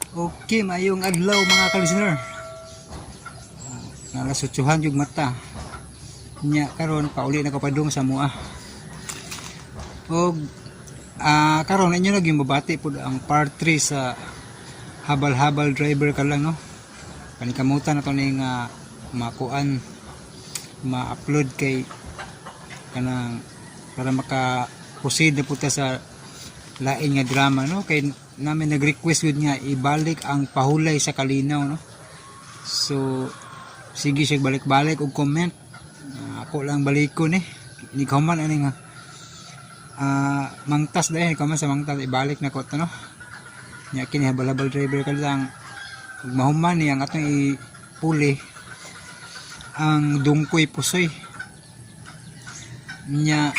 Okay, maayong adlaw, mga ka-listener. Alas 8 yung mata. Nya karon pauli na ko padung sa mua. Og karon inyo na gyud mabati pud ang part 3 sa Habal-habal Driver Ka Lang, no. Panikamutan na to ning makuan, ma-upload kay kanang para maka proceed na pud ta sa lain nga drama, no, kay namin nag-request yun nga ibalik ang Pahulay sa Kalinaw, no. So sige siya balik-balik og comment. Ako lang balikon eh ni kauman ani nga mangtas dahil kauman sa mangtas ibalik na ko to, no. Nya kini Habal-habal Driver Ka Lang, ug mahuman ni ang atong ipuli ang Dungkoy Pusoy. Nya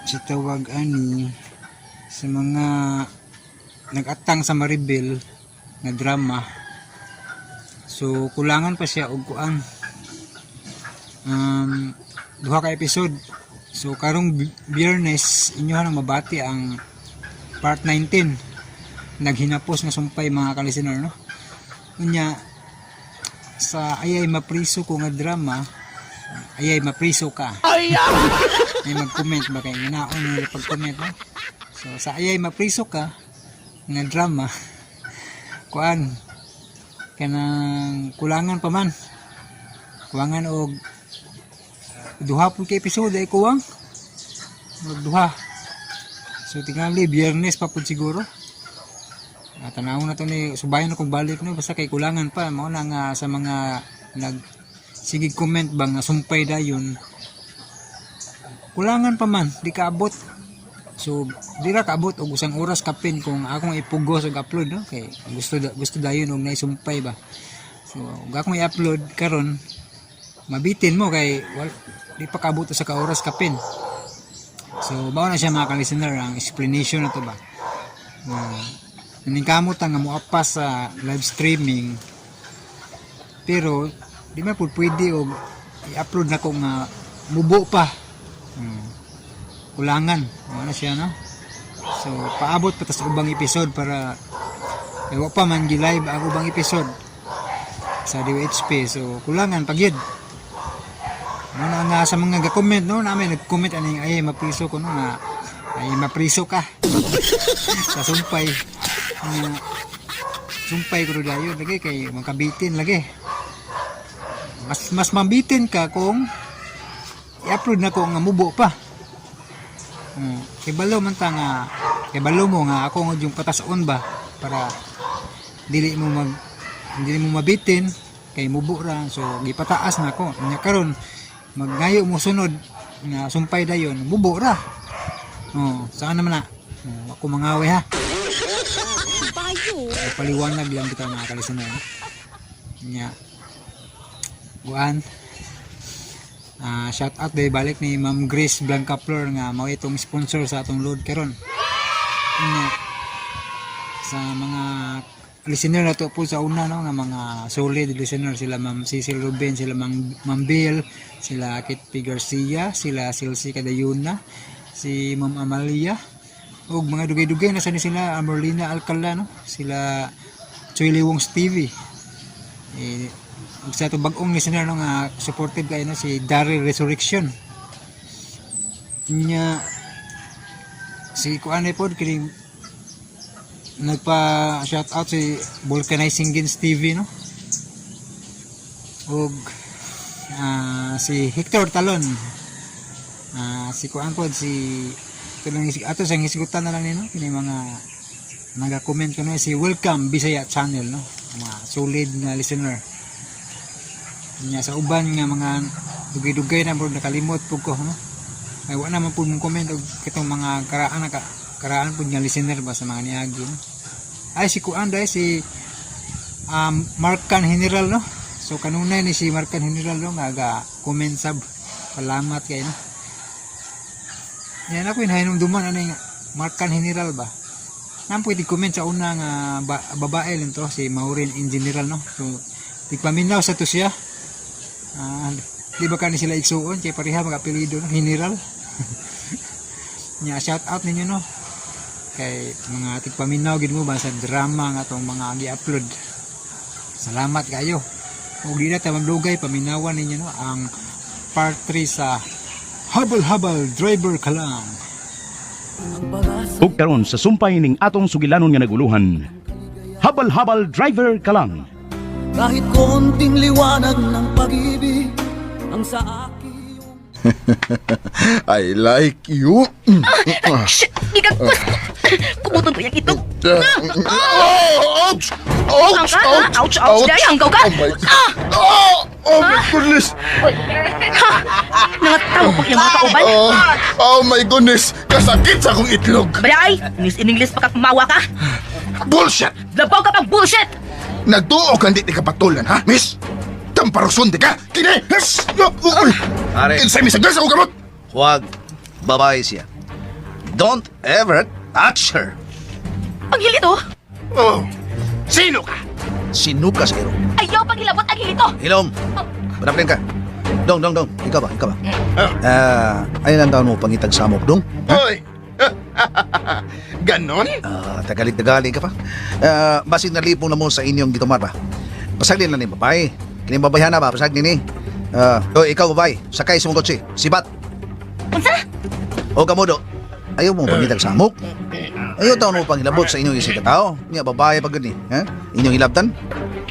si tawag ani sa mga nag-atang sa Maribel nga drama, so kulangan pa siya og kuan, duha ka episode. So karong Biyernes inyo nang mabati ang part 19, Naghinapos nga Sumpay, mga ka-listener, no. Unya sa Ayay Mapriso Ko nga drama, Ayay Mapriso Ka, may mag-comment ba kay nginaon nila pag-comment, no? So sa Ayay Mapriso Ka nga drama, kuan, kanang kulangan pa man, kulangan og duha pud ka episode ay kuwang og duha. So tingali Biyernes pa pud siguro. Tanaw na to ni subayon na kung balik, no, basta kay kulangan pa. Mao na nga sa mga nag sige comment ba nga sumpay dayon, kulangan pa man, di kaabot. So di ra kaabot og usang oras kapin kung akong ipugos og upload, no, kay gusto gusto dayon og naisumpay ba. So ug akong i-upload karon, mabitin mo kay di pa kaabot sa ka oras kapin. So mao na siya, mga ka-listener, ang explanation na to ba nga naningkamot ang nga moapas sa live streaming, pero di man pud pwede og i-upload na ko nga mubo pa. Kulangan mao na siya, no. So paabot pa ta sa ubang episode para eh, wa pa man gi-live ang ubang episode sa DOHP, so kulangan pag yun. Mao na nga sa mga ga-comment, no, namin nag-comment aning Ay Mapriso Ko, no, nga ay mapriso ka sa sumpay nga sumpay ko dayon lagi kay makabitin lagi. Mas mas mabitin ka kung i-upload na ko nga mubo pa. Kay balo man ta nga kay balo mo nga ako nga yung patason ba para dili mo mabitin kay mubo ra. So gipataas na ako. Nya karon magngayo mo sunod nga sumpay dayon, mubo ra. Oh, saan naman na? Oh, ako mangaway ha. Bayo. Paliwanag lang kita, mga ka-listener. Nya. Kuan. Shout out day balik ni Ma'am Grace Blancaflor nga mao itong sponsor sa atong load karon. Nya sa mga listener na to po sa una, no, nga mga solid listener, sila Ma'am Cecil Ruben, sila Ma'am Bill, sila Kit P. Garcia, sila Silsi Cadayuna, si Ma'am Amalia, ug mga dugay-dugay na sa ni sila Amorlina Alcala, no, sila Choy Liwongs TV eh, ug sa atong bag-ong listener, no, nga supportive kay, no, si Daryl Resurrection. Nya si kuan pod kining nagpa shout out, si Vulcanizing Gins TV, no, ug si Hector Talon, si kuan pod, si ito lang ato sang hisgutan na lang ni, no, kini mga naga-comment ko, no, si Welcome Bisaya Channel, no, mga solid nga listener nya. Sa uban nga mga dugay-dugay na bro, nakalimot pud ko, no, ay wa naman pud mong comment og kitong mga karaan na ka karaan pud nga listener ba sa mga niagi, no. Ay, si kuan dai, si Markan General, no. So kanunay ni si Markan General, no, nga ga comment sab. Salamat kay, no. Yan ako hinumduman ano yung Markan General ba. Nang pwede comment sa una nga babae lang to, si Maureen in General, no. So tigpaminaw sa to siya. Di ba kani sila igsuon kay pareha mga apelyido, no? General. Nya shout out ninyo, no. Kay mga tigpaminaw gid mo ba sa drama nga atong mga gi-upload. Salamat kayo. Ug di na ta magdugay, paminawan ninyo, no, ang part 3 sa Habal Habal Driver Ka Lang. Ug karon sa sumpay ning atong sugilanon nga naguluhan. Habal-habal driver ka lang. Kahit konting liwanag ng pag-ibig ang sa akin. I like you. Shit! Gigagpas ko! Kumuton ko yung itong. Oh, ouch! Ouch! Ang ka, ha? Ouch, ouch, day, hanggaw ka. Oh my, oh, oh my goodness! Nangatawa ko yung mga kauban. Oh, oh my goodness! Kasakit sa akong itlog! Balay! English in English pa ka kumawa ka! Bullshit! Labaw ka pang bullshit! Nagtuo ka hindi ka patulan, ha, miss? Tamparuson di ka! Kini! Hiss! Uy! Pare. Kinsay misagal sa akong kamot! Huwag. Babae siya. Don't ever touch her. Ang hilito! Oh! Sino ka? Sinuka sa iro. Ayaw pang hilabot ang hilito! Hilom. Panaplin ka. Dong, dong, dong. Ikaw ba? Ikaw ba? Ah, ayun ang taon mo pangitag samok, dong. Hoy! Ganon? Ah, Tagalig-tagalig ka pa. Ah, basig nalipong na mo sa inyong gitumar ba? Pasaglin na ni babae. Kini babae na ba? Pasaglin ni. Ah, oh, ikaw babae, sakay sa mong kotse. Sibat. Unsa? O kamudo. Ayaw mo pangitag samok. Ayaw taon mo pangilabot sa inyong isig ka tao. Nga babae pa gud ni, ha? Inyong hilabtan?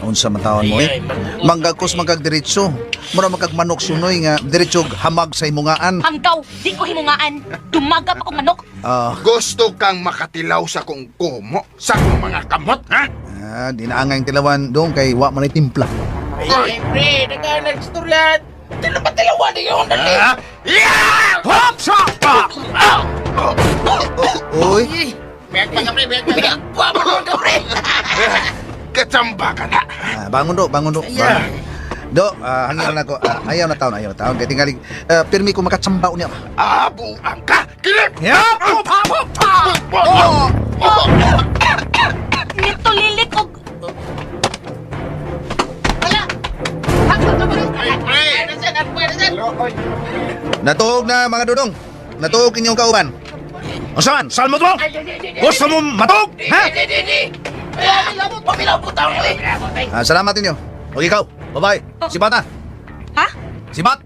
Unsa man taon mo eh? Manggagkos magkag diretso. Mura magkag manok sunoy nga diretso hamag sa imungaan. Hanggaw! Di ko himungaan! Dumagap akong manok! Ah, Gusto kang makatilaw sa kong kumo, sa kong mga kamot, ha? di na angay tilawan dong kay wa man ay timpla. Oy! Pre, nagka-nagstorya. Tilawa na yun. Dali. Ah! Yeah! Hop! Sa! Ah! Ah! Uy, Biyak pa ka, pre. Biyak pa. Biyak pa ka, pre. Katsamba ka na! Bangon do, bangon do. Yeah. Bangon. Do, hangin na ako. Ayaw na taon, ayaw na taon. Kay tingali, pirmi ko makatsamba unya. Abuang ka! Kinip! Yeah! Oh! Oh! Nito lilik og... Wala. Ay, pre! Natuog na mga dudong. Natuog inyong kauban. Unsa man? Salmo mo? Gusto mo matuog? Ha? Salamat ninyo. O ikaw, babae. Sibat na. Ha? Sibat.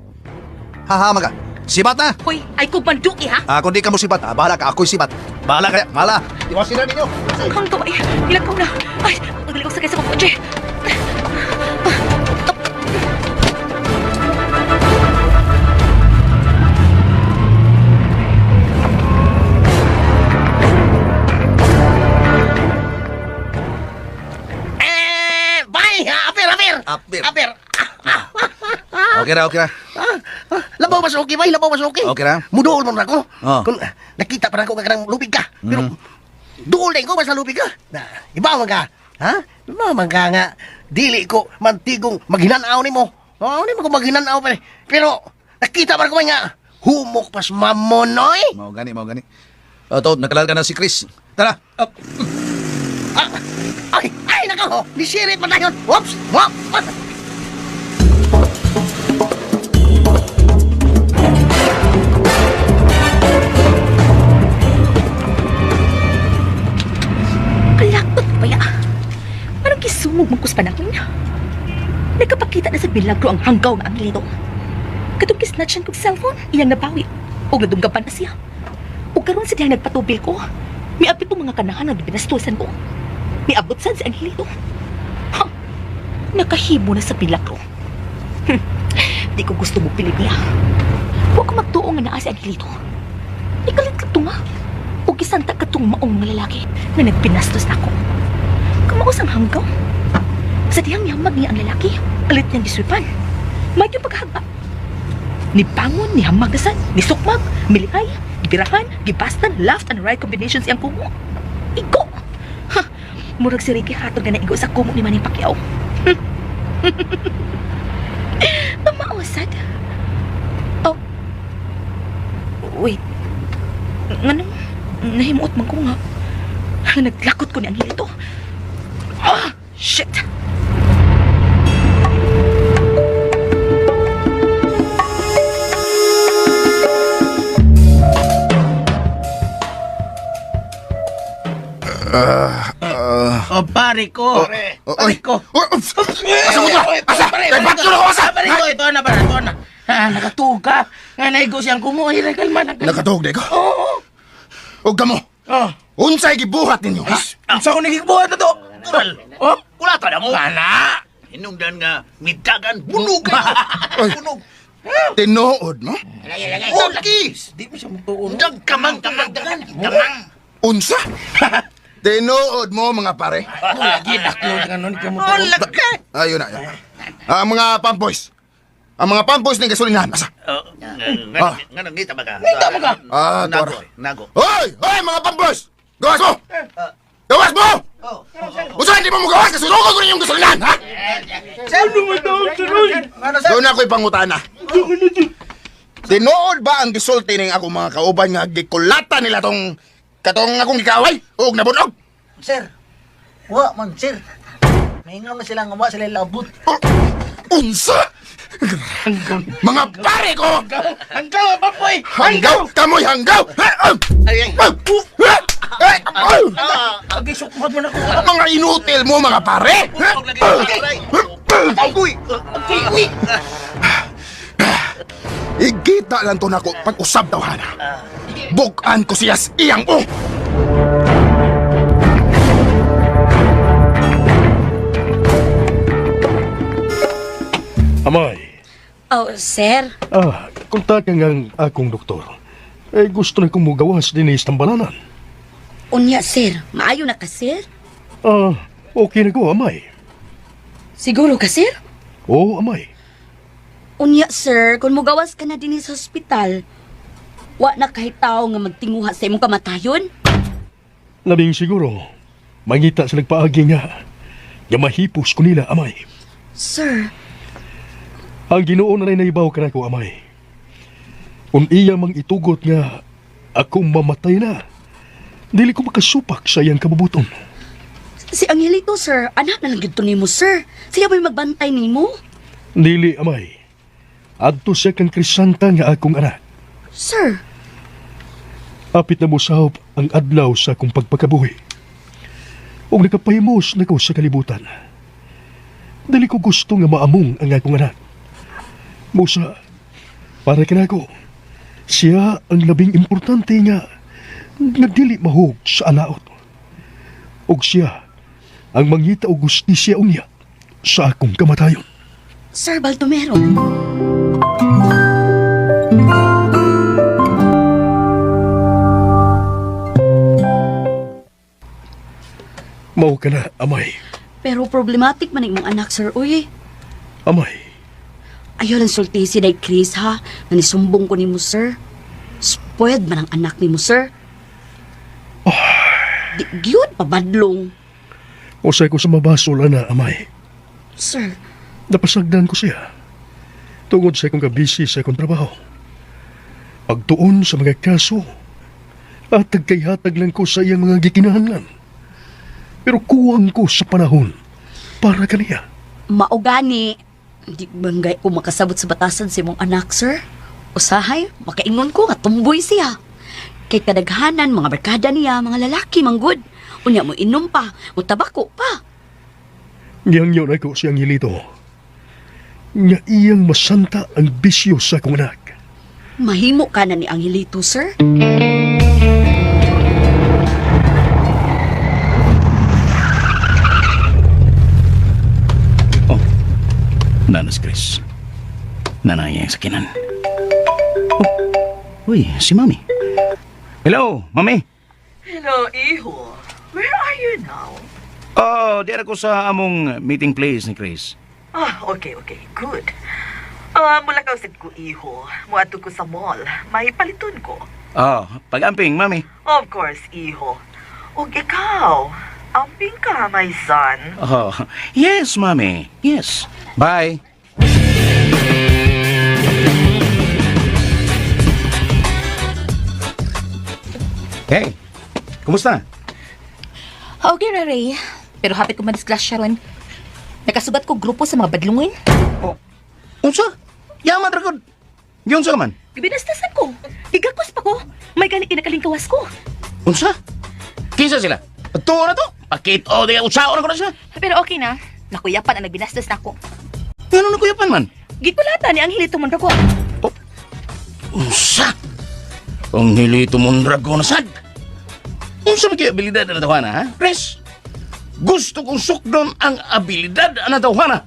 Ha ha maga. Sibat na. Hoy, ay ko banduki ha? Kung di ka mo sibat, bahala ka. Ako'y sibat. Bahala kaya. Bahala. Iwasin na ninyo. Hanggaw ay... Ilagaw na! Ay, magaling ko sakay sa kong kotse! Eh, bye. Apir, apir. Apir. Apir. Okay ra, okay ra. Labaw mas okay, bay. Labaw mas okay. Okay ra? Muduol man ako. Oh. Kung nakita pa na ako nga kanang lubig ka. Pero duol din ko basta lubig ka. Na, iba man ka. Ha? Iba man ka nga. Dili ko mantigong maghinanaw nimo. Oh, di man ko maghinanaw pa. Pero nakita pa ko man nga humok pas mamonoy. Mao gani, mao gani. Oh, to, nakalal ka na si Chris. Tara. Up. Ah, ay, ay, nako. Nisirit pa tayo. Whoops! Whoop! Kalakot ba ya? Anong kisumog mong kuspanahon? Nagkapakita na sa bilagro ang hanggaw nga ang lito. Katong kisnatchan kong cellphone, iyang nabawi. O nadunggaban na siya. O karon sa diyang nagpatubil ko, miabot po mga kanahan nga binastusan ko. Miabot sad si Angelito. Ha! Nakahimo na sa bilagro. Di ko gusto mo pilib niya. Huwag ko magtuo nga naa si Angelito. Ikalit ka nga. O gisanta ka tong maong mga lalaki nga nagpinastos ako. Kamaos ang hanggaw. Sa diyang yamag niya ang lalaki, alit niyang giswipan. May yung paghagba. Ni bangon, ni hamagasan, ni sukmag, milikay, gibirahan, gibastan, left and right combinations iyang kumo. Igo! Ha! Murag si Ricky Hatton nga naigo sa kumo ni Manny Pacquiao. Pamaosad. Oh. Wait. Nganong nahimuot man ko nga. Naglakot ko ni Angelito. Ah! Shit! Oh, pare ko. Oh, Pare oy. ko. Oh, oh, Asa mo to? Asa? Pare, Kay pare patyo na ko asa. Pare ko, ito na, pare, ito na. Ah, nakatuog ka. Nga naigo siyang kumuha. Kalma na. Nakatuog di ko. Oo. Og kamo. Oh. Unsay gibuhat ninyo, ha? Sa ko nagigbuhat na to. Tural. Oh, Kulata na mo. kana. Hinungdan nga, midagan, bunog. Oy. Bunog. Tinuod mo? Okay. Di mo siya magtuon. Dagkamang, kamang, dagan. Kamang. Unsa? Tinuod mo mga pare? Lagi daklon ka nun. Ikaw mo Ayun na. Ayun. Ang mga pamboys. Ang mga pamboys ng gasolinahan. Asa? Nga, nga, ngita ba ka? Ngita ba ka? Ah, Nago, tuwara. nago. Hoy! Hoy, mga pamboys! Gawas mo! Gawas mo! Unsa hindi mo mo gawas? Kasunugan ko ninyong gasolinahan, ha? Doon na ako'y pangutana. Tinuod ba ang gisulti ning akong mga kauban nga gikulata nila tong katong akong gikaaway ug nabunog? Sir, wa man sir. Maingon na sila nga wa sila labot. Oh, unsa? Mga pare ko! Hanggaw, papoy! Hanggaw! Kamoy hanggaw! Ha? Ah! Ah! Ah! Ah! Agay, sukmod mo na ko. Mga inutil mo mga pare! Ha? Uy! Uy! Igita lang to nako pag-usab daw hana. Bukan ko siya sa iyang o. Amay, Oh, sir. kontakan ang akong doktor. Eh, gusto na kong mugawas din sa tambalanan. Unya, sir. Maayo na ka, sir. Ah, okay na ko, amay. Siguro ka, sir? Oo, amay. Unya, sir, kung mugawas ka na din sa ospital, wa na kahit tao nga magtinguha sa imong kamatayon. Labing siguro, mangita sa nagpaagi nga. Nga mahipos ko nila, amay. Sir, Ang Ginoo na naibaw ka na ko, amay. Kung iya mang itugot nga, ako mamatay na. Dili ko makasupak sa iyang kabubuton. si Angelito, sir, anak na lang gyud to nimo, sir. Siya ba'y magbantay nimo? Dili, amay. Adto siya kang Krisanta nga akong anak. Sir, Apit na mosahop ang adlaw sa akong pagpakabuhi. Ug nakapahimos na ko sa kalibutan. Dili ko gusto nga maamong ang akong anak. Musa, para kanako, siya ang labing importante nga nga dili mahug sa alaot. Ug siya ang mangita og gustisya unya sa akong kamatayon. Sir Baldomero. Mao ka na, amay. Pero problematic man imong anak, sir. Uy, Amay. ayaw lang sulti si Day Chris, ha? Nanisumbong ko nimo, sir. Spoiled man ang anak nimo, sir. Di gyud pabadlong. Usay ko sa mabasol na, amay. Sir, Napasagdan ko siya. Tungod sa akong kabisi sa akong trabaho. Pagtuon sa mga kaso, atag kay hatag lang ko sa iyang mga gikinahanglan. Pero kuwang ko sa panahon para kaniya. Maugani. Di banggay ko makasabot sa batasan sa imong anak, sir. Usahay, makaingon ko nga tumboy siya. Kay kadaghanan, mga barkada niya, mga lalaki, manggod. Unya mo inom pa, mo tabako pa. Ngiyang na ko siyang hilito. Nga iyang masanta ang bisyo sa akong anak. Mahimo ka na ni Angelito, sir. Oh, nanas Chris. Nanay ang sakinan. Oh, uy, si Mami. Hello, Mami. Hello, iho. Where are you now? Oh, di ko sa among meeting place ni Chris. Ah, okay, okay. Good. Ah, mula ka usad ko, iho. Muadto ko sa mall. May paliton ko. Oh, pag-amping, Mami. Of course, iho. Ug ikaw, amping ka, my son. Oh, yes, Mami. Yes. Bye. Hey, kumusta? Okay, Ray. Pero hapit ko madisgrasya ron. Nakasugat ko grupo sa mga badlungin. Oh, unsa? Yaman ra gud. Giunsa ka man? Gibinastasan ko. Gigakos pa ko. May gani kinakalingkawas ko. Unsa? Kinsa sila? Tuo na to. Pakit o, di usaon ko na siya. Pero okay na. Nakuyapan ang nagbinastos na ako. Ano na kuyapan man? Gikulata ni Angelito Mondragon. Unsa? Ang hilito Mondragon na sad. Unsa ba kay abilidad na tawhana, ha? Chris? Gusto kong sukdon ang abilidad na tawhana.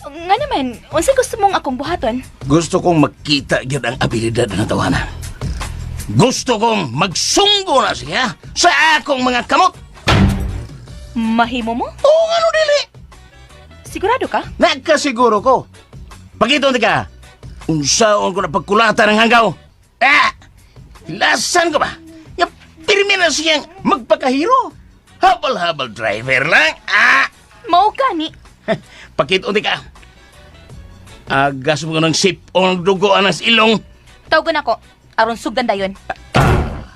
Nga naman, unsa gusto mong akong buhaton? Gusto kong makita gyud ang abilidad na tawhana. Gusto kong magsunggo na siya sa akong mga kamot. Mahimo mo? Oo, ano dili? Sigurado ka? Nagkasiguro ko. Pagito ka. Unsaon ko na pagkulata ng hanggaw. Ah! Lasan ko ba? Nga pirmi na siyang magpakahiro. Habal-habal driver lang. Ah! Mao ka ni. Pakito ka. Agas mo ng sip o ng dugo anas ilong. Tawagan ako. Aron sugdan dayon.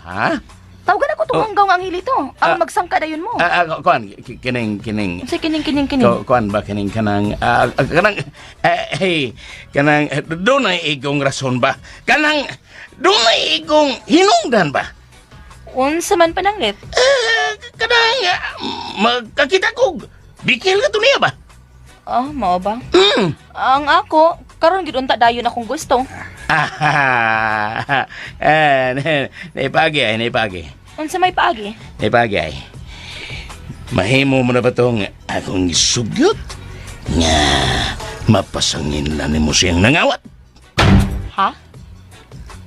Ha? Tawagan ako tong Oh. hanggaw nga Angelito. Aron Ah. magsangka dayon mo. Ah, ah, kuan, kining, kining. Unsa kining kining kining? Kuan ba kining kanang kanang hey, kanang doon ay igong rason ba? Kanang doon ay igong hinungdan ba? Unsa man pananglit? Eh, kanang magkakita kog bikil ka to niya ba? Ah, mao ba? Mm. Ang ako, karon gid unta dayon akong gusto. Ah, eh, naipagi ay, naipagi. Unsa may paagi? Naipagi ay. Mahimo mo na ba tong akong isugyot? Nga, mapasangin lang nimo siyang nangawat. Ha?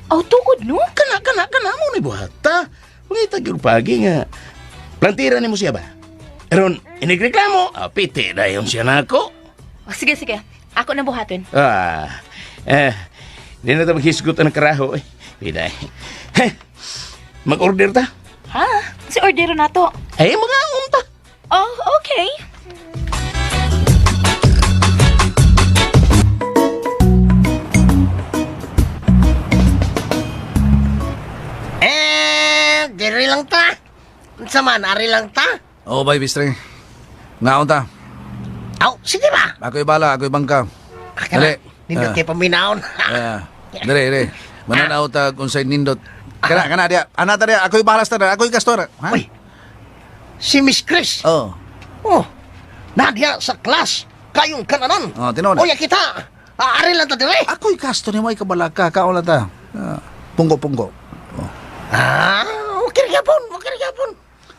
Aw, tugod no? Kana, kana, kana mo ni buhata. Pangita gyud pagi nga. Plantira nimo siya ba? Aron, inigreklamo, piti dayon siya nako. Oh, sige, sige. Ako na buhaton. Ah, eh, di na ta maghisgot ang karaho eh. Pida eh. Heh, mag-order ta. Ha? Si ordero na to. Ay, mga unta. Oh, okay. Eh, diri lang ta. Unsa man, ari lang ta. Oo, bay, bistre. Ngaon ta. Aw, sige ba? Ako'y bala, ako'y bangka. Ah, kana, Dali. Nindot Ah. kay paminaon. Yeah. Dere, dere. Mananaw ta kung sa'y nindot. Kana, kana dia. Ana ta dia, ako'y balas ta ako'y kastor. Ha? Uy, si Miss Chris. Oh. Oh, nadia sa class. Kayong kananan. Oh, tinuod. Oya kita. Ari lang ta dire. Ako'y kasto ni may kabalaka, kaon lang ta. Ah, Punggo-punggo. Oh. Ah, okay ra gyapon, okay ra gyapon.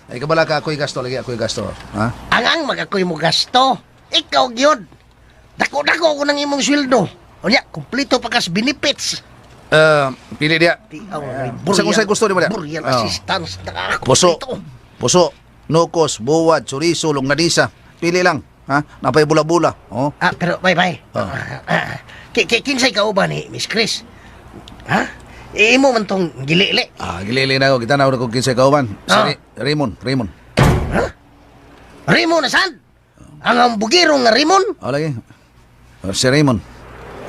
Ay kabalaka, ako'y gasto lagi, ako'y gasto. Ha? Ang ang magakoy mo gasto. Ikaw gyud. Dako-dako ko ng imong sweldo. Unya, kumpleto pa kas benefits. Eh, pili dia. Di ang Sa kung sa'y gusto ni mo dia. Burial Oh. assistance na Puso. kumpleto. Puso, nukos, buwad, chorizo, longganisa. Pili lang. Ha? Napay bula-bula. Oh. Ah, pero bye bye. Oh. Ah, ah, kinsay ka ba ni Miss Chris? Ha? Imo man tong gilili. Ah, gilili na ako. Kita na ako kung kinsay kauban. Si Ah. Raymond, Raymond. Raymond na sad? Ang ambugiro nga Raymond? Oh, lagi. Oh, si Raymond.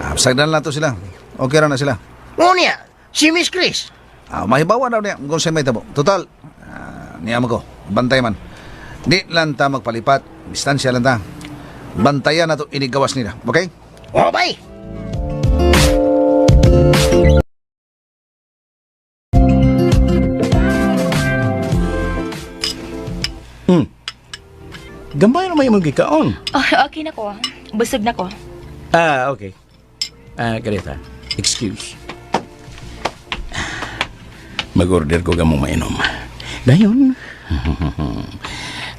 Ah, sagdan lang to sila. Okay ra na sila. Ngunya, si Miss Chris. Ah, mahibawa daw niya kung sa'y may tabo. Total, niya mo ko. Bantay man. Di lang ta magpalipat. Distansya lang ta. Bantayan na to inigawas nila. Okay? Oh, bye. Gamay na may imong gikaon. Oh, okay na ko. Busog na ko. Ah, okay. Ah, ganito. Excuse. Mag-order ko gamong mainom. Dayon.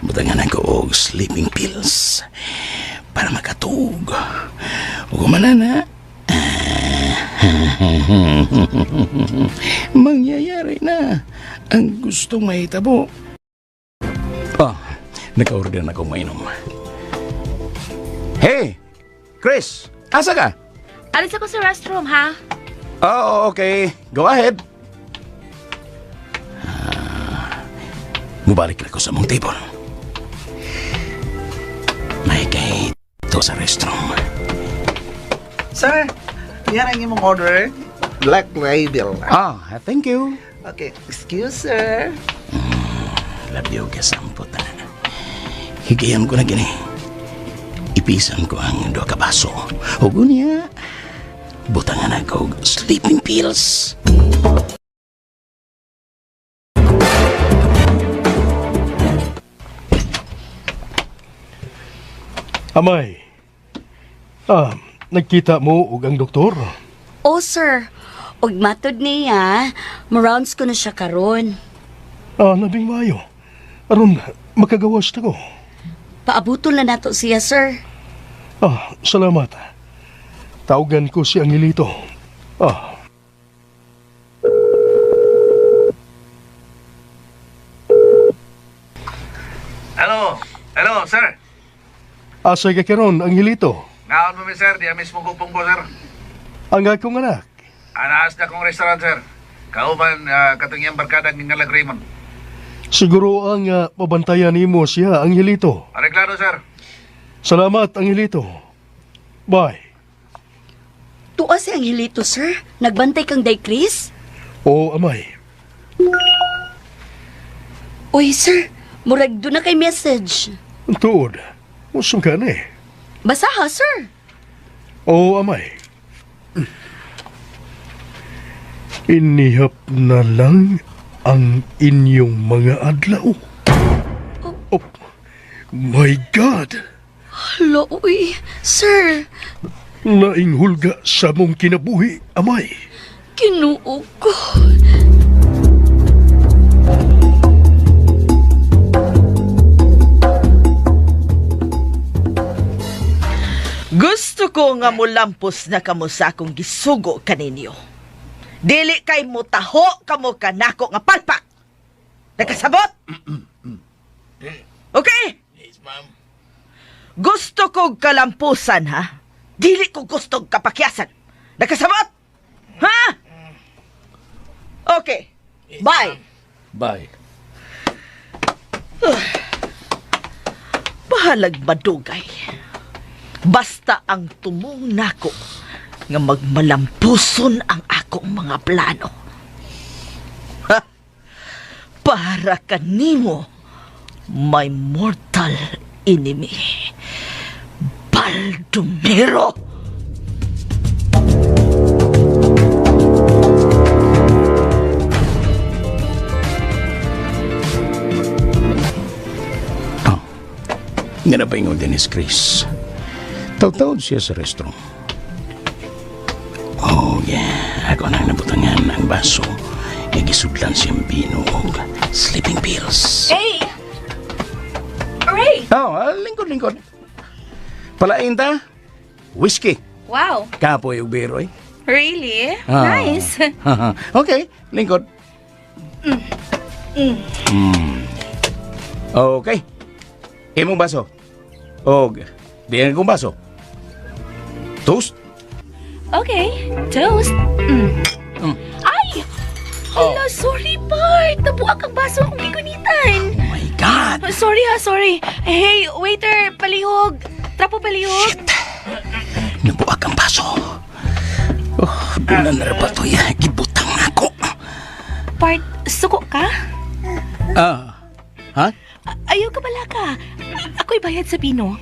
Butangan ako og sleeping pills para makatug. Ug manana. Mangyayari na ang gustong mahitabo. Ah, naka-order na akong mainom. Hey, Chris, asa ka? Alis ako sa restroom, ha? Oh, okay. Go ahead. Mubalik na ko sa mong table. May kay to sa restroom. Sir, yan ang imong order. Black Label. Ah, thank you. Okay, excuse sir. Labyo ka sampot na. Higayon ko na gini. Ipisan ko ang duha ka baso. Ug unya, butangan ako og sleeping pills. Amay. Ah, nagkita mo og ang doktor? Oh, sir. Ug matod niya, mo-rounds ko na siya karon. Ah, labing maayo. Aron makagawas ta ko. Paabuton na nato siya, sir. Ah, salamat. Tawagan ko si Angelito. Ah. Hello. Hello, sir. Asa ka karon, Angelito? Naon mo mi, sir. Di mismo ko pong sir. Ang akong anak. Anaas na kong restaurant, sir. Kauban katong iyang barkada ng ngalag Raymond. Siguro ang pabantayan nimo siya, Angelito. Areglado, sir. Salamat, Angelito. Bye. Tuwa si Angelito, sir. Nagbantay kang day, Chris? Oo, amay. Uy, sir. Murag doon na kay message. Ang tuod. Usong ka na eh. Basaha, sir. Oo, amay. Inihap na lang ang inyong mga adlaw. Oh, my God! Hala, uy. Sir, Laing hulga sa mong kinabuhi, amay. kinuo ko. Gusto ko nga mulampos na kamo sa akong gisugo kaninyo. Dili kay mutaho kamo kanako nga palpak. Nakasabot? Okay? Yes, ma'am. Gusto kog kalampusan, ha? Dili ko gusto kapakyasan. Nakasabot? Ha? Okay. Bye. Bye. Bahalag madugay. Basta ang tumong nako nga magmalampuson ang akong mga plano. Ha? Para kanimo, my mortal enemy, Baldomero! Nga na ba ingon din is Chris? Tawtawd siya sa restaurant. Oh, yeah. Ako nang nabutangan ang baso. Nga gisudlan siyang bino og sleeping pills. Hey! Ray! Oh, lingkod, lingkod. Palain ta? Whiskey. Wow! Kapoy og biro eh. Really? Ah. Nice! Okay, lingkod. Mm. Okay. Imong baso. Og di ang akong baso. Toast. Okay, toast. Mm. Ay! Hala, sorry, Bart! Nabuak ang baso akong gigunitan. Oh my God! Sorry ha, sorry. Hey, waiter, palihog. Trapo palihog. Nabuak ang baso. Oh, doon na ba ito? Gibutang ako. Bart, suko ka? Ah, ha? Ayaw ka pala ka. Ako'y bayad sa pino.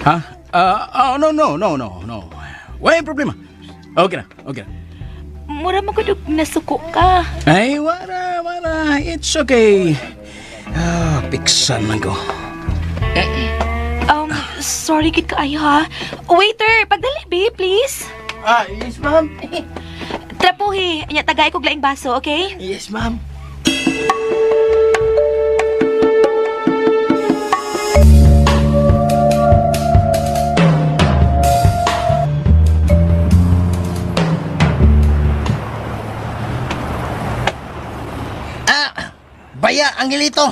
Ha? Ah, oh, no, no, no, no, no. Wala problema. Okay na, okay na. Mura mo kudog nasuko ka. Ay, wala, wala. It's okay. Ah, piksan man ko. Sorry kit kaayo ha. Waiter, pagdali babe, please. Ah, yes, ma'am. Trapuhi, nya tagay kog laing baso, okay? Yes, ma'am. Ah, baya Angelito.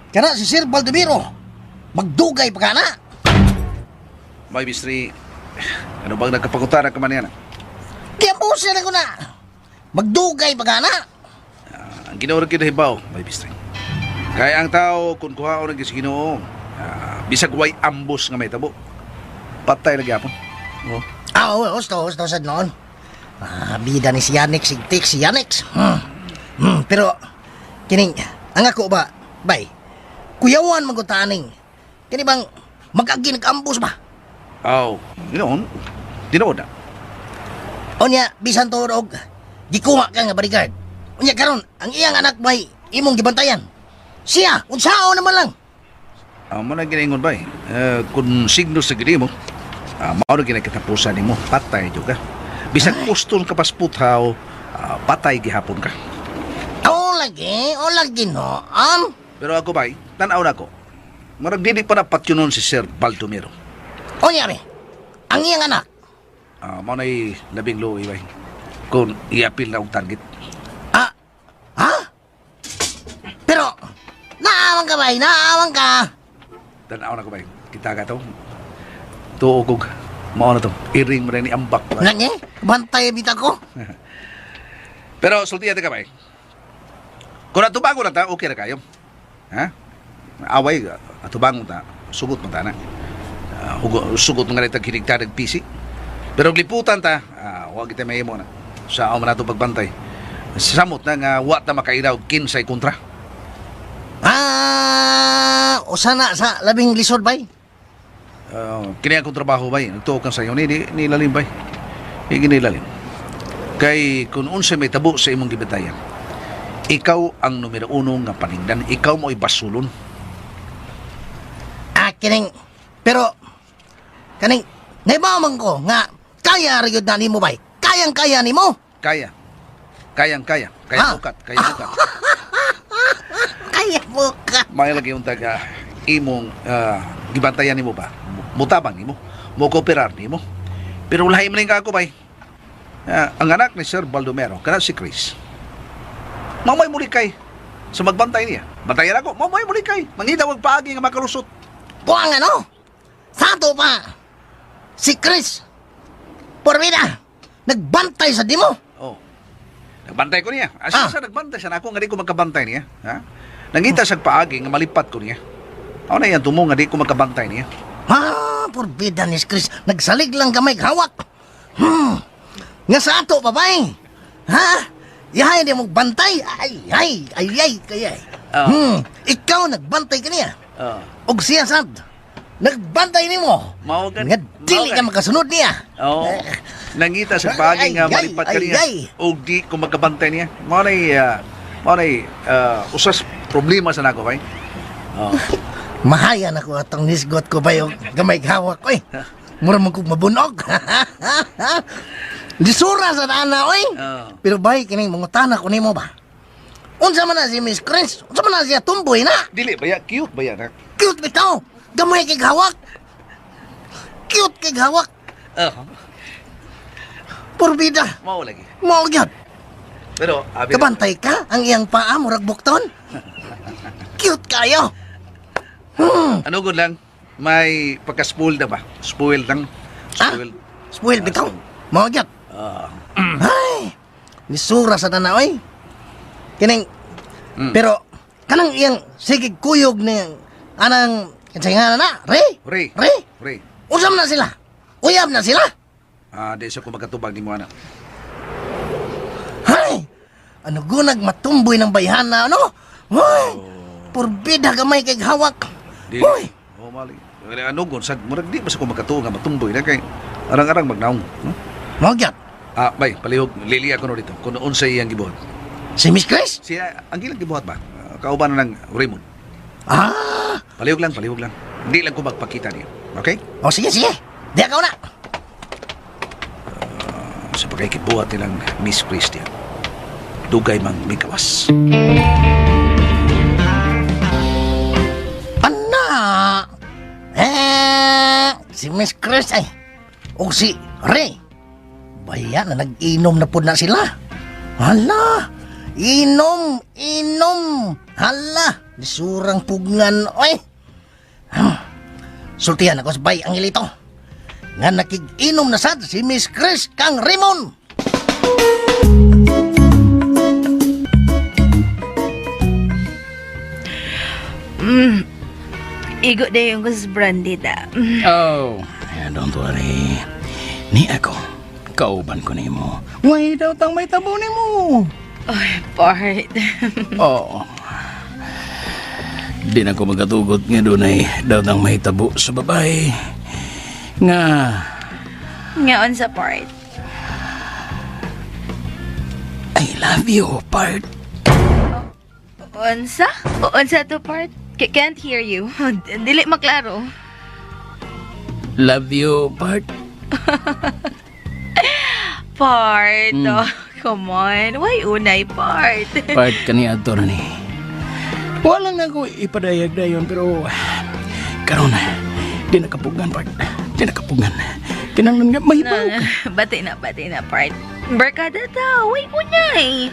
Kana si Sir Baldomero. Magdugay pa kana. May bistri, ano bang nagkapagutara ka man yan? Kaya na ko na. Magdugay pa kana. Ang Ginoo ra gyud hibaw, may bistri. Kaya ang tao kung kuhaon ang sa Ginoo, bisag way ambos nga may tabo. Patay lagi apon. Oh. Ah, oo, husto, husto sad noon. Ah, bida ni si Yannick, sigtik si Yannick. Hmm. Pero, kining, ang ako ba, bay, kuyawan magutaning. Kini bang, mag-agi nag-ambos ba? Aw, ginoon. Tinuod na. Unya, bisan tuod og gikuha ka nga bodyguard. Unya karon, ang iyang anak may imong gibantayan. Siya, unsaon naman lang. Mo na ginaingon bay. Kung signo sa gini mo, mao na ginakatapusan nimo, patay jud ka. Bisag kuston ka pasputhaw, patay gihapon ka. O lagi, o lagi no. Pero ako bay, tan-aw na ko. Marag dili pa na patyunon si Sir Baldomero. O niya ang iyang anak. Mao na'y labing luoy bay. Kung iapil na og target. Ah, ha? Pero, naawang ka bay, naawang ka. Tan-aw na ko bay. Kita ka to. Tuo kog mao na to. Iring mo rin ni ambak bay. Nang bantay bita ko. Pero sultiya ta ka bay. Kung atubangon na ta, okay ra kayo. Ha? Away, atubangon ta, sugot man ta na. Sugot man nga hinigta PC. Pero liputan ta, wa kita mahimo na. Sa man nato pagbantay. Samot na nga wa ta makairaw kinsay kontra. Ah, usa na sa labing lisod bay. Kini akong trabaho bay, nagtuo kang sayo ni ni lalim bay. Di ginilalim. Kay kung unsay may tabo sa imong gibatayan, ikaw ang numero uno nga paningdan, ikaw mo basulon. Ah, kining, pero, kaning, naibaw man ko nga, kaya ra gyud na nimo bay. Kayang-kaya nimo. Kaya. Kayang kaya. Kaya bukat, kaya bukat. Kaya bukat. May lagi yung taga imong gibantayan nimo ba? Mutabang nimo, mo kooperar nimo. Pero lahi man ako bay. Ang anak ni Sir Baldomero, kana si Chris. Mamay muli kay sa magbantay niya. Bantayan ako, mamay muli kay. Mangita wag paagi nga makalusot. Kuang ano? Sato pa. Si Chris. Pormida. Nagbantay sa dimo. Oh. Nagbantay ko niya. Asa sa nagbantay sa nako nga di ko magkabantay niya, ha? Nangita sa paagi nga malipat ko niya. Ako na yan tumo nga di ko magkabantay niya. Ha, porbida ni Chris. Nagsalig lang kamay hawak. Nga sa ato, babay. Ha? Yahay di mo bantay. Ay, ay, ay, ay, kaya. Ikaw nagbantay ka niya. Og siya sad. Nagbantay nimo. Mao Nga dili ka makasunod niya. Oo. Nangita sa paagi nga malipat ka niya. Og di ko magkabantay niya. Mao na'y usas problema sa nako bay. Oh. Mahaya na ko atong nisgot ko ba yung gamay hawak oy. Mura man kog mabunog. Lisura sa ana oy. Pero bay kining mangutana ko nimo ba? Unsa man na si Miss Chris? Unsa man na siya tumboy na? Dili ba ya cute ba ya na? Cute bitaw. Gamay kay hawak. Cute kay hawak. Porbida. Mao lagi. Mao gyud. Pero abi Kabantay ka ang iyang paa murag bukton. Cute kayo. Ano gud lang may pagka-spoil na ba? Spoil lang. Spoil. Spoil bitaw. Mao gyud. Ay, lisura sa tanaw oy. Kining pero kanang iyang sige kuyog ni anang kinsay nga na Ray. Ray. Ray. Ray. Usam na sila. Uyab na sila. Ah, di sa ko makatubag nimo ana. Hay! Ano gunag matumboy ng bayhana ano? Hoy! Porbida gamay kay hawak. Di. Oh, mali. Ano gun sad murag di ba sa ko makatuo nga matumboy na kay arang-arang magnaong, no? Mao gyud. Ah, bay, palihog lili ako no dito. Kung unsay iyang gibuhat. Si Miss Chris? Siya ang ilang gibuhat ba? Kauban na ng Raymond. Ah! Palihog lang, palihog lang. Hindi lang ko magpakita niya. Okay? O sige, sige. Di ako na. Sa pagkakibuhat nilang Miss Christian. Dugay mang mikawas. Ana! Eh, si Miss Chris ay. O si Ray. Baya na nag-inom na po na sila. Hala! Inom! Inom! Hala! Lisurang pugnan, oy! Sultihan ako sa bay ang ilito. Nga nakig-inom na sad si Miss Chris kang Raymond. Igo na yung kus brandy da. Oh, don't worry. Ni ako, kauban ko nimo. Way daw tang may tabo nimo. Ay, part. Oo. Di na ko magatugot nga dunay daw tang may tabo sa babae. Nga, Nga on sa part. I love you, part. Unsa? Unsa to part? Can't hear you. Dili maklaro. Love you, part. Part. Oh, come on. Why unay part? Part kani ato na ni. Wala na ko ipadayag dayon pero karon di nakapugan part. Di nakapugan. Kinahanglan nga mahibaw ka. Bati na, part. Barkada ta. Why unay?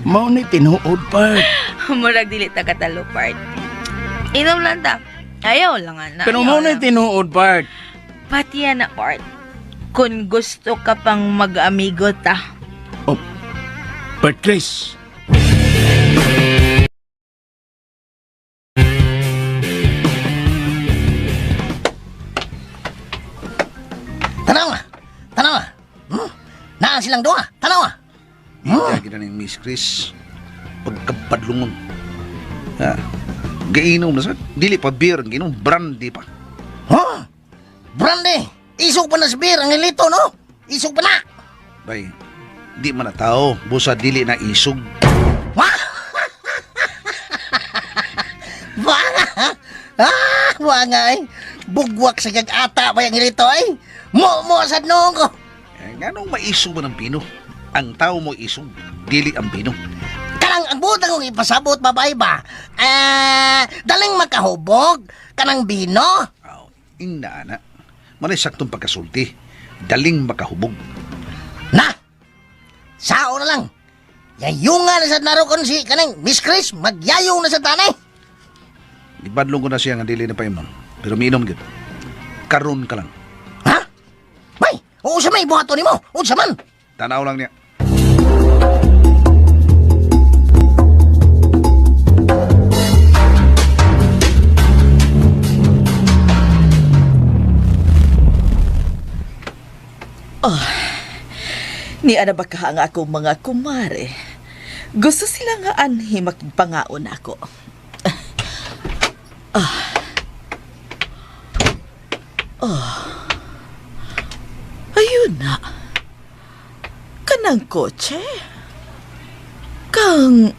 Mao ni tinuod part. Murag dili ta katalo, part. Inom lang ta. Ayaw lang ana. Pero Ayaw mao ni lang. tinuod part. Pati yan na, part. Kung gusto ka pang mag-amigo ta. Oh, Part Chris. Tanawa. Tanawa. Naa silang duha. Tanawa. Iya gina ni Miss Chris. Pagkapadlungon. Ha? Gainom na sa dili pa beer, ginom brandy pa. Huh? Brandy. Isog pa na sa beer ang ilito, no? Isog pa na. Bay, di man na tao, busa dili na isog. Wah! Wanga! ha? Ah, wanga ay. Bugwak sa kag-ata pa yung ilito ay. Mo mo sa noong ko. Eh, nganong maisog man ang pino? Ang tao mo isog, dili ang pino. Kanang ang butang kong ipasabot babay ba? Ah, daling makahubog kanang bino. Aw, ingna na. Manay saktong pagkasulti. Daling makahubog. Na. Sao na lang. Yayunga na sa narokon si kanang Miss Chris, magyayong na sa tanay. Ibadlong ko na siya nga dili na paimnon. Pero miinom gyud. Karon ka lang. Ha? Bay, unsa may buhaton nimo? Unsa man? Tanaw lang niya. Ni ana ba ka ang akong mga kumare? Gusto sila nga anhi makigpangaon ako. Ah. Ah. Ayun na. Kanang kotse. Kang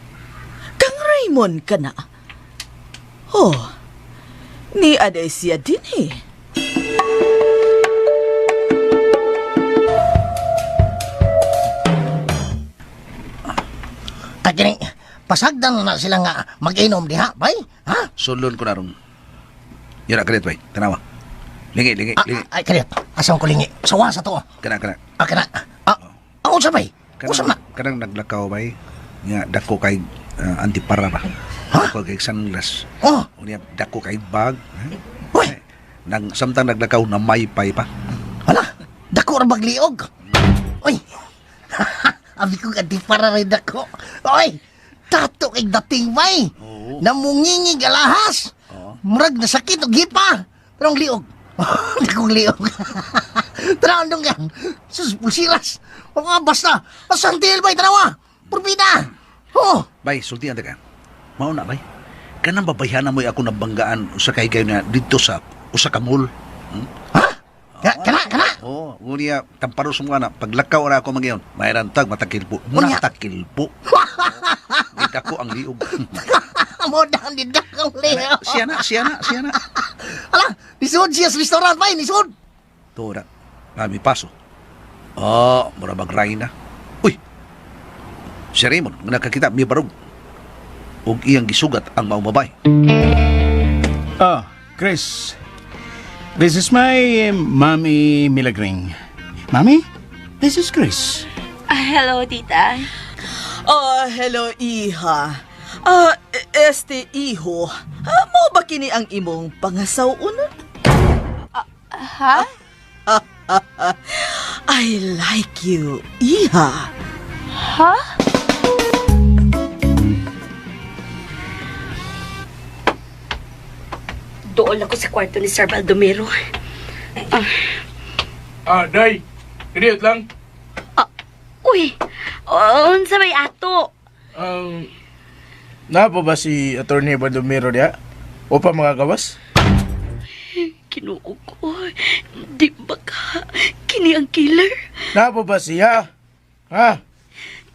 Raymond ka na. Oh. Ni aday siya din eh. Kagini, pasagdan na sila nga mag-inom diha, bay. Ha? Sulon ko na ron. Yun na, kalit, bay. Tanawa. Lingi, lingi, Ah, lingi. ay, kalit. Asa ko lingi? Sawa sa to. Kana, kana. Ah, kana. Ah, ah, unsa bay? Unsa Kanang, na? kanang naglakaw, bay. Nga, dako kay antipara ba? Dako kay sunglass. Oh, Unya, dako kay bag. Ha? uy, Nang, samtang naglakaw, na maypay pa. hala. Dako ra bagliog. Uy. Abi ko ka di para rin dako. Oy, tato kay dating bay. Oo. Namungingig alahas. Oo. Murag nasakit og gipa. Pero ang liog. Dakong liog. Tanaw dong kan. Sus, pulsiras. O nga, basta. Asantil bay, tanawa. Purbida. Oh, Bay, sultian ta ka. Mao na, bay. Kanang babayhana mo'y ako nabanggaan usa kay kayo na dito sa usa ka mall. Hmm? ha? Kana, kana. Oo, oh, unya tamparo sa mga na paglakaw ra ako magayon. Mayran tag matakilpo. Unya. Matakilpo. Dito ko ang liog. Mo dang di dakong liog. Siya na, siya na, siya na. Ala, nisud siya sa restaurant bay, nisud. Tora, kami paso. Oh, mura magray na. Uy. Si Raymond, nga nakakita mi barog. Ug iyang gisugat ang maong babay. Oh, Chris. This is my mommy Milagring. Mommy, this is Chris. Ah, hello, tita. Oh, hello, iha. Ah, este iho. Ah, mo ba kini ang imong pangasaw-unon? Ha? I like you, iha. Ha? Dool ako sa kwarto ni Sir Baldomero. Ah, day. Idiot lang. Uy, unsa may ato? Um, na po ba si Attorney Baldomero diha? O pa mga gawas? Kinuo ko. Di ba ka? Kini ang killer? Na po ba siya? Ha?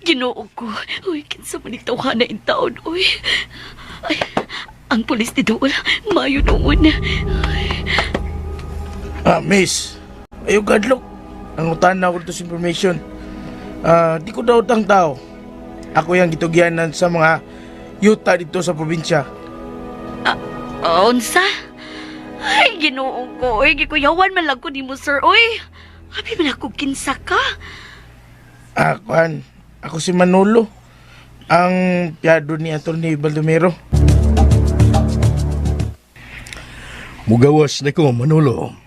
Ginoo ko. Uy, kinsa man ni tawhana in taon, uy. Ay, Ang pulis ni Dool, mayo noon. Ah, miss. Ayaw gadlok. Ang utan na ako dito sa information. Ah, di ko daw tang tao. Ako yung gitugyanan sa mga yuta dito sa probinsya. Unsa? Ay, Ginoo ko. Oy, gikuyawan man lang ko nimo, sir. Oy, abi man ako kinsa ka. Ah, kuan. Ako si Manolo. Ang piyado ni Atty. Baldomero. Mugawas na ko, Manolo.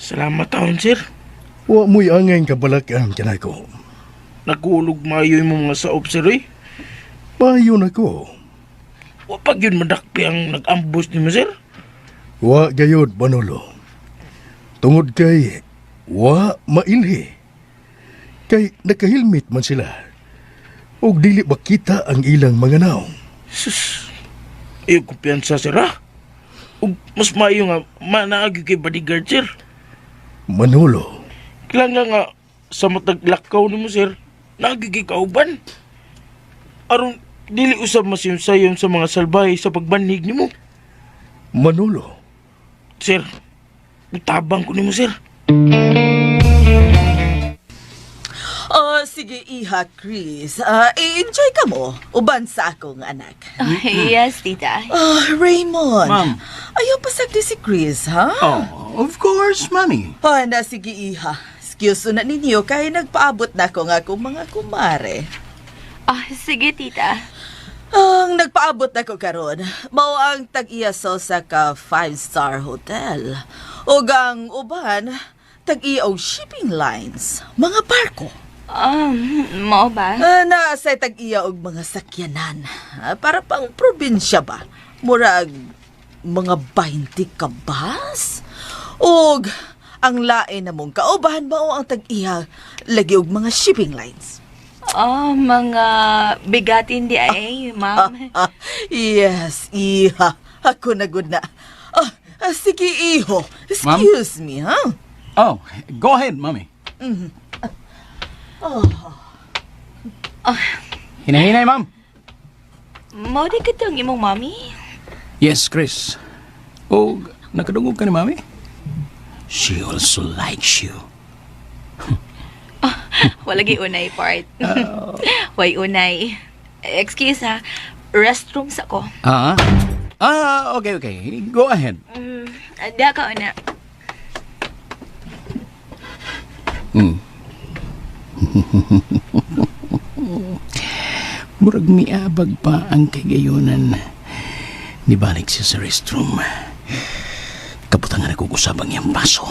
Salamat taon, sir. Wa mo'y angay kabalakan kanako. Nagulog maayo yung mga saop, sir, oy. Payo na ko. Wa pag yun madakpi ang nag-ambush nimo, sir. Wa gayod, Manolo. Tungod kay wa mailhi. Kay nakahilmit man sila. Og dili makita ang ilang mga naong. Sus. Ayaw kumpiyansa, sir, ha? Ug mas maayo nga manaagi kay bodyguard, sir. Manolo, Kailangan nga sa matag lakaw nimo, sir, naagi kay kauban. Aron dili usab masayom-sayom sa mga salbahe sa pagbanhig nimo. Manolo. Sir, utabang ko nimo, sir. Oh, sige iha, Chris. Ah, i-enjoy ka mo. Uban sa akong anak. Yes, tita. Ah, Raymond. Ma'am. Ayaw pasagdi si Chris, ha? Oh, of course, mami. Oh, na sige iha. Excuse na ninyo kay nagpaabot na ko nga akong mga kumare. Ah, sige, tita. Ang nagpaabot na ko karon, mao ang tag-iya sa usa ka five-star hotel. Ug ang uban, tag-iya og shipping lines, mga barko. Mao ba? Ah, naa say tag-iya og mga sakyanan. Ah, para pang probinsya ba? Murag mga 20 ka bus? Ug ang lain na mong kauban mao ang tag-iya lagi og mga shipping lines. Oh, mga bigatin di ay, ma'am. Ah, yes, iha. Ako na gud na. Ah, ah, sige, iho. Excuse me, ha? Oh, go ahead, mami. Oh. Hinahinay, ma'am. Mao di katong imong mami? Yes, Chris. Oh, nakadungog ka ni mami? She also likes you. Wala gi unay part. Way unay. Excuse ha. Restroom sa ko. Ah? Ah, okay, okay. Go ahead. Da ka una. Murag miabag pa ang kagayonan. Nibalik siya sa restroom. Kabutangan ako usabang iyang baso.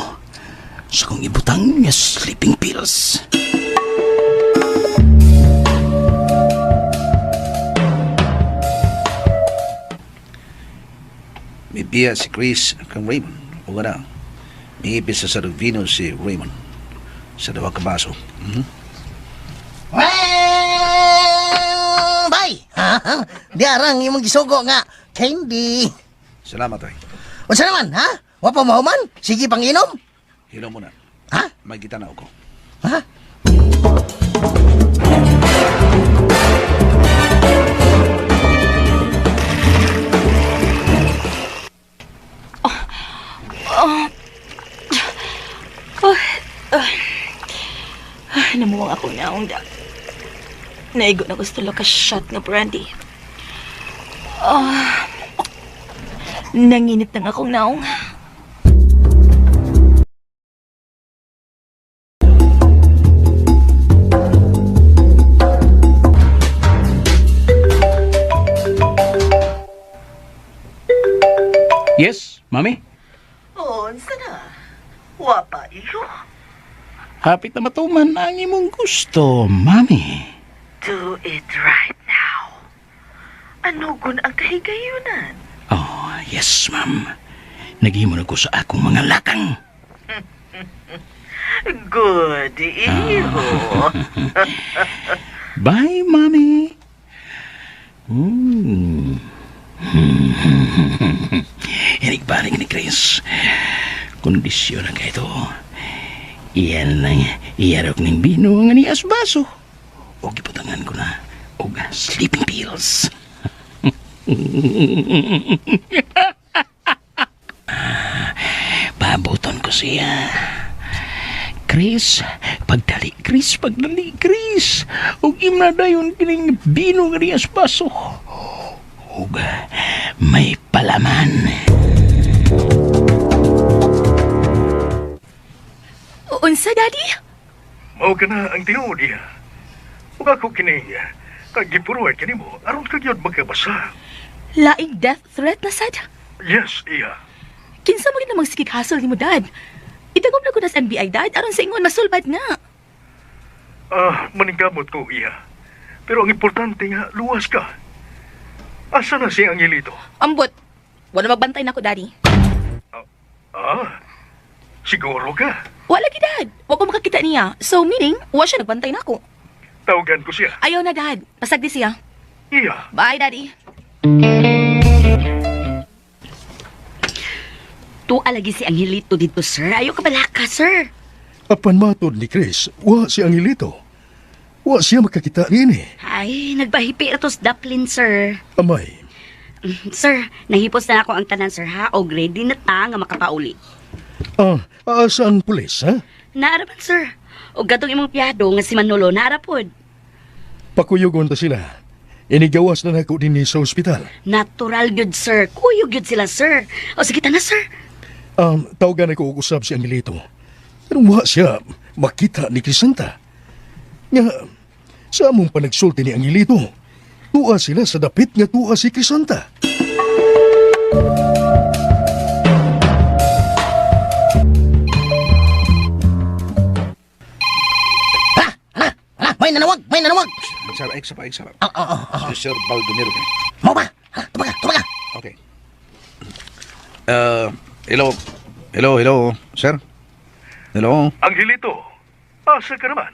Sa kong ibutang nga sleeping pills. Mibiya si Chris kang Raymond. O na. Miipis sa sarong vino si Raymond. Sa duha ka baso. Mhm. Well, bay! Ha? Di arang imong gisugo nga candy. Salamat, ay. Unsa naman, ha? Wa pa mahuman? Sige pang inom? Hilo mo na. Ha? May kita na ako. Ha? Ay, namuwang ako na da. Naigo na gusto ka shot nga brandy. Ah, nanginit na nga akong naong. Yes, mami? Oh, unsa na? Wa pa iho. Hapit na matuman ang imong gusto, mami. Do it right now. Ano gun ang kahigayunan? Oh, yes, ma'am. Naghimo na ko sa akong mga lakang. Good, iho. Bye, mami. Inigbalik ni Chris. Kondisyon ang ito. Iyan lang, iyarok ng bino ang ani asbaso. O gibutangan ko na og sleeping pills. Pabuton ko siya. Chris, pagdali, Chris, pagdali, Chris. Ug imna dayon kining bino nga niya sa baso. Ug may palaman. Unsa, Daddy? Mao ka na ang tinuod niya. Ug ako kining kagipuruan kanimo aron ka gyud magkabasa. Laing death threat na sad? Yes, iya. Kinsa mo namang sikig hassle nimo, Dad? Idagom na ko na sa NBI, Dad, aron sa ingon masulbad na. Ah, maningkamot ko, iya. Pero ang importante nga, luwas ka. Asa na si Angelito? Ambot, wala magbantay na ako, Daddy. Ah, siguro ka. Wala gi, Dad. Wa ko makakita niya. So, meaning, wa siya nagbantay na ako. Tawagan ko siya. Ayaw na, Dad. Pasagdi siya. Iya. Bye, Daddy. Tuwa lagi si Angelito dito, sir. Ayaw ka balaka, sir. Apan matod ni Chris, wa si Angelito. Wa siya makakita niini. Ay, nagbahipi na to sa Dublin, sir. Amay, Sir, nahipos na ako ang tanan, sir, ha? O ready na ta nga makapauli. ah, asa ang pulis, ha? Naaraman, sir. O gatong imong piyado nga si Manolo, naarapod. Pakuyugon ta sila. Inigawas na nako dinhi sa ospital. Natural good, sir. Kuyog gyud sila, sir. O sige ta na, sir. Tawagan ako og usab si Angelito. Pero wa siya makita ni Crisanta. Nga, sa among panagsulti ni Angelito, tuwa sila sa dapit nga tuwa si Crisanta. Ala, may nanawag, may nanawag. Sir, ay, sa pa, ay, sa pa. Ah, ah, ah, ah. Si Sir Baldomero. Mao ba? Ha, tumaga, tumaga. Okay. Hello. Hello, hello, sir. Hello. Angelito, asa ka naman?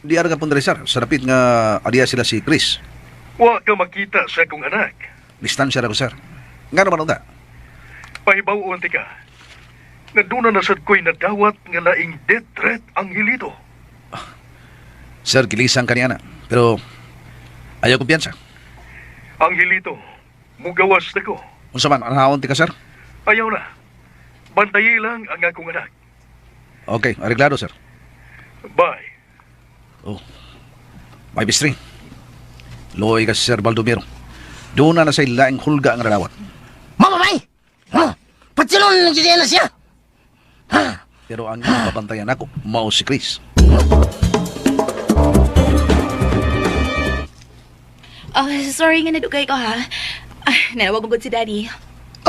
Di ara ka pong sir. Sa dapit nga adiya sila si Chris. Wa ka makita sa akong anak. Distansya ra ko, sir. Nga naman unta? Pahibaw ti ka. Nga doon na nasad ko'y nadawat nga laing death threat, Angelito. Sir, gilisan ka niya na. Pero ayaw kumpiyansa. Angelito, mugawas na ko. Unsa man, anahawon ti ka, sir? Ayaw na. Bantayi lang ang akong anak. Okay, areglado, sir. Bye. Oh. May bistri. Luoy ka si Sir Baldomero. Doon na sa ilaing hulga ang radawat. Mama, may! Ha? Patsilon lang siya na siya. Pero ang babantayan ako, mao si Chris. Oh, sorry nga nadugay ko, ha? Ah, nanawag mo gud si Daddy.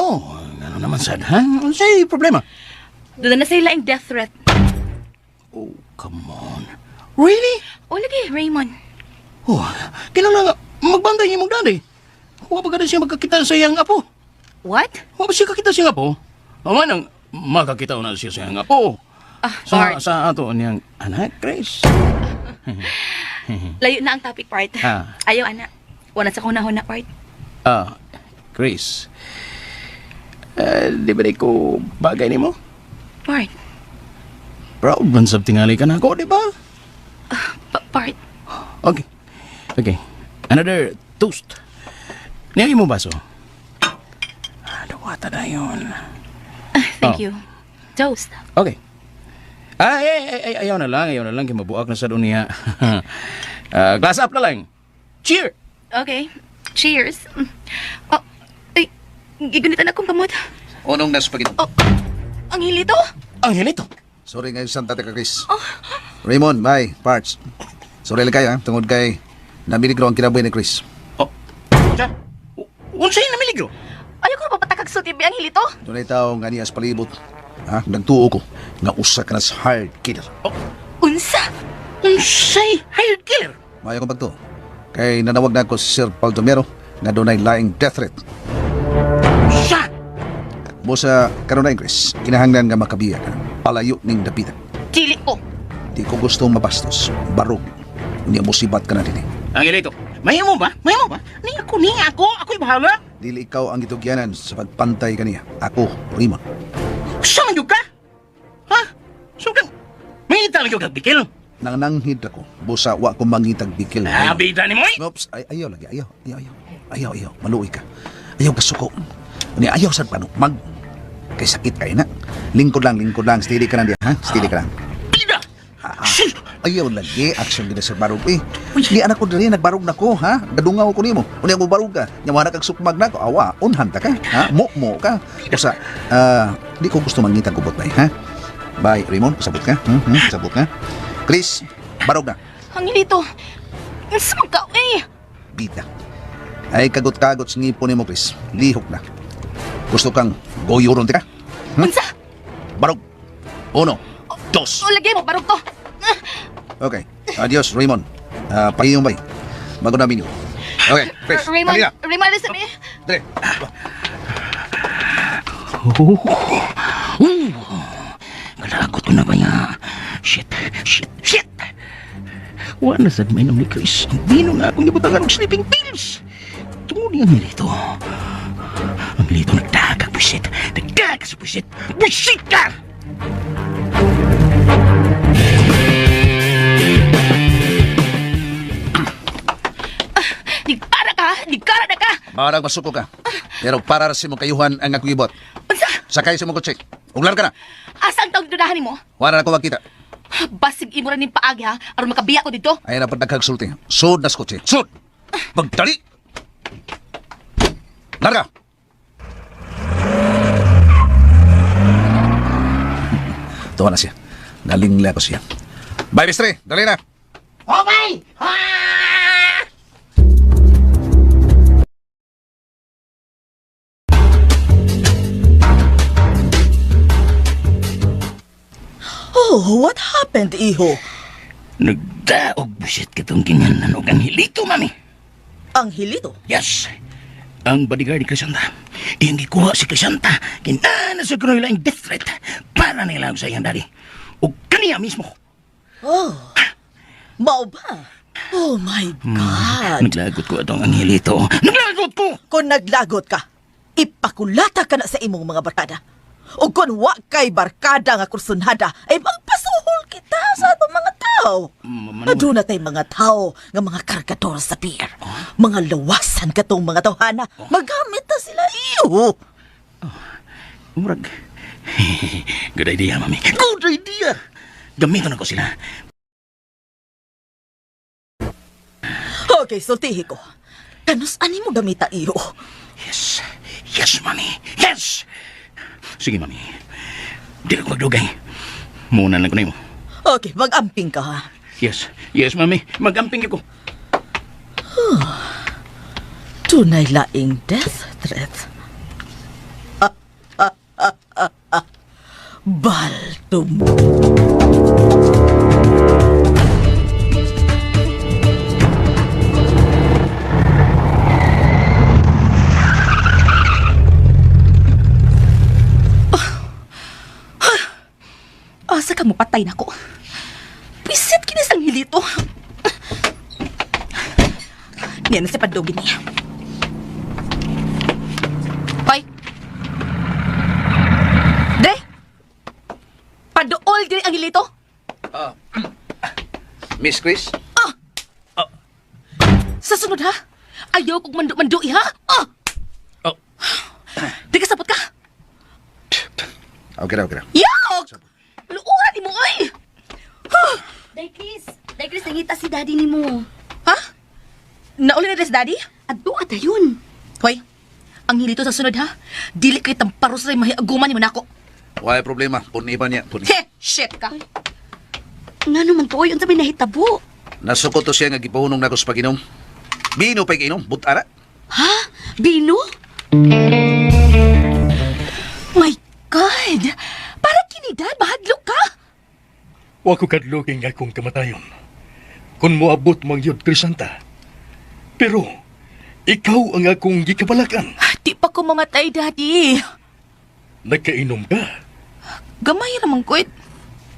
Oh, ano naman sad, ha? Unsay problema? Doon na sa laing death threat. Oh, come on. Really? O lagi, Raymond. Oh, kinahanglan nga magbantay imong daddy. Wa pa gani siya magkakita sa iyang apo. What? Wa ba siya kakita sa iyang apo? O man ang makakita na siya sa iyang apo. Ah, Sa, Bart. sa ato niyang anak, Chris. Layo na ang topic part. Ah. Ayaw, ana. Wala sa kuna-huna part. Ah, Chris. Di ba di ko bagay nimo? Part. Proud man sab tingali ka na ako, di ba? Part. Okay. Okay. Another toast. Niya mo baso. Ah, dawata na yun. Ah, thank Oh. you. Toast. Okay. Ay, ay, ay, ay, ayaw na lang, ayaw na lang. Kay mabuak na sa dunia. Ah, glass up na lang. Cheer! Okay. Cheers. Oh, ay, gigunitan akong kamot. Unong nasa pagin. Oh, ang hilito. Angelito. Sorry ngayon Santa ka, Chris. Raymond, bye. Parts. Sorry lang kayo, ha? Tungod kay namiligro ang kinabuhi ni Chris. Oh. Unsa? Unsay namiligro? Ayaw ko na papatakag sa TV ang hilito. Dunay tao nga niya sa palibot. Ha? Nagtuo ko nga usa ka na sa hired killer. Oh. Unsa? Unsay hired killer? Maayo kong pagtuo. Kay nanawag na ako si Sir Baldomero nga dunay laing death threat. Unsa? Busa karon na Chris, kinahanglan nga makabiya ka. Palayo ning dapitan. Dili ko. Di ko gusto mabastos. Barog. Unya musibat ka na dinhi. Angelito, mahimo ba? Mahimo ba? Ni ako, ni ako, ako'y bahala. Dili ikaw ang gitugyanan sa pagpantay kaniya. Ako, Raymond. Sa man gyud ka? Ha? So kang may lang gyud kag bikil. Nangnanghid ako. Busa wa ko mangitag bikil. Ah, bida ni mo eh. Oops, ay, ayaw lagi, ayaw, ayaw, ayaw. Ayaw, ayaw. Maluoy ka. Ayaw kasuko. Ni ayaw sad panukmag. Kay sakit kay na. Lingkod lang, lingkod lang. Steady ka lang diha, ha? Steady ka lang. Bida! Ayaw lagi, action gina sa barog eh. Di anak ko diri nagbarog na ko, ha? Gadungaw ko nimo. Unya mo barog ka. Nya wala kag sukmag nako. Awa, unhan ta ka, ha? Mo ka. Usa, di ko gusto mangita kubot bay, ha? Bye, Raymond, pasabot ka. Pasabot ka. Chris, barog na. Angelito, unsa man ka eh? Bida. Ay kagot-kagot sa ngipon nimo, Chris. Lihok na. Gusto kang goyuron ti ka? Unsa? Barog. Uno, dos. O lagay mo barog to. Okay. Adios, Raymond. Pahiyong bay. Bago namin yun. Okay, Chris. Raymond, dali na. Raymond, listen me. Dali. Kalagot ko na ba niya? Shit, shit, shit! Wala na sad mainom ni Chris. Ang bino nga akong gibutangan og sleeping pills. Tungod niya ang milito. Ang milito nagdagag busit. Nagdaga sa busit. Busit ka! Nigpara ka, nigkara na ka. Marang masuko ka. Pero para ra sa imong kayuhan ang akong ibot. Unsa? Sakay sa imong kotse. Uglar ka na. Asa ang tawag dudahan nimo? Wala na ko makita. Basig imo ra ning paagi ha, aron makabiya ko dito. Ay na nagkagsulti. Sud na sa kotse. Sud! Magdali! Larga! Tuwa na siya. Nalingla ko siya. Bye, Bistre! Dali na! Oh, bay! Ah! Oh, what happened, iho? Nagdaog busit kitong kinganan og ang hilito, mami. Ang hilito. Yes! Ang bodyguard ni Crisanta. Iyang gikuha si Crisanta. Kinana sa kuno ang death threat para nila sa iyang daddy. O kaniya mismo. Oh. Mao ba? Oh my God. Naglagot ko atong angelito. Naglagot ko! Kung naglagot ka, ipakulata ka na sa imong mga barkada. O kung wa kay barkada nga kursunada, ay magpasuhol kita sa atong mga tao. Aduna tay mga tao nga mga kargador sa beer. Mga lawasan katong mga tawhana. Magamit na sila iyo. Murag. Good idea, mami. Good idea! Gamiton ako sila. Okay, sultihi ko. Kanus ani mo gamita iyo? Yes. Yes, mami. Yes! Sige, mami. Di na ko magdugay. Muna lang ko na mo. Okay, mag-amping ka ha. Yes. Yes, mami. Magamping ako. Tunay laing death threat. Baltum. Asa ka mo patay nako. Pisit kinis ang hilito. Niya na si pandugin niya. Hoy. Dre. Paduol diri ang hilito. Miss Chris? Sa sunod ha. Ayaw kog mandu-mandu ha. Ah. Oh. Di ka sapot ka. Okay na, okay na. Yok! Luuran ni mo oy. Day Chris, Day Chris, nangita si daddy nimo. Ha? Nauli na dress daddy? Adto atayon. Hoy, ang hilito sa sunod ha. Dili kay tamparos ray mahiaguman nimo nako. Wala problema. Puni pa niya. Puni. He, shit ka. Ngano man to oy, unsa may nahitabo? Nasuko to siya nga gipahunong nako sa pag-inom. Bino pa'y kainom. Butara. Ha? Bino? My God! Para kinidad, mahadlok ka! Wa ko kadlokeng akong kamatayon. Kung moabot mang yun, Crisanta. Pero, ikaw ang akong gikabalakan. Di pa ko mamatay, Daddy. Nagkainom ka. Gamay ramang kuit.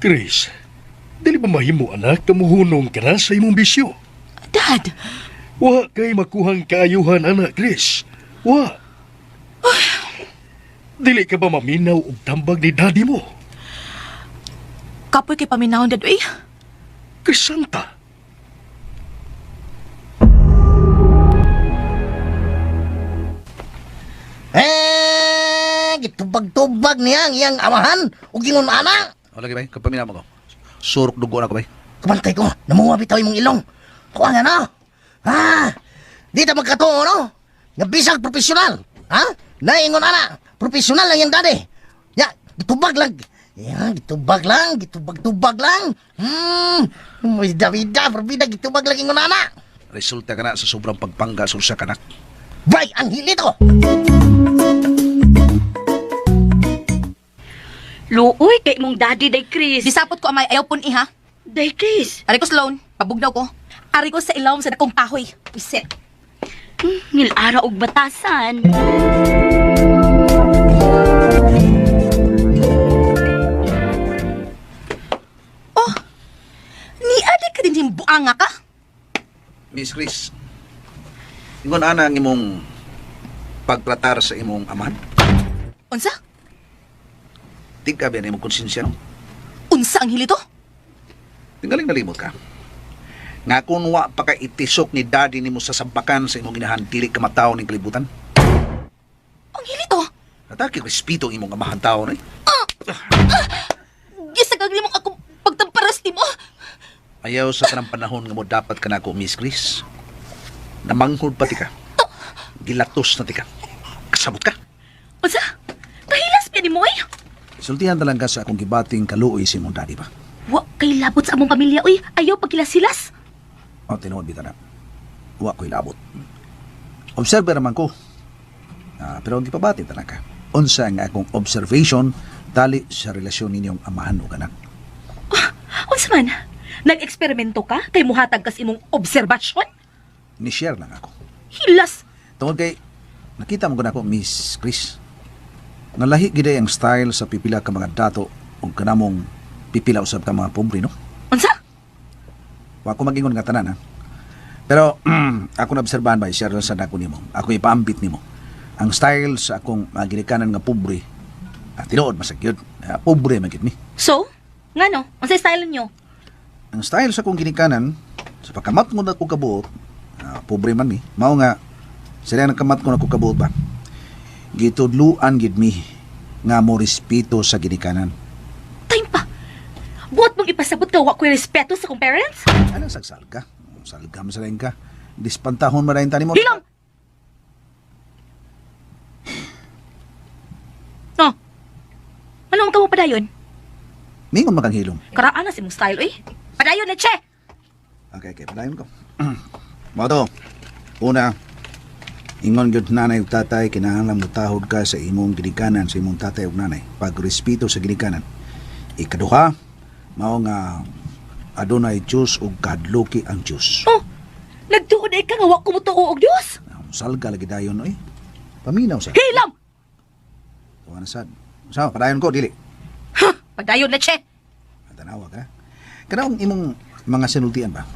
Chris, dili ba mahimo anak kamuhunong ka na sa imong bisyo? Dad, Wa kay makuhang kaayuhan anak, Chris. Wa. Dili ka ba maminaw og tambag ni daddy mo? kapoy kay paminahon, Dad. Uy, Crisanta. Gitubag-tubag niya ang iyang amahan ug ingon ana. O lagi bay, kapamina mo ko. Surok dugo na ko bay. Kumantay ko, namuha bitaw imong ilong. Kuha nga no. Ha? Di ta magkatuo no? Nga bisag profesional. Ha? Naingon ana, profesional lang yung daddy. Ya, gitubag lang. Ya, gitubag lang, gitubag-tubag lang. Bida-bida, bida, gitubag lang ingon ana. Resulta ka na sa sobrang pagpangga sa usa ka anak. Bay, ang hilito. Luoy kay mong daddy day Chris. Disapot ko amay, ayaw pun iha. Day Chris. Ari ko sa loan, pabugnaw ko. Ari ko sa ilawom sa dakong kahoy. Wiset. Ngilara og batasan. Oh, Ni adi ka din yung buanga ka? Miss Chris, ingon ana ang imong pagtratar sa imong amahan? Unsa? Tigka ba imong konsensya no? Unsa ang hilito? Tingaling nalimot ka. Nga kung wa pa ka itisok ni daddy nimo sa sampakan sa imong inahan dili ka mataw ning kalibutan. Ang hilito? Atake respeto ang imong amahan tao ni. Gisagag nimo akong pagtamparas nimo. Ayaw sa tanang panahon nga mo dapat ka nako, Miss Chris. Namanghod pa ti ka. Gilatos na ti ka. Kasabot ka. Unsa? Kahilas pa nimo eh. Sultihan talaga sa akong gibating kaluoy si imong daddy ba. Wa kay labot sa among pamilya uy. Ayaw pagkilas-hilas. O, tinuod bitaw na. Wa ko'y labot. Observer naman ko. Ah, pero ang gipabati talaga. Unsa nga akong observation tali sa relasyon ninyong amahan ug anak. Unsa man? Nag-eksperimento ka kay muhatag kas imong obserbasyon? Ni-share lang ako. Hilas. Tungod kay nakita mo ko na ako, Miss Chris. Nalahi gid ay ang style sa pipila ka mga dato ug kanamong pipila usab ka mga pobre, no? Unsa? Wa ko mag-ingon nga tanan, ha? Pero ako naobserbahan ba, share lang sa nako nimo. Ako ipaambit nimo. Ang style sa akong mga ginikanan nga pobre, tinuod masagyod. Pobre man gid mi. So, ngano? Unsa style niyo? Ang style sa akong ginikanan, sa pagkamat mo na ko kabuot, pobre man mi, mao nga sila nagkamat ko na ko kabuot ba. Gitudluan gid mi nga mo respeto sa ginikanan. Time pa. Buot mong ipasabot ka wa ko'y respeto sa kong parents? Anong sagsal ka? Salga mo sa rin ka. Dispantahon mo rin tani mo. Hilom! Oh. Ano ang kamo padayon? Mingon makang hilom. Karaan na si mong style, uy. Padayon na, che! Okay, padayon ko. Mao to. Una, ingon gyud nanay ug tatay kinahanglan motahod ka sa imong ginikanan sa imong tatay ug nanay. Pagrespeto sa ginikanan. Ikaduha, mao nga adunay Dios ug kahadluki ang Dios. Oh, nagtuod ay ka nga wa ko motuo og Dios. Salga lagi dayon oy. Paminaw sa. Hilom! Tuwa na sad. Sa padayon ko dili. Padayon na, che! Tanawa ka. Kanang imong mga sinultian ba?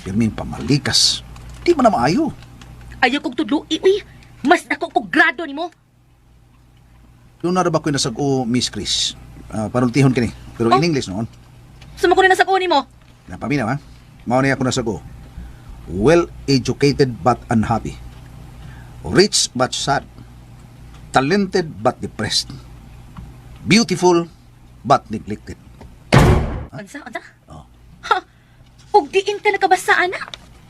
Pirmin pamalikas. Di man na maayo. Ayaw kong tudloi, uy. Mas dako kog grado nimo. Doon na ra ba ko'y nasag-o, Miss Chris? Panultihon kini. Pero in English noon. Sumo ko na nasag-o nimo. Napaminaw ha? Mao na ako nasag-o. Well-educated but unhappy. Rich but sad. Talented but depressed. Beautiful but neglected. Unsa, unsa? Oh. Ha? Ug diin ka nakabasa, ana?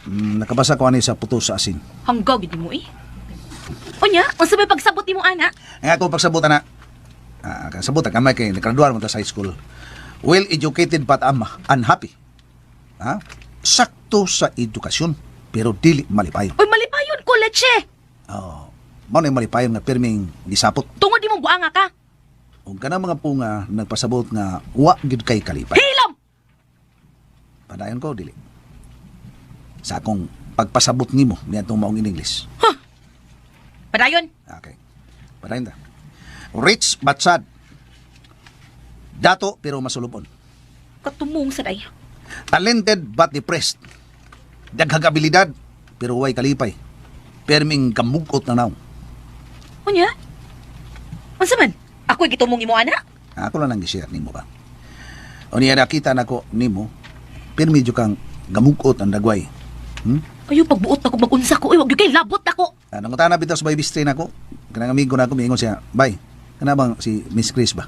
Nakabasa ko ani sa puto sa asin. Hanggaw gid nimo, eh. Unya, unsa may pagsabot nimo, ana? Ang ako pagsabot na. Kasabot gamay kay naggraduar mo ta sa high school. Well-educated but unhappy. Ha? Sakto sa edukasyon pero dili malipayon. Uy, malipayon ko, leche. Oh, mao na yung malipayon nga pirming gisapot. Tungod imong buanga ka. Ug kanang mga punga nagpasabot nga wa gid kay kalipay. Hilom! Padayon ko dili. Sa akong pagpasabot nimo niadtong maong in English. Padayon. Okay. Padayon ta. Rich but sad. Dato pero masulubon. Katumong sa day. Talented but depressed. Daghang abilidad pero way kalipay. Perming kamugot na naong. Unya? Unsa man? Ako'y gitumong imo ana? Ako lang ang gishare nimo ba. O niya nakita nako nimo, pirmi jud kang gamugot ang dagway. Ayaw pagbuot na ko magunsa ko. Uy, wag gyud kay labot nako. Nangutana bitaw sa baby strain ako. Kanang amigo na ako, miingon siya, "Bay, Kana bang si Miss Chris ba?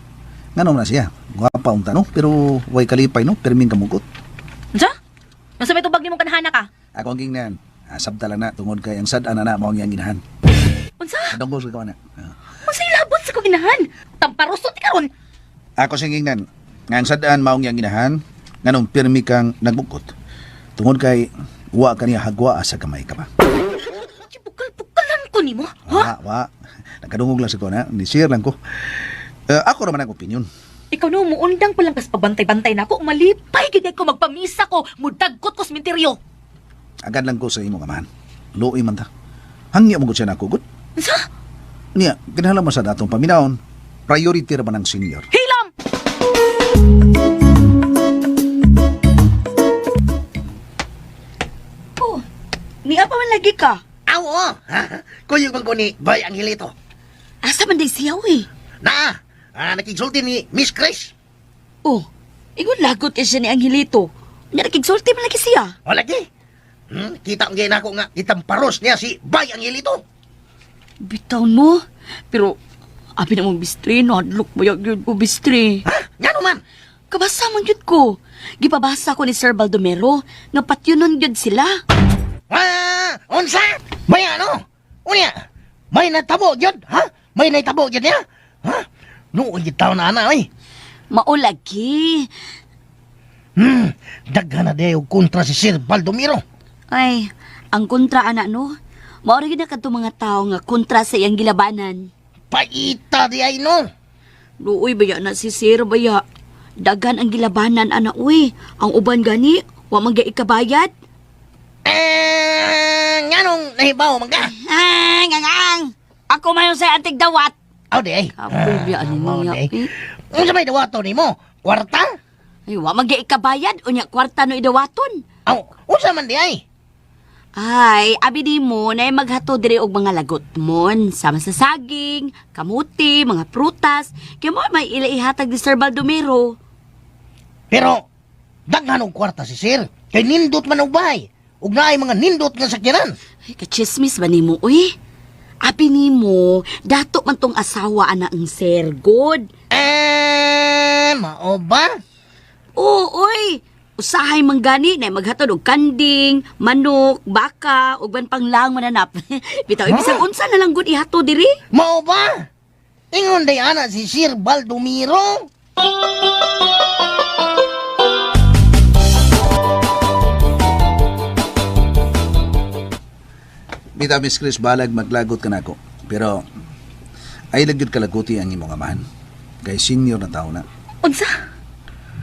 Ngano man na siya? Gwapa unta no, pero way kalipay no, pirming kamugot. Unsa? Unsa may tubag nimong kanahana ka? Ako ang gingnan. Sabta lang na tungod kay ang sad-an na na mao ang iyang ginahan. Unsa? Adong ko na. Ah. Unsa ilabot sa kong ginahan? Tamparuso ti karon. Ako sing gingnan. Nga ang sad-an mao ang iyang ginahan, nganong pirmi kang nagbukot. Tungod kay wa kaniya hagwa sa kamay ka pa. Bukal-bukalan ko nimo. Ha? Wa, wa. Nakadungog lang sa ko na, ni share lang ko. Eh, ako raman ang opinion. Ikaw no, muundang pa lang kas pagbantay-bantay na ako. Malipay gid ko magpamisa ko, mudagkot ko sa sementeryo. Agad lang ko sa imong amahan. Luoy man ta. Hangya mo gud siya nako gud. Unsa? Niya, kinahanglan mo sa datong paminawon. Priority ra ba ng senior? Hilam! Oh, niya pa man lagi ka. Aw, oh. Kuyog man ko ni Bay Angelito. Asa man day siya, eh. Na, nakigsulti ni Miss Chris. Oh, ingon lagot kay siya ni Angelito. Nya nakigsulti man lagi siya. O lagi. Kita ang gina ko nga itamparos niya si Bay Angelito. Bitaw no. Pero abi na mong bistri, nahadlok mo yun ko bistri. Ha? Ngano man? Kabasa man gyud ko. Gipabasa ko ni Sir Baldomero nga patyunon gyud sila. Ah, unsa? May ano? Unya, may natabo gyud, ha? May natabo gyud niya? Ha? Noon gyud taon na ana oy. Mao lagi. Daghan na dayo kontra si Sir Baldomero. Ay, ang kontra ana no. Mao ra gyud na kadto mga tawo nga kontra sa iyang gilabanan. Paita di ay no. Luoy baya na si Sir baya. Daghan ang gilabanan ana uy. Ang uban gani, wa man gyud ikabayad. Eh, nganong nahibaw man ka? Ang ang ang. Ako mayon sa antig dawat. Aw di ay. Kapoy biya ani mao niya. di ay. eh. Unsa may dawato nimo? Kwarta? Ay, wa man gyud ikabayad unya kwarta no idawaton. Aw, unsa man di ay? Ay, abi di mo na maghato diri og mga lagot mon, sama sa saging, kamuti, mga prutas, kay mo may ila ihatag ni Sir Baldomero. Pero daghan og kwarta si Sir. Kay nindot man og bahay. Ug naay mga nindot nga sakyanan. Ay, kachismis ba nimo uy? Abi nimo, dato man tong asawa ana ang Sir God. Eh, mao ba? Oo, oy. Usahay man gani na maghatod og kanding, manok, baka, ug ban pang lang mananap. Bitaw ibisag unsa na lang gud ihato diri. Mao ba? Ingon day ana si Sir Baldomiro. Bitaw Miss Chris, balag maglagot ka nako. Pero ay lagyod kalaguti ang imong amahan. Kay senior na tao na. Unsa?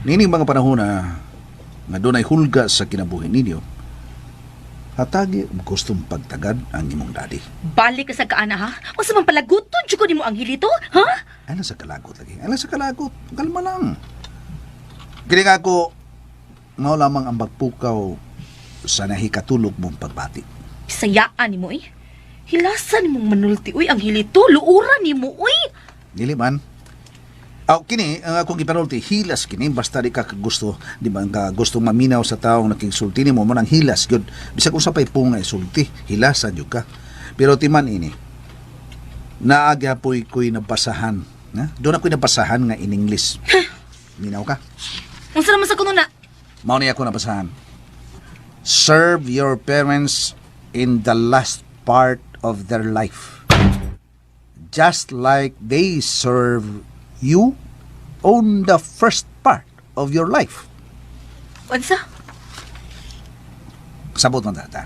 Nining mga panahon na nga dunay hulga sa kinabuhi ninyo, hatagi og gustong pagtagad ang imong daddy. Balik ka sa kaana ha? Unsa man palaguton jud ko nimo Angelito, ha? Ala sa kalagot lagi. Ala sa kalagot. Kalma lang. Kini nga ako, mao lamang ang pagpukaw sa nahikatulog mong pagbati. Bisayaan nimo eh. Hilasan nimong manulti uy Angelito, luura nimo uy. Dili man. Aw kini ang akong gipanulti hilas kini basta di ka gusto di ba ka gusto maminaw sa taong nakigsulti nimo mo nang hilas gyud bisag unsa pay punga isulti hilasan gyud ka pero timan ini naagyapoy ko'y nabasahan na doon ako'y nabasahan nga in English minaw ka. Unsa naman sa kuno na? Mao ni ako nabasahan. Serve your parents in the last part of their life. Just like they serve you on the first part of your life. Unsa? Sabot man tata.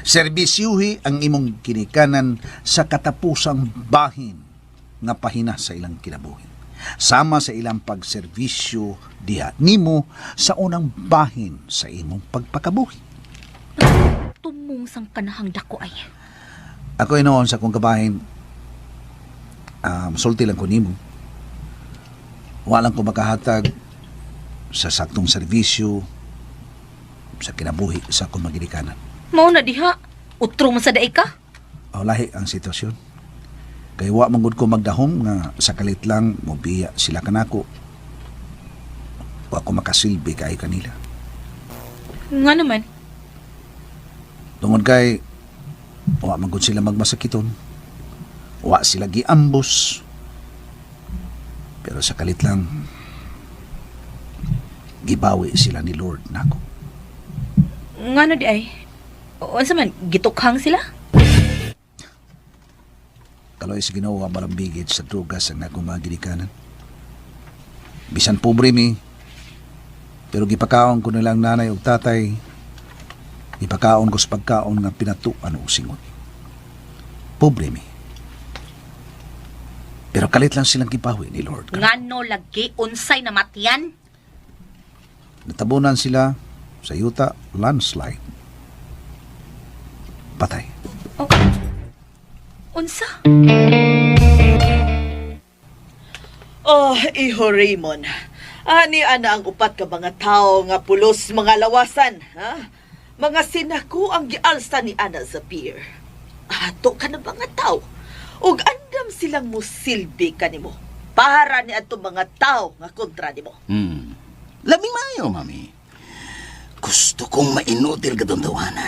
Serbisyuhi ang imong kinikanan sa katapusang bahin nga pahina sa ilang kinabuhi. Sama sa ilang pagserbisyo diha nimo sa unang bahin sa imong pagpakabuhi. Tumong sang kanahang dako ay. Ako inoon sa akong kabahin, sulti lang ko nimo. Walang ko makahatag sa saktong serbisyo sa kinabuhi sa akong maginikanan. Mao na diha. Utro man sa daig ka. Aw, lahi ang sitwasyon. Kay wa man gud ko magdahom nga sa kalit lang mobiya sila kanako. Wa ko makasilbi kay kanila. Nga naman. Tungod kay wa man gud sila magmasakiton. Wa sila giambos. Pero sa kalit lang, gibawi sila ni Lord nako. Ngano di ay? Unsa man gitukhang sila? Kaloy sa Ginoo ang malambigit sa drugas ang akong mga ginikanan. Bisan pobre mi, pero gipakaon ko nilang nanay ug tatay, gipakaon ko sa pagkaon nga pinatuan og singot. Pobre mi. Pero kalit lang silang gibawi ni Lord. Ngano lagi unsay namatyan? Natabunan sila sa yuta, landslide. Patay. Unsa? Oh, iho Raymond. Ani ana ang upat ka mga tao nga pulos mga lawasan, ha? Mga sinako ang gialsa ni ana sa pier. Ato ka na mga tao. Ug andam silang musilbi kanimo. Para ni adto mga tao nga kontra nimo. Labing maayo, mami. Gusto kong mainutil katong tawana.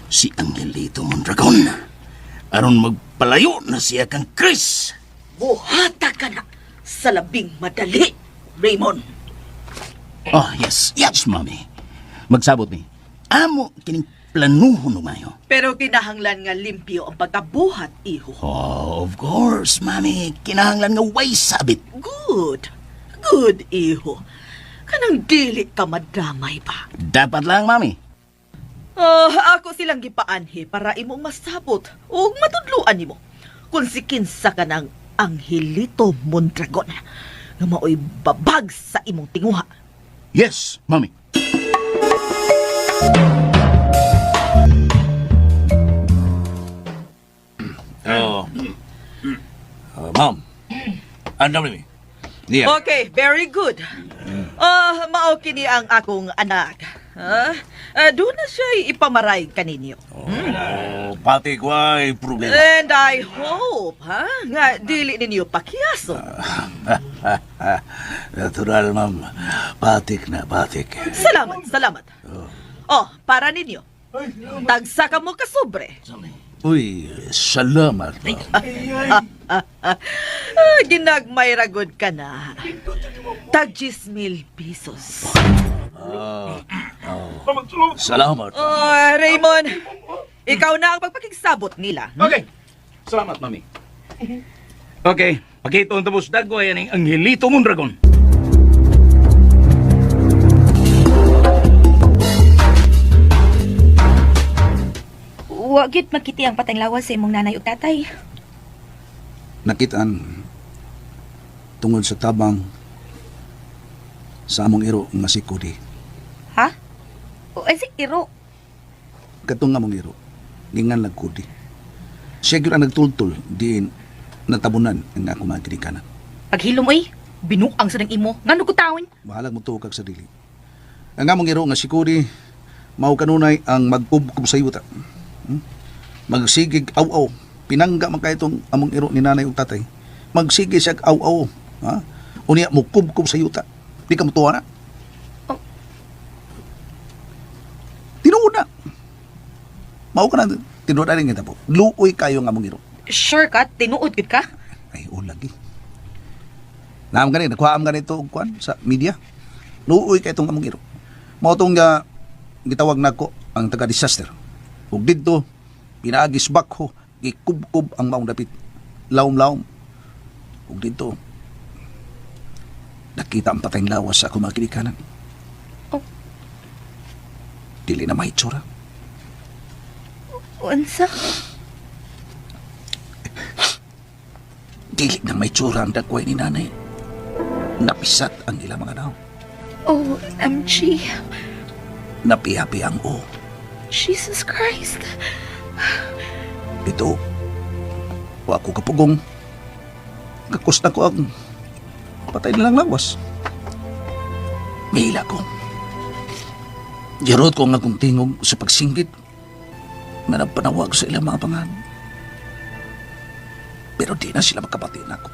Si Angelito Mondragon. Aron magpalayo na siya kang Chris. Buhata ka na sa labing madali, Raymond. Oh, yes. Yes, mami. Magsabot mi. Amo kining planuhon umayo. Pero kinahanglan nga limpyo ang pagkabuhat, iho. Oh, of course, mami. Kinahanglan nga way sabit. Good. Good, iho. Kanang dili ka madamay ba? Dapat lang, mami. Oh, ako silang gipaanhi para imong masabot ug matudluan nimo kung si kinsa ka ng Angelito Mondragon nga maoy babag sa imong tinguha. Yes, mami. Oh. Ma'am. Andam ni mi. Niya. Okay, very good. Oh, mao kini ang akong anak. Ah, doon na siya ipamaray kaninyo. Oh, pati ko ay problema. And I hope, ha, nga dili ninyo pakiyaso. Natural, ma'am. Patik na, patik. Salamat, salamat. Oh, para ninyo. Tagsa ka mo kasobre. Uy, salamat, ma'am. Ah, ginagmay ragod ka na. Tag 10,000 pesos. Ah, oh. Salamat. Oh, Raymond, ikaw na ang pagpakigsabot nila. Okay. Salamat, mami. Okay, pakita ang tapos dagko ayan ang Angelito Mondragon. Wa gyud makiti ang patayng lawas sa imong nanay ug tatay. Nakitaan tungod sa tabang sa among iro nga si Cody. Ha? O ay si iro. Katong among iro, gingan lag Cody. Siya gyud ang nagtultol diin natabunan ang akong mga ginikanan. Paghilom oy, binuang sa nang imo. Ngano ko tawon? Bahalag mo tuo kag sa dili. Ang among iro nga si Cody, mao kanunay ang magkubkob sa yuta. Magsigig aw-aw. Pinangga man kay itong among iro ni nanay ug tatay. Magsige siya aw-aw. Ha? Unya mo kubkob sa yuta. Di ka mutuwa na. Oh. Tinuod na. Mao ka na tinuod na rin kita po. Luoy kayo nga among iro. Sure ka, tinuod gyud ka? Ay, o lagi. Naam gani, nakuha am ganito og kuan sa media. Luoy kay itong among iro. Mao tong nga gitawag nako ang taga disaster. Ug didto pinaagis bakho gikubkob ang maong dapit. Lawom-lawom. Ug didto nakita ang patayng lawas sa akong mga ginikanan. Oh. Dili na mahitsura. Unsa? Dili na mahitsura ang dagway ni nanay. Napisat ang ilang mga naw. OMG. Napihapi ang o. Jesus Christ. Ito, wa ko kapugong. Kakos na ko ang patay nilang lawas. Mihila ko. Girot ko ang akong tingog sa pagsinggit na nagpanawag sa ilang mga pangan. Pero di na sila makabati na ako.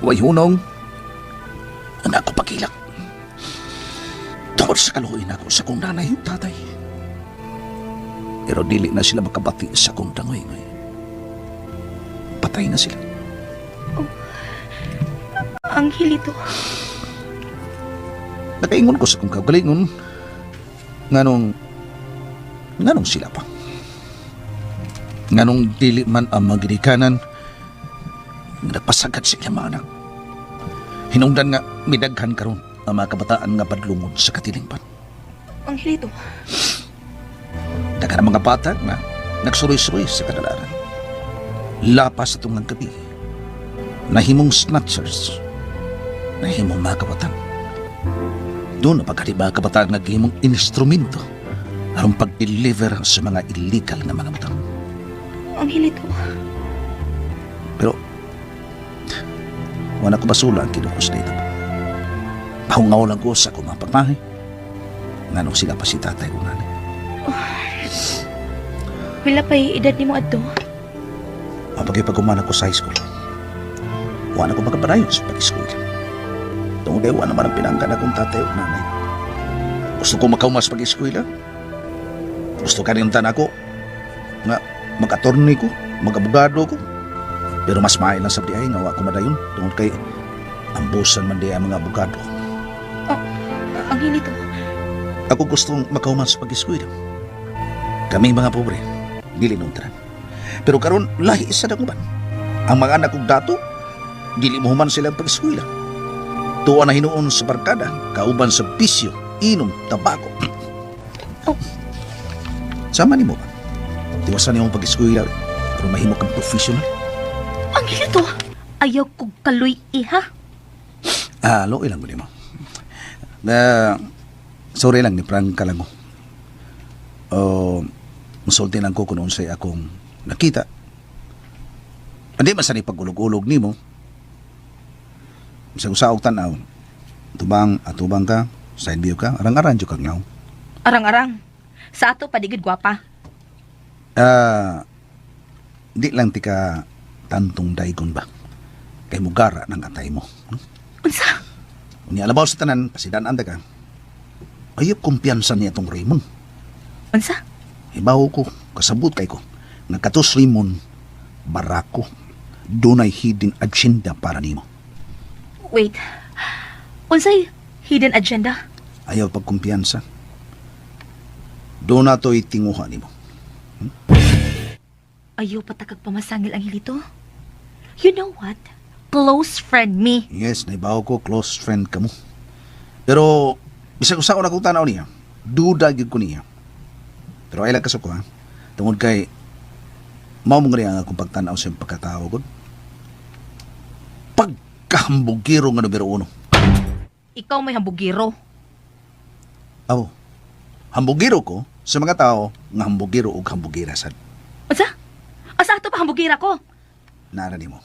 Way hunong, ang ako pagilak. Tungod sa kaluoy nako sa kong nanay ug tatay. Pero dili na sila makabati sa akong dangoy-ngoy. Patay na sila. Oh. Angelito. Nakaingon ko sa kong kaugalingon nganong nganong sila pa. Nganong dili man ang mga ginikanan nga nagpasagad sa inyong mga anak. Hinungdan nga midaghan karon ang mga kabataan nga padlungod sa katilingban. Angelito. Daghan ang mga bata na nagsuroy-suroy sa kadalaran. Lapas sa tungang gabi. Nahimong snatchers. Nahimong mga kabataan. Doon na pagkati mga kabataan nga gihimong instrumento aron pag-deliver sa mga illegal nga mga butang. Angelito. Pero wala ko basula ang kinukus na ito. Pahungaw lang ko sa akong mga pagmahay. Nganong sila pa si tatay o nanay. Wala pa'y edad nimo adto. Mapagipag-uman ako sa high school. Wala ko makapadayon sa pag-eskwela. Tungod ay wala naman ang pinangkan akong tatay o nanay. Gusto ko makaumas pag-eskwela. Gusto ka rin ako nga mag-attorney ko, mag-abogado ko. Pero mas maayo lang sa di ay nga wa ko madayon tungod kay ambusan man di ang mga abogado. Angelito. Ako gustong makauman sa pag-eskwela. Kami mga pobre, dili nung tanan. Pero karon lahi sa uban. Ang mga anak kong dato, dili mo human sila ang pag-eskwela. Tuwa na hinuon sa barkada, kauban sa bisyo, inom, tabako. Oh. Sama nimo ba? Tiwasan nimo pag-eskwela, pero mahimo kang professional. Angelito. Ayaw kog kaloy iha. Ah, luoy lang ko nimo. Na sorry lang ni prank ka lang ko. Oh, musulti lang ko kung unsay akong nakita. Hindi man sa ni pagulog-ulog nimo. Sa usaog tan-aw. Tubang atubang ka, side view ka, arang-aran jud kag naw. Arang-arang. Sa ato padigid gwapa. Ah, di lang ti ka tantong daygon ba. Kay mugara ng atay mo. Unsa? Unya labaw sa tanan, pasidan anda ka. Ayop kumpiyansa niya tong Raymond. Unsa? Ibaw ko, kasabot kay ko. Nga katos Raymond, barako. Dunay hidden agenda para nimo. Wait. Unsay hidden agenda? Ayaw pagkumpiyansa. Doon na to'y tinguha nimo. Ayaw patakag pamasangil, Angelito. You know what? Close friend me. Yes, naibaw ko, close friend ka mo. Pero, bisag usa ko na kong tanaw niya, duda gyud ko niya. Pero ay lang kasok ko ha. Tungod kay, mao mo nga ang akong pagtanaw sa iyong pagkatao gud. Pagkahambugiro nga numero uno. Ikaw may hambugiro. Aw, hambugiro ko sa mga tao nga hambugiro og hambugira sad. Unsa? Asa ato pa hambugira ko? Nara nimo.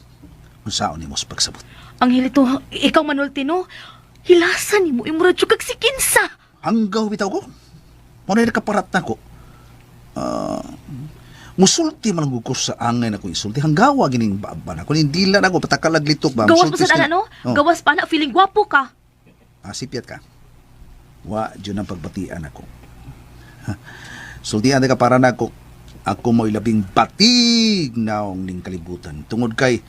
Unsaon nimo sa pagsabot. Angelito, ikaw manulti no. Hilasan nimo imura jud kag sikinsa. Hanggaw bitaw ko. Mo na nakaparat na ko. Ah, musulti man lang ko sa angay na ko isulti. Hanggawa gining baba na ko. Hindi lang ako patakalag litok ba. Gawas pa Musulti sa sila. ana no? Oh. Gawas pa na feeling gwapo ka. Ah, sipyat ka. Wa jud ang pagbatian ako. Sultian ka para nako. Ako mo'y labing batig naong ning kalibutan. Tungod kay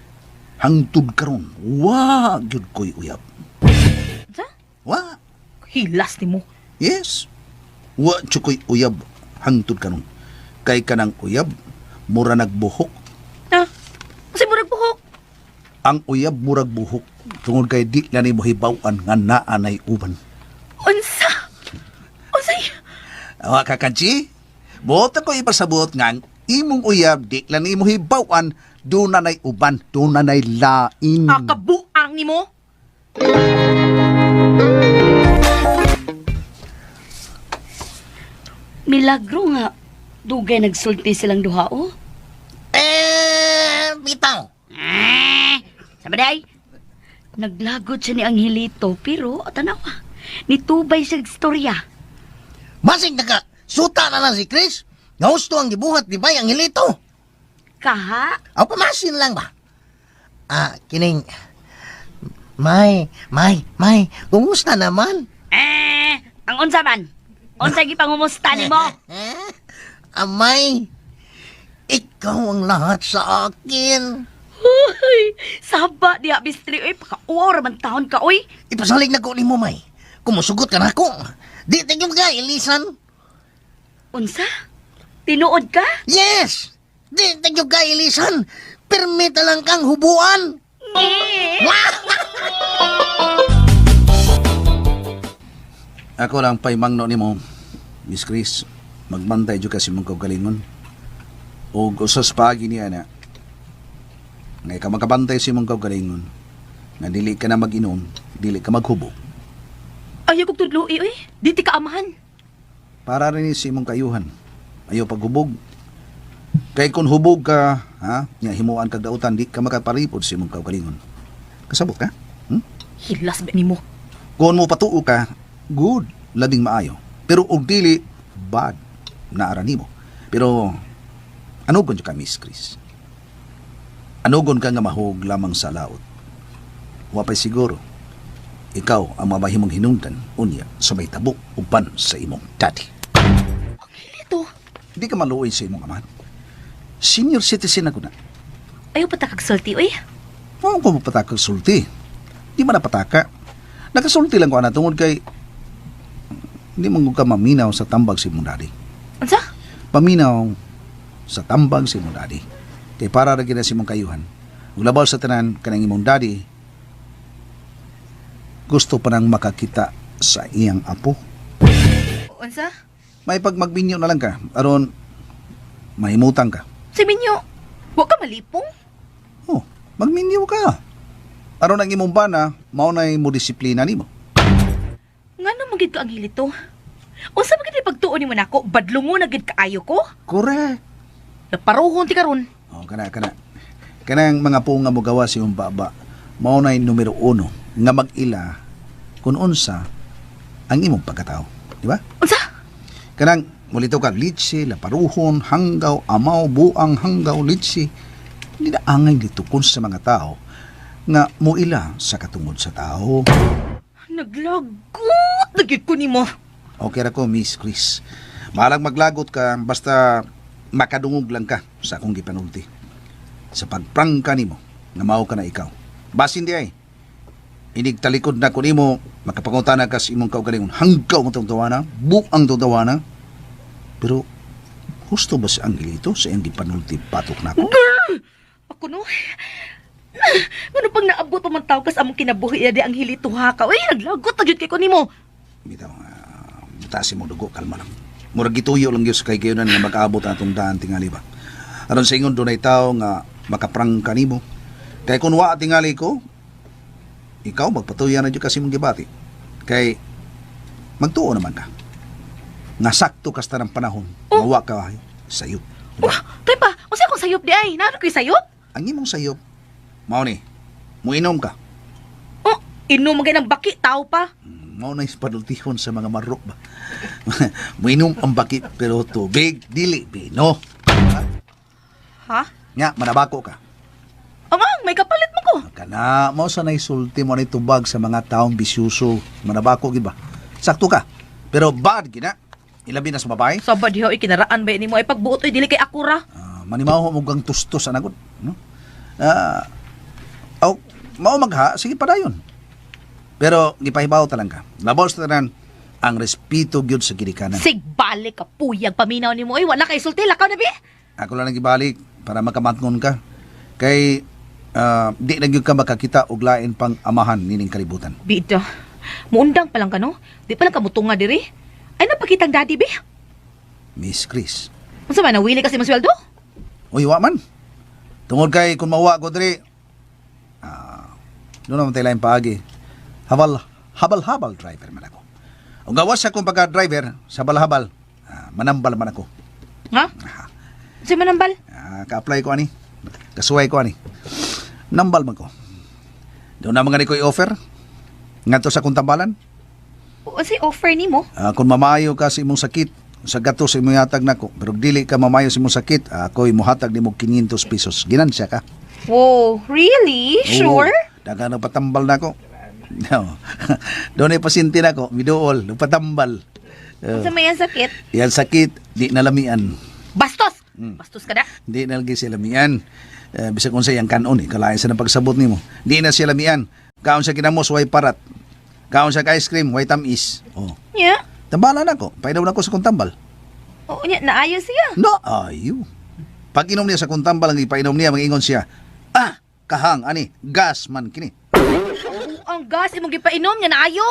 hangtod karon, wa gyud ko'y uyab. Unsa? Wa. Hilas nimo. Yes. Wa jud ko'y uyab hangtod karon. Kay kanang uyab mura nagbuhok. Ha? Unsay murag buhok? Ang uyab murag buhok tungod kay di na nimo hibaw-an nga naa nay uban. Unsa? Unsay? Awa ka kanchi. Buot ako ipasabot nga ang imong uyab di lang nimo hibaw-an doon na nay uban, doon na nay lain. Ah, kabuang nimo. Milagro nga. Dugay nagsulti silang duha, oh. Eh, bitaw. Eh, sabi day, naglagot siya ni Angelito, pero tanawa, nitubay siya istorya. Basig naka, suta na lang si Chris. Nga husto ang gibuhat ni Bay Angelito. Kaha? Aw, pamasin lang ba? Ah, kining... May, may, may, kumusta naman? Eh, ang unsa man? Unsa gipangumusta nimo? Eh, amay, ikaw ang lahat sa akin. Uy, saba diha bistri oy, pakauwaw ra man taon ka oy. Ipasalig na ko ni mo, May. Kumusugot ka na ako. Di tayo ka, ilisan. Unsa? Tinuod ka? Yes! Di tayo ka, ilisan. Permita lang kang hubuan. Ako lang paimangno nimo, Miss Chris. Magbantay jud kasi mong kaugalingon. O usas paagi niya na. Ngay ka makabantay sa imong kaugalingon. Nga dili ka na mag-inom, dili ka maghubo. Ayaw kog tudloi oy. Di ti ka amahan. Para rin sa imong kayuhan. Ayaw paghubog. Kay kung hubog ka, ha, nya himuan kag dautan, di ka makaparipod sa imong kaugalingon. Kasabot ka? Hmm? Hilas ba nimo? Kung mo patuo ka, good, labing maayo. Pero og dili, bad, naara nimo. Pero anugon jud ka, Miss Chris? Anugon ka nga mahug lamang sa laot. Wa pa'y siguro. Ikaw ang mamahimong hinungdan unya sa may tabok uban sa imong daddy. Ito, Hindi ka maluoy sa imong amahan. Senior citizen ako na. ayaw pa ta kag sulti oy. Mao ko mapatakag sulti. Di man napataka. Nakasulti lang ko ana tungod kay hindi man ka maminaw sa tambag sa imong daddy. Unsa? Paminaw sa tambag sa imong daddy. Kay para ra gid na sa imong kayuhan. Ug labaw sa tanan kanang imong daddy gusto pa nang makakita sa iyang apo. Unsa? May pag magminyo na lang ka aron mahimutang ka. Si Minyo, wa ka malipong? Oh, magminyo ka. Aron ang imong bana mao nay mo disiplina nimo. Ngano man gid ka ang hilito? Unsa man gid pagtuon nimo nako? Badlungo na gid kaayo ko? Correct. Naparuhon ti karon. Oh, kana kana. Kanang mga punga mo gawa si imong baba, mao nay numero uno nga mag-ila kung unsa ang imong pagkatao, di ba? Unsa? Kanang mulito ka litsi, laparuhon, hanggaw, amaw, buang, hanggaw, litsi. Hindi na angay litukon sa mga tao nga muila sa katungod sa tao. Naglagot na gid ko nimo. Okay ra ko, Miss Chris. Malang maglagot ka, basta makadungog lang ka sa akong gipanulti. Sa pagprangka nimo, nga mao ka na ikaw. Basin di ay. Inig talikod na ko nimo, makapangutana ka sa imong kaugalingon. Hanggaw mo tong tawana, buang tong tawana. Pero, husto ba si Angelito sa iyang gipanulti patok na ako? Ako no. Ngano pag naabot pa man tawag ka sa among kinabuhi di ang hilito ha ka. Uy, naglagot na gyud kay ko nimo. Bitaw, butasin mo dugo, kalma lang. Murag gituyo lang gyud sa kay gayunan nga mag-abot atong daan tingali ba. Aron sa ingon dunay tawo nga makaprangka nimo. Kay kun wa tingali ko, ikaw magpatuya na jud kasi mong gibati. Kay magtuo naman ka. Nga sakto kasta ng panahon, Oh. mawa ka sayop. Oh, tay pa, unsa akong sayop di ay? Naano ko'y sayop? Ang imong sayop, mao ni, muinom ka. Oh, inom man ng baki tao pa. Mao na padultihon sa mga marok ba. Muinom ang baki pero tubig dili bino. Ha? Nga, manabako ka. Ang ang, may kapalit mo ko. Kana, mao sa naisulti mo ni tubag sa mga taong bisyuso. Manabako gid ba? Sakto ka. Pero bad gina. Ilabi na sa babae. Sabad diha oy kinaraan ba nimo ay pagbuot oy dili kay akura. Ah, manimaho mo gang tustos anagod, no? Ah, aw, mao magha, sige padayon. Pero gipahibaw ta lang ka. Labaw sa tanan ang respeto gyud sa ginikanan. Sigbalik ka puyag paminaw nimo oy wala kay sulti lakaw na bi. Ako lang nagibalik para makamatngon ka. Kay di na gyud ka makakita og lain pang amahan nining kalibutan. Bida. Muundang pa lang ka no. Di pa lang ka mutunga diri. Ay napakitang daddy bi. Miss Chris. Unsa man nawili kasi masweldo? Uy, wa man. Tungod kay kung mawa ko diri, doon naman tayo laing paagi. Habal, habal-habal driver man ako. Ang gawas sa akong pagka-driver, sa habal-habal, manambal man ako. Ha? Unsa man nambal? Ka-apply ko ani. Kasuway ko ani. Nambal man ko. Doon naman gani ko i-offer. Ngadto sa akong tambalan. Unsa offer nimo? Kung mamayo ka sa imong sakit, sa gato sa imong yatag nako, pero dili ka mamayo sa imong sakit, ako'y mohatag nimo 500 pesos. Ginansya ka. Wow, really? Sure? Oo, daghang nagpatambal na ako. No. Doon ay pasyente na ako, miduol, nagpatambal. Unsa may ang sakit? Yan sakit, di nalamian. Bastos! Bastos ka da. Di na lagi siya lamian. Eh, bisag unsa iyang kanon eh, kalain sa nang pagsabot nimo. Di na siya lamian. Kaon siya kinamos, way parat. Kaon siya ka ice cream, way tamis. Oh. Nya. Tambalan ako. Painom na ako sa kong tambal. Oo, nya naayo siya. No, ayo. Pag inom niya sa kong tambal, ang ipainom niya, mangingon siya, ah, kahang, ani, gas man kini. Ang gas imong gipainom nya naayo.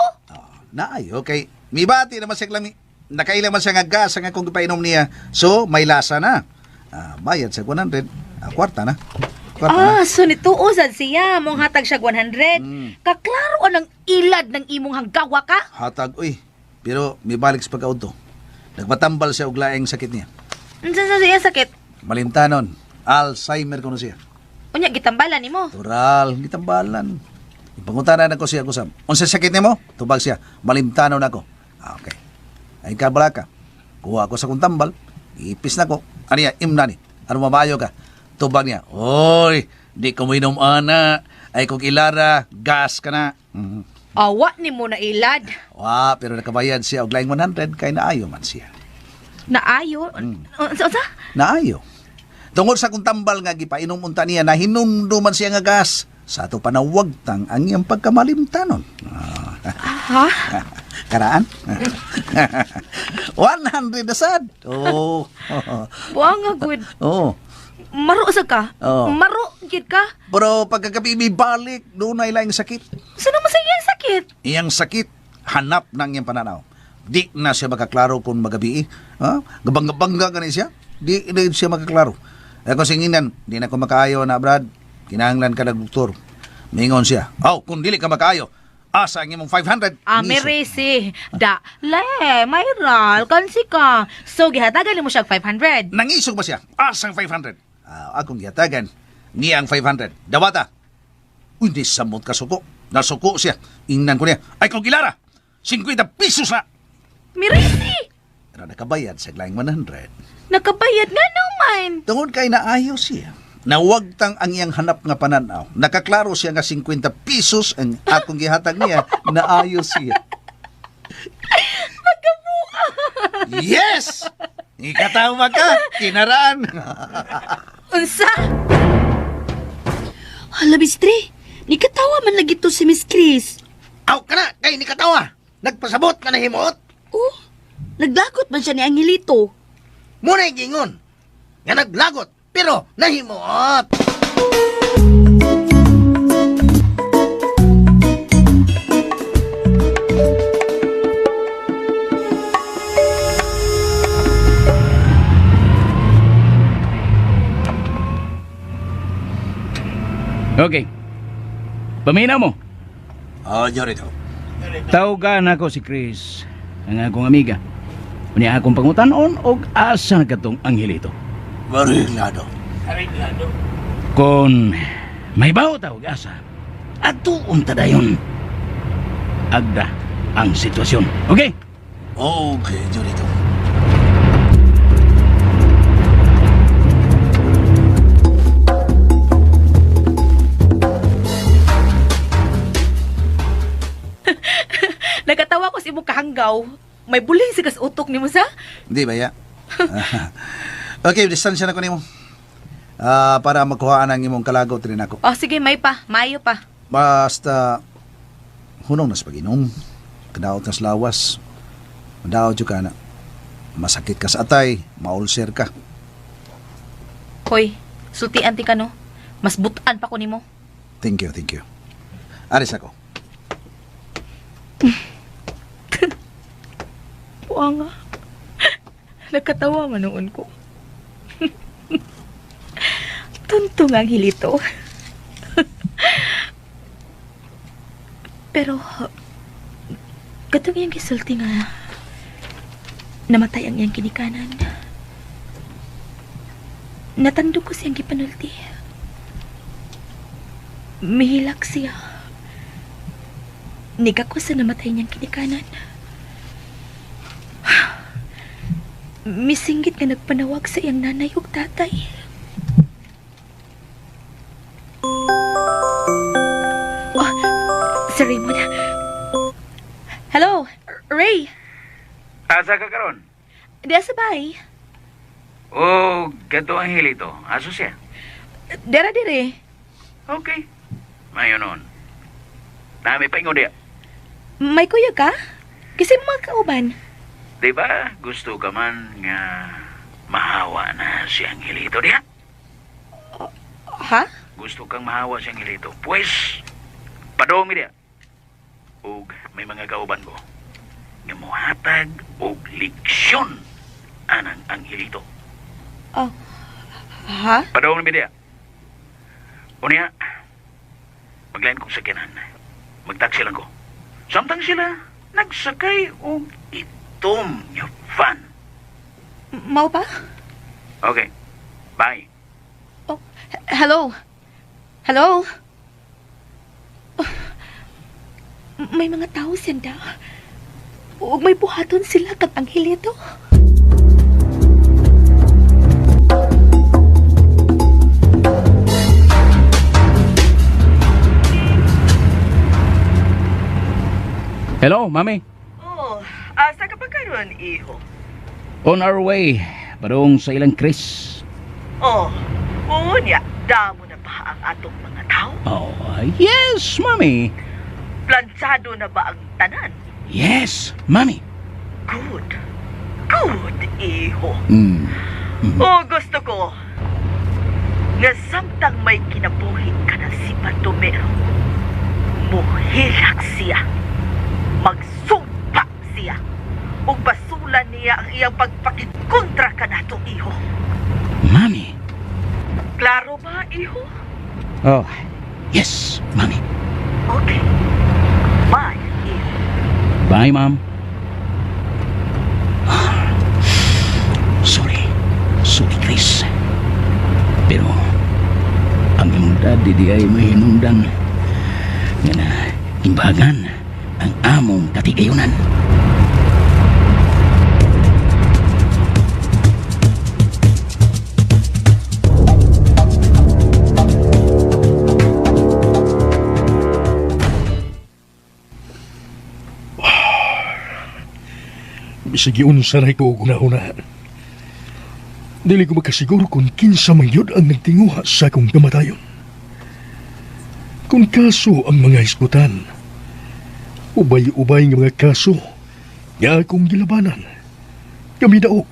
Naayo, okay. Mibati naman siya lami. Nakaila man siya nga gas ang akong gipainom niya. So, may lasa na. Ah, bayad sa 100. Ah, kwarta na. Kwarta na. Ah, so nituo sad siya mong hatag siya 100. Kaklaro anang ilad ng imong hanggawa ka. Hatag, uy. Pero mibalik sa pagkaudto. Nagpatambal siya og laing sakit niya. Unsa sa siya sakit? Malimtanon. Alzheimer kuno siya. Unya gitambalan nimo. Tural, gitambalan. Ipangutanan ako siya kusam. Unsa sakit nimo? Tubag siya. Malimtanon ako. Ah, okay. Ay kabala ka. Kuha ako sa kong tambal. Ipis na ko. Ano niya? Imna ni. Ano mamayo ka? Tubag niya. Oy, di ko minom ana. Ay kung ilara, gas ka na. Mhm. Awa nimo na ilad. Wa, pero nakabayad siya og laing 100 kay naayo man siya. Naayo. Unsa unsa? Naayo. Tungod sa kung tambal nga gipainom unta niya nahinumdum man siya nga gas. Sa ato panawagtang ang iyang pagkamalimtanon. Ah. Ha? Karaan? 100 na sad. Oh. Buanga good. Oh. Maro sa ka. Oo. Maro gid ka. Pero pagkagabi balik, dunay laing sakit. Sino man sa iyang sakit? Iyang sakit, hanap ng iyang pananaw. Di na siya makaklaro kung magabi. Ha? Gabangga-bangga ka siya. Di na siya makaklaro. Ako singinan, di na ko makaayo na Brad. Kinahanglan ka ng doktor. Mingon siya. Oh, kung dili ka makaayo, asa ang imong 500? Ah, Niso. merisi. Da, le, mayral, kansi ka. So, gihatagan nimo siya og 500. Nangisog ba siya? Asang 500? Ah, akong gihatagan. Niya ang 500. Dawata. Uy, di samot ka suko. Nasuko siya. Ingnan ko niya. Ay, kung gilara, 50 pesos na. Merisi! Pero nakabayad sa laing 100. Nakabayad nga naman. Tungod kay naayos siya. Nawagtang ang iyang hanap nga pananaw. Nakaklaro siya nga 50 pesos ang akong gihatag niya. Naayos siya. Yes! Ikatawa ka, kinaraan. Unsa? Hala, Mistre, nikatawa man lagi to si Miss Chris. Aw ka na, kay ni katawa. Nagpasabot ka na himuot. Oh, naglagot man siya ni Angelito. Muna gingon. Nga naglagot, pero nahimuot. Okay. Paminaw mo. Oh, Jorito. Tawgan ako si Chris, ang akong amiga. Unya akong pangutanon og asa na katong Angelito. Mariglado. Kon may bawo ta og asa, atuon ta dayon. Agda ang sitwasyon. Okay? Okay, Jorito. Nagkatawa ko sa imong kahanggaw. May buling sa kas utok nimo sa? Hindi ba ya? Okay, distansya na ko nimo. Ah, para makuhaan ang imong kalagot rin ako. Oh, sige, may pa. Mayo pa. Basta hunong na sa pag-inom. Kadaot na sa lawas. Madaot yun ka na. Masakit ka sa atay, maulcer ka. Hoy, sultian ti ka no. Mas butan pa ko nimo. Thank you, thank you. Aris ako. Buanga. Nagkatawa man noon ko. Tunto nga ang hilito. Pero, katong iyang gisulti nga, namatay ang iyang kinikanan. Natando ko siyang gipanulti. Mihilak siya. Niga ko sa namatay niyang kinikanan. Misinggit nga nagpanawag sa iyang nanay ug tatay. Oh, Sir Raymond. Hello, Ray. Asa ka karon? Diya sa bahay. O, ganto ang hilito. Aso siya. Dera dire. Okay. Mayo noon. Nami pa ingon diya. May kuya ka? Kasi mga kauban. Di ba gusto ka man nga mahawa na si Angelito diya? Ha? Gusto kang mahawa si Angelito. Pues, padong mi diya. Ug may mga kauban ko nga mohatag og leksyon anang Angelito. Oh. Ha? Padong mi diya. Unya, maglain kong sakyanan. Magtaksi lang ko. Samtang sila, nagsakay og itom nga van. Mao pa? Okay. Bye. Oh, hello. Hello? Oh, may mga tao senda. Ug may buhaton sila kag Angelito. Hello, mami. Oh, asa ka pa karon, iho? On our way, padung sa ilang Chris. Oh, unya, damo na ba ang atong mga tao? Oh, yes, mami. Plantsado na ba ang tanan? Yes, mami. Good. Good, iho. Oh, gusto ko. Nga samtang may kinabuhi ka na si Bartomero, muhilak siya. Magsumpa siya. Ug basulan niya ang iyang pagpakikontra ka nato, iho. Mami. Klaro ba, iho? Oh, yes, mami. Okay. Bye, iho. Bye, ma'am. Sorry. Sorry, Chris. Pero, ang imong daddy di ay mahinungdan. Nga na, imbagan ang among katigayunan. Bisag giunsa na ko og una-una. Dili ko makasiguro kung kinsa man gyud ang nagtinguha sa akong kamatayon. Kung kaso ang mga hisgutan, ubay-ubay nga mga kaso nga akong gilabanan. Kami daog.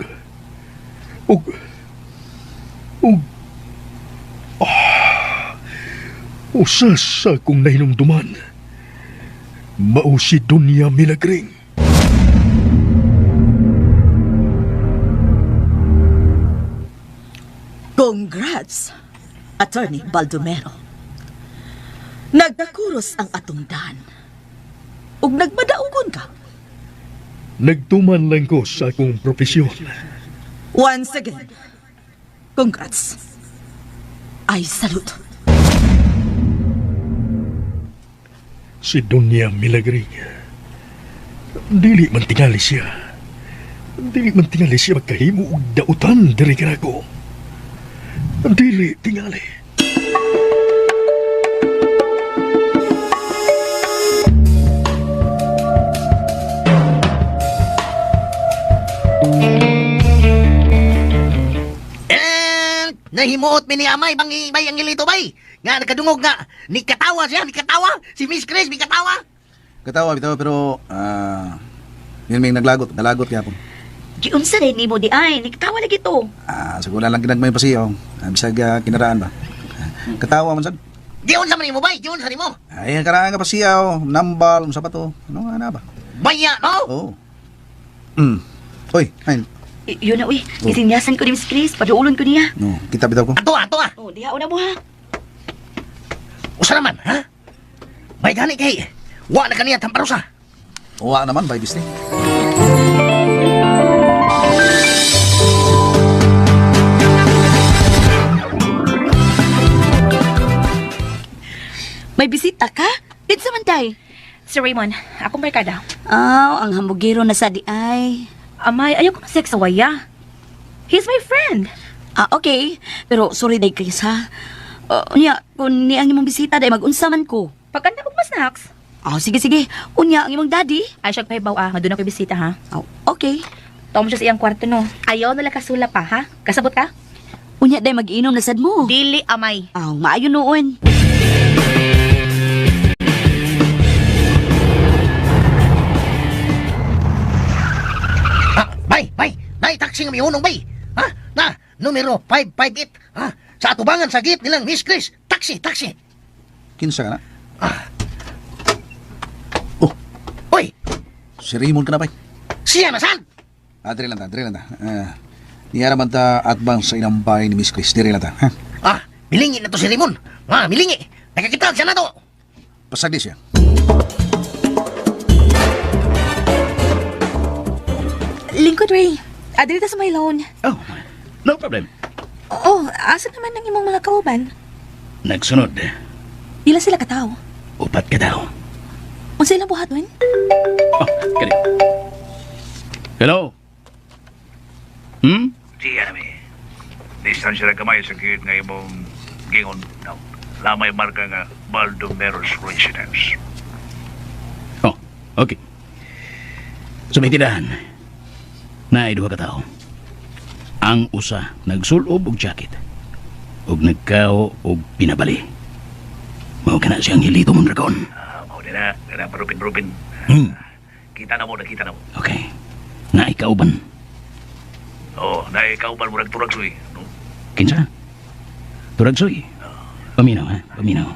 Ug ug usas sa akong nahinumduman. Mao si Dunya Milagring. Congrats, Attorney Baldomero. Nagdakuros ang atong dan. Ug nagmadaugon ka. Nagtuman lang ko sa akong propesyon. Once again, congrats. I salute. Si Dunya Milagring. Dili man tingali siya. Dili man tingali siya magkahimo og dautan diri kanako. Dili tingali. And nahimuot mi ni Amay bang bay ang ilito bay. Nga nakadungog nga ni katawa siya, ni katawa si Miss Chris ni katawa. Katawa bitaw pero yun may naglagot, nalagot gyapon. Giunsa rin nimo di ay, nagtawa lagi to. Siguro lang ginagmay pa siya. Bisag kinaraan ba. Katawa man sad. Giunsa man nimo bay, giunsa nimo. Ay, karaan nga pa siya, oh. Nambal, unsa pa to? Ano nga na ba? Baya no. Oh. Oy, ay, Yun na uy, gisinyasan ko ni Miss Chris, paduulon ko niya. no, kita bitaw ko. Ato ato ah. Oh, diha una mo ha. Usa naman, ha? Bay gani kay wa na kaniya tamparosa. Uwa naman, bay bisti. May bisita ka? Kinsa man tay? Si Raymond, akong barkada. Aw, ang hambugero na sa di ay. Amay, ayaw ko masek sa waya. He's my friend. Ah, okay. Pero sorry day Chris ha. Unya, kung ni ang imong bisita day mag-unsa man ko. Pagkanda og mas snacks. Oh, sige sige. Unya ang imong daddy. Ay, siya pahibaw ah. Nga doon ako bisita ha. Oh, okay. Tuom siya sa iyang kwarto no. Ayaw nala kasula pa, ha? Kasabot ka? Unya day mag-inom na sad mo. Dili amay. Aw, maayo noon. Ah, bay, bay, nay taxi nga mihunong bay. Ha? Na, numero 558. Ha? Sa atubangan sa gate nilang Miss Chris. Taxi, taxi. Kinsa ka na? Ah. Oh. Oy, Si Raymond ka na bay. siya na san? Ah, diri lang ta, diri lang ta. Ah, niya naman ta atbang sa ilang bahay ni Miss Chris. Diri lang ta, ha? Ah, milingi na to si Raymond. Ah, milingi. Nakakita siya na to. Pasagdi siya. Lingkod, Ray. Adili ta sa may loan. Oh, no problem. Oh, asa naman ang imong mga kauban? Nagsunod, Dila sila kataw. upat ka daw. Unsa ilang buhaton? Oh, kani. Hello? Hmm? Siya nami. Distansya na kamay sa gid nga imong gingon. No. Lamay marka nga Baldomero's Residence. Oh, okay. So may tindahan. Naay duha ka tawo. Ang usa nagsulob og jacket ug nagkaw og pinabali. Mao kana siyang Hilito Mondragon. Ah, mao na kana parupin-rupin. Hmm. Kita na mo, nakita na mo. Okay. Naay kauban. Oh, na kauban mo nagturag suy. No? Kinsa? Turagsoy. Paminaw ha, paminaw.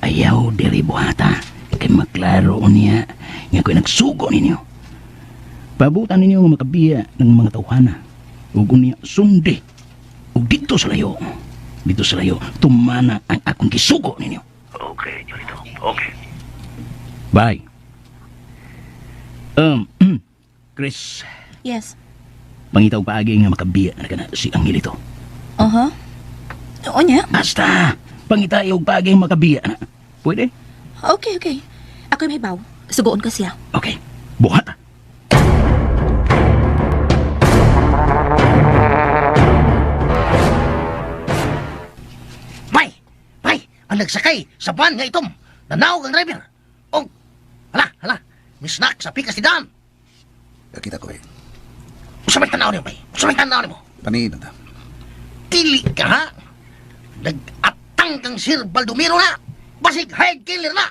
Ayaw diri buhata kay maklaro niya nga ko'y nagsugo ninyo. Pabutan ninyo nga makabiya ng mga tawhana. Ug unya sundi. Ug dito sa layo. Dito sa layo, tumana ang akong gisugo ninyo. Okay, Jolito. Okay. Bye. Chris, Yes. pangita og paagi nga makabiya na kana si Angelito. Uh-huh. Oo niya. Basta, pangita og paagi nga makabiya na. Pwede? Okay, okay. Ako'y may baw. Sugoon ko siya. Okay. Buhat. Bay, bay, ang nagsakay sa van nga itom. Nanaog ang driver. Og, hala, hala, misnak sa pikas ni Dan. Nakita ko eh. Usa may tanaw niyo, bay. Usa may tanaw nimo. Paniid na ta. Dili ka, ha? Nag-atang kang Sir Baldomero na. Basig hired killer na.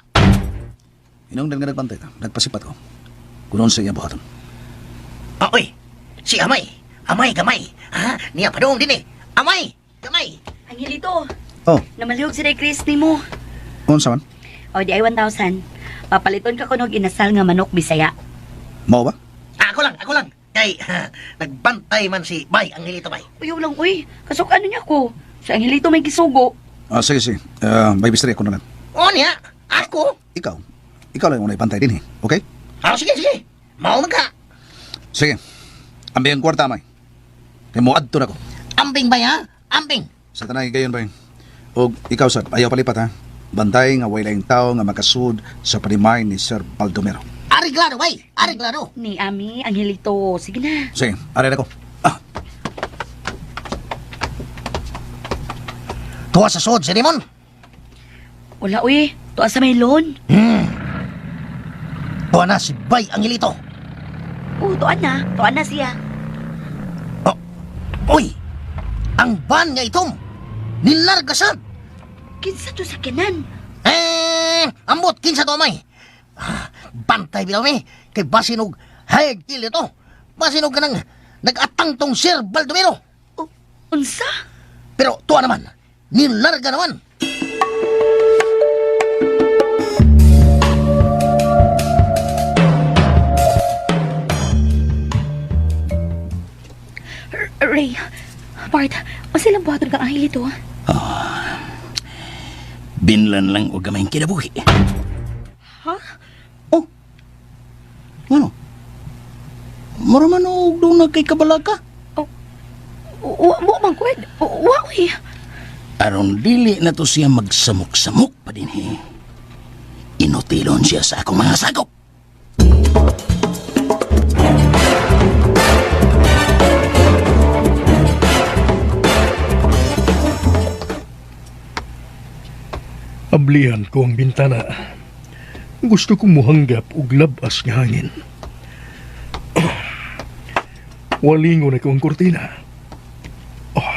Inong nga nagbantay ta. Nagpasipat ko. Kunon sa iya buhaton. Ah, oy, si Amay. Amay, gamay. Ha? Niya padung din eh. Amay, gamay. Angelito, Oh, namalihog si Day Chris nimo. unsa man? O di ay 1,000. Papaliton ka kunog inasal nga manok Bisaya. Mao ba? Ako lang, ako lang. Kay, ha, nagbantay man si Bay, Angelito Bay. Uyaw lang, uy. Kasok ano niya ko. Si Angelito may gisugo. Ah, sige, sige. Ah, may bistri ako na lang. O niya, ako. Ikaw. Ikaw lang ang unay pantay din eh. Okay? Ah, sige, sige. Mao man ka. Sige. Ambing ang kwarta, may. Kay mo adto na ko. Ambing bay, ha? Ambing. Sa tanay gayon ba? Og ikaw sad, ayaw palipat ha. Bantay nga way laing tao nga makasud sa panimay ni Sir Baldomero. Ariglado, bay. Ariglado. Ni Ami, Angelito. Sige na. Sige, aray na ko. Ah, Tuwa sa sod, si Raymond. Wala, uy. Tuwa sa may loan. Hmm. Tuwa na si Bay Angelito. Oo, tuwa na. Tuwa na siya. Oh. Uy, ang van nga itom. Nilarga sad. Kinsa to sa kinan? Eh, ambot kinsa to may. Ah, bantay bilaw mi kay basin og hired killer to. Basin og kanang nag-atang tong Sir Baldomero. Oh, unsa? Pero tuwa naman, nilarga naman. Ray, Bart, unsa ilang buhaton kang Angelito? Binlan lang og gamay kinabuhi. Ha? Oh. Ano? Mura man og doon na kay kabalaka. Wa mo man kwed. Wa uy. Aron dili na to siya magsamok-samok pa din eh. Inutilon siya sa akong mga sakop. Ablihan ko ang bintana. Gusto kong muhanggap og labas nga hangin. Walingon ako ang kurtina. Oh.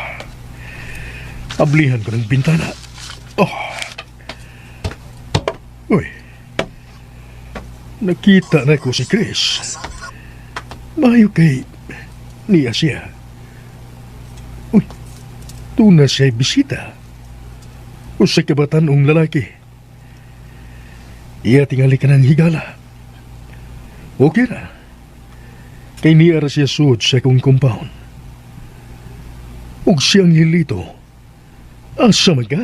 Ablihan ko ng bintana. Oh. Uy. Nakita na ko si Chris. Mayo kay niya siya. Uy, tuna siya bisita. Usa ka batan-ong lalaki. Iya tingali ka ng higala. Okay ra. Kay niya ra siya suod sa akong compound. Ug siyang hilito. Asa man ka?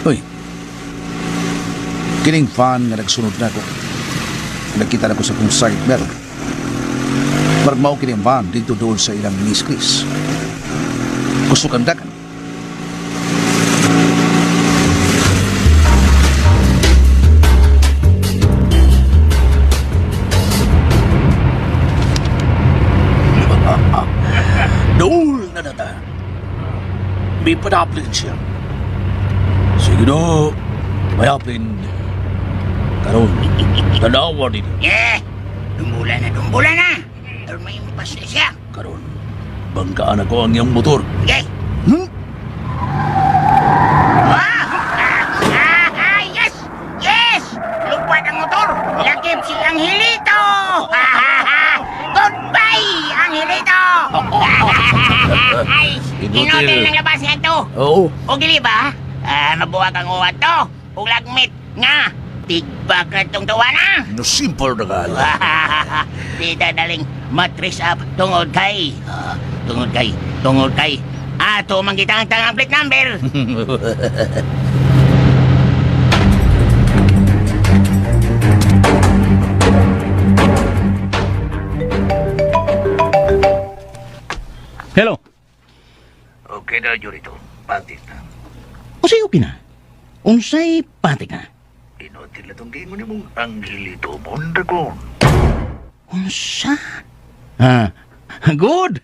Uy. Kining fan nga nagsunod na ako. Nakita na ko sa kong side mirror. Marag mao kining van dito doon sa ilang Miss Chris. Kusukan dagan. Dool na data. May padaplin siya. Sige do. Mayaplin. Karon. Tanawa din. Eh, dumbula na, dumbula na. Aron may impas na siya. Karon. Bangkaan ako ang iyang motor. Okay. Hmm? Ah, ah, yes! Yes! Lupad ang motor! Lakip si Angelito! Goodbye, Angelito! Ay, Inutil. inutil ng labas nga to. Oo. O dili ba? Ah, mabuwag ang uwat to. Ug lagmit nga. Tigbak na tong tuwa na. No simple na ka. Di ta daling matris up tungod kay. Tungod kay, tungod kay. Ato man kita ang tangang plate number. Hello. Okay na, Jurito. Patik na. Unsay okay na? Unsay patik na? Inutil na itong gingon mong Angelito Mondragon. Unsa? Ah, good.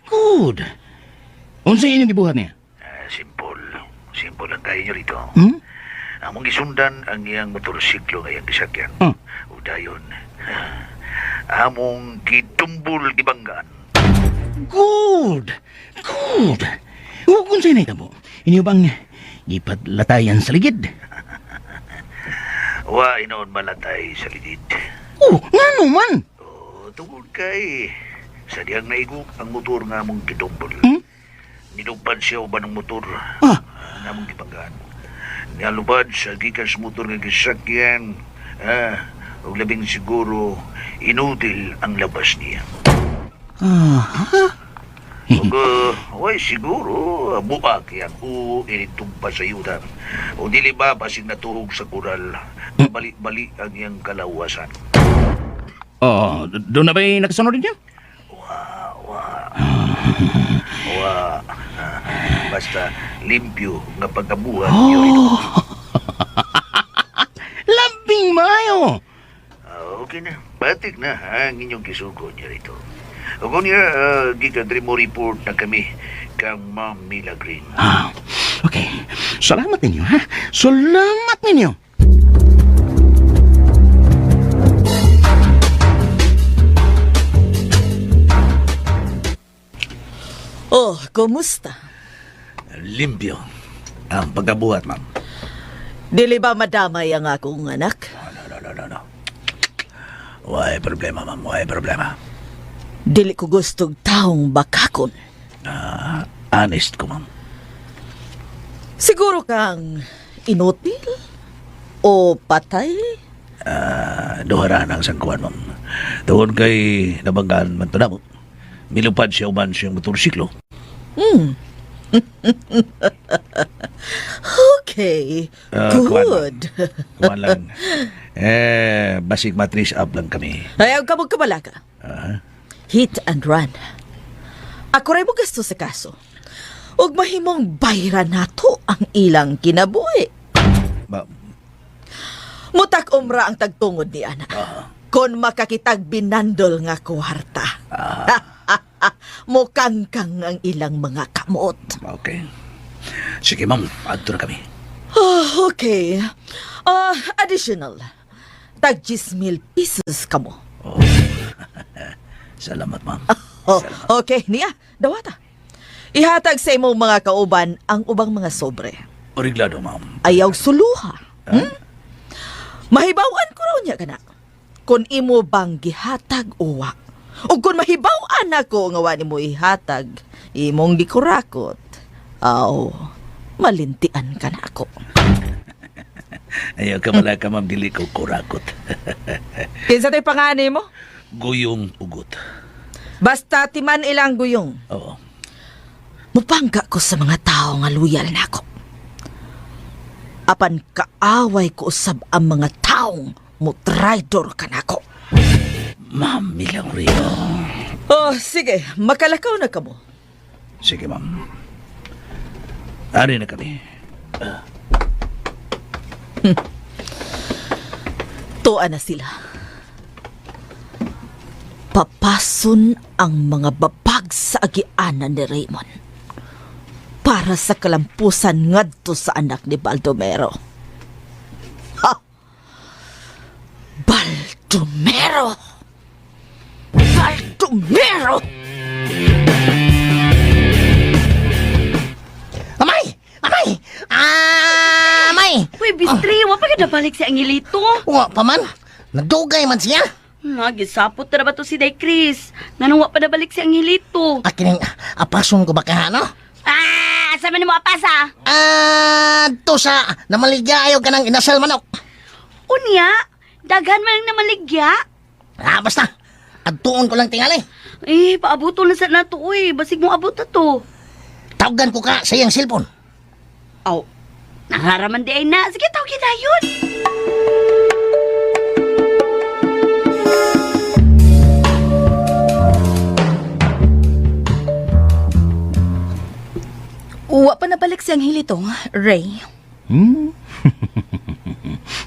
Good. Unsay inyong gibuhat niya? Ah, simple. Simple lang kayo rito. Hmm? Among gisundan ang iyang motorsiklo nga iyang gisakyan. Hmm. O dayon, among gitumbol gibanggaan. Good. Good. Ug unsay nahitabo? Inyo bang gipadlatayan sa ligid? Wa inoon malatay sa ligid. Oh, ngano man? O, tungod kay sa diyang naigo ang motor nga among gitumbol. Hmm? Nilupad siya uban ng motor Ah, nga among gibanggaan. Nialupad sa gikas motor nga gisakyan. Ah, ug labing siguro inutil ang labas niya. ah, Ug way siguro buak yang u initugpa sa yuta. O dili ba basig natuhog sa kural, bali-bali ang iyang kalawasan. Oh, doon na ba'y nakasunod ninyo? Wa, wa. Wa. Basta limpyo nga pagkabuhat oh. Labing maayo. Ah, okay na. Batik na ha, ang inyong kisugo niya rito. O kung niya, gikan mo report na kami kang Ma'am Mila Green. Ah, okay. Salamat ninyo, ha? Salamat ninyo. Oh, kumusta? Limpyo ang pagkabuhat, ma'am. Dili ba madamay ang akong anak? No, no, no, no, no. Way problema, ma'am. Way problema. Dili ko gustong taong bakakon. Ah, honest ko, ma'am. Siguro kang inutil o patay? Ah, duha ra ang sangkuan, ma'am. Tungod kay nabanggaan man to namo. Milupad siya uban siyang motorsiklo. Okay, Ah, kuwan, good. Kuwan lang. Eh, basig matris up lang kami. Ayaw ka magkabalaka. Ah, Hit and run. Ako ray mo gasto sa kaso. Ug mahimong bayra nato ang ilang kinabuhi. ba, Mutak umra ang tagtungod ni ana. Kon makakitag binandol nga kwarta. Mukangkang ang ilang mga kamot. Okay. Sige, ma'am. Adto na kami. Oh, okay. Additional. Tag 10,000 pesos kamo. Oh. Salamat, ma'am. Oh, okay, niya, dawata. Ihatag sa imong mga kauban ang ubang mga sobre. Origlado, ma'am. Ayaw suluha. Hmm? Mahibawan ko raw niya kana. Kung imo bang gihatag o wa. Ug kung mahibaw-an ako nga wa nimo ihatag, imong gikurakot. Aw, malintian ka na ako. Ayaw ka mala ka, ma'am. Dili ko kurakot. Kinsa tay pangani mo? Guyong ugot. Basta timan ilang guyong. Oo. Mupangga ko sa mga tao nga loyal nako. Apan kaaway ko usab ang mga taong mutraidor kanako. Ma'am Milagro. Oh, sige, makalakaw na kamo. Sige, ma'am. Ari na kami. Tuwa na sila. Papason ang mga babag sa agianan ni Raymond para sa kalampusan ngadto sa anak ni Baldomero. Ha! Baldomero! Baldomero! Amay! Amay! Amay! Uy, Bistri, wa pa ka nabalik si Angelito. Wa pa man. Nadugay man siya. Nga, gisapot na ba to si Day Chris? Nganong wa pa nabalik si Angelito? Akining apason ko ba ka, no? Ah, asa man mo apas ah? Ah, to sa namaligya ayaw ka ng inasal manok. Unya, daghan man ang namaligya. Ah, basta. Adtuon ko lang tingali. Eh, paabuto na sa nato, uy. Basig mo abot na to. Tawagan ko ka sa iyang cellphone. Aw, nangaraman di ay na. Sige, tawag kita yun. Wa pa nabalik si Angelito, Ray. Hmm?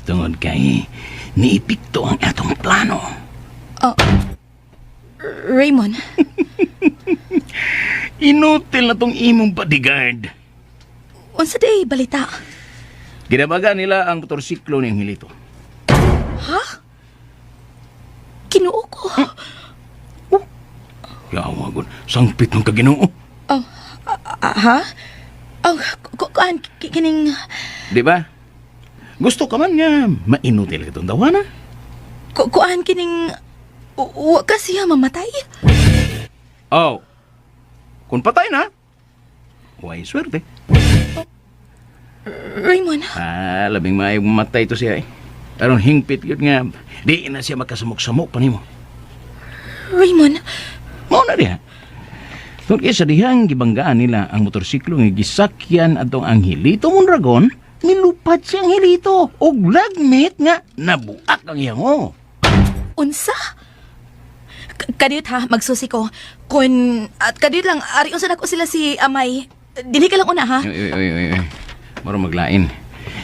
Tungod kay niipikto ang atong plano. Oh, Raymond, Inutil na tong imong bodyguard. unsa day balita? Ginabaga nila ang motorsiklo ni Angelito. Ha? Kinuo ko. Yawa gud, sangpit ng kaginoo. Oh, ha? Oh, kuan kining Di ba? Gusto ka man nga mainutil kitong dawana. Kuan kining wa ka siya mamatay. Oh. Kung patay na, way swerte. Raymond, Ah, labing maayo mamatay to siya eh. Aron hingpit yun nga, di na siya makasamok-samok pa nimo. Raymond, Mao na diha. Tungod kay sa dihang gibanggaan nila ang motorsiklo nga gisakyan atong Angelito Mondragon, nilupad si Angelito og lagmit nga nabuak ang iyang oh. Unsa? Kadiyot ha, magsusi ko. Kun at kadiyot lang ari unsa nako sila si Amay. Dinhi ka lang una ha. Oy, oy, oy, oy, oy. Maro maglain.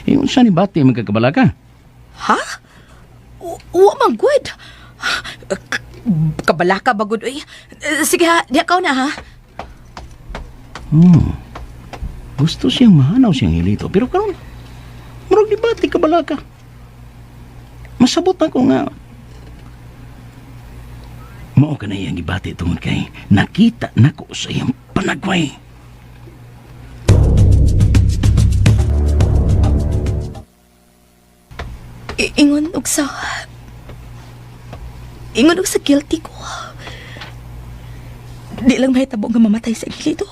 Eh, unsa ni bati magkakabala ka? Ha? Wa man good. Kabala ka bagud oy. Sige ha, diha ka una ha. Gusto siyang mahanaw siyang Angelito, pero karon murag di bati kabala ka. Masabot ako nga mao ka na iyang gibati tungod kay nakita nako sa iyang panagway. Ingon og sa guilty ko. Di lang mahitabo nga mamatay sa Angelito.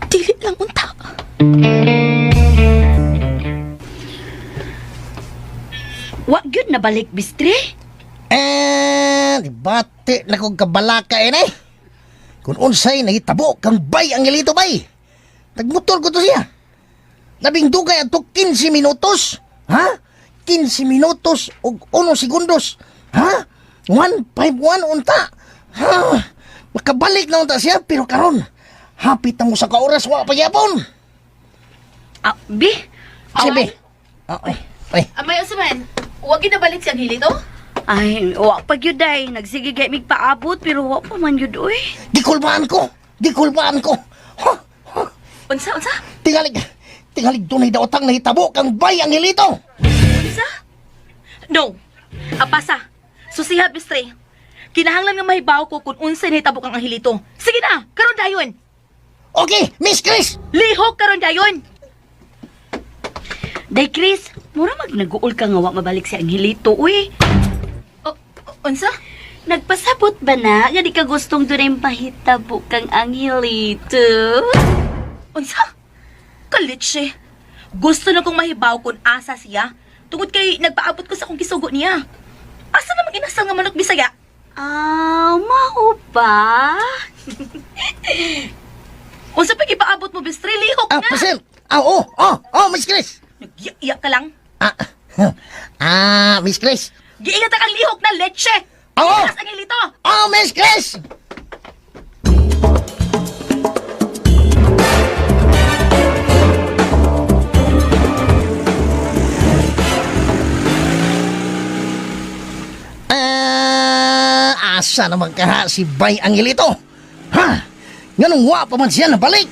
Dili lang unta. Wa gyud nabalik, Bistri. Eh, di bati na kong kabalaka eh, eh. Kung unsay nahitabo kang bay ang ilito bay. Nagmotor ko to siya. Labing dugay ato 15 minutos. Ha? 15 minutos og 1 segundos. Ha? 151 unta. Ha? Makabalik na unta siya pero karon hapit na mo sa kaoras wa pa gyapon. Ah, bi. Sige. Ah, ay, ay. Amay, unsa man? Wa gyud nabalik si Angelito? Ay, wa pa gyud ay. Nagsige gay mig paabot pero wa pa man gyud oy. Gikulbaan ko. Gikulbaan ko. Huh? Unsa, unsa? Tingalig, tingalig dunay daotang nahitabo kang Bay Angelito. Unsa? No. Apasa. Susiha, Bistre. Kinahanglan nga mahibaw ko kung unsa nahitabo kang Angelito. Sige na, karon dayon. Okay, Miss Chris. Lihok karon dayon. Day Chris, mura mag naguol ka nga wa mabalik si Angelito uy. Unsa? Nagpasabot ba na nga di ka gustong dunay mahitabo kang Angelito? Unsa? Kalitse. Gusto na kong mahibaw kung asa siya. Tungod kay nagpaabot ko sa akong gisugo niya. Asa naman inasal nga manok Bisaya? Ah, mao ba? Unsa pa gipaabot mo, Bistre? Lihok Ah, na. present. Ah, oh, oh, oh, Miss Chris. Nagya ka lang. Ah, Miss Chris. Giingat ka kang lihok na leche. Oo. Inas Angelito. Oh, Miss Chris. Ah, asa naman kaha si Bay Angelito? Ha? Nganong wa pa man siya nabalik?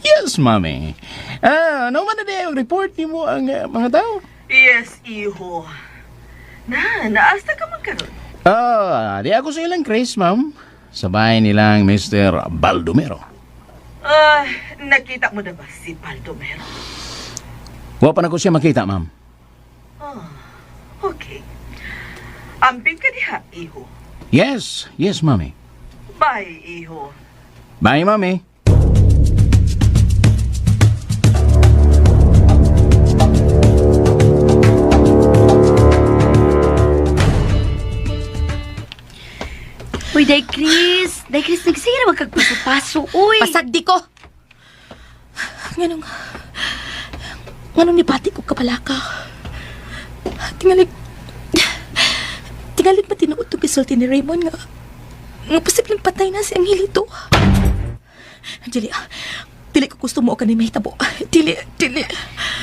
Yes, mami. Ah, ano man na di ang report ni mo ang mga tao? Yes, iho. Na, naasta ka man karon. Ah, di ako sa ilang Chris, ma'am. Sabay nilang Mr. Baldomero. Ay, nakita mo na ba si Baldomero? Wa pa na ko siya makita, ma'am. Ah, okay. Amping ka diha, iho. Yes, yes, mami. Bye, iho. Bye, mami. Uy, Day Chris. Day Chris, nagsige na magkagpaso-paso, uy. Pasagdi ko. Nganong nganong nibati ko kapalaka. Tingalig tingalig matinuod tong gisulti ni Raymond nga nga posibleng patay na si Angelito. Dili, dili ko gusto mo ka ni mahitabo. Dili, dili.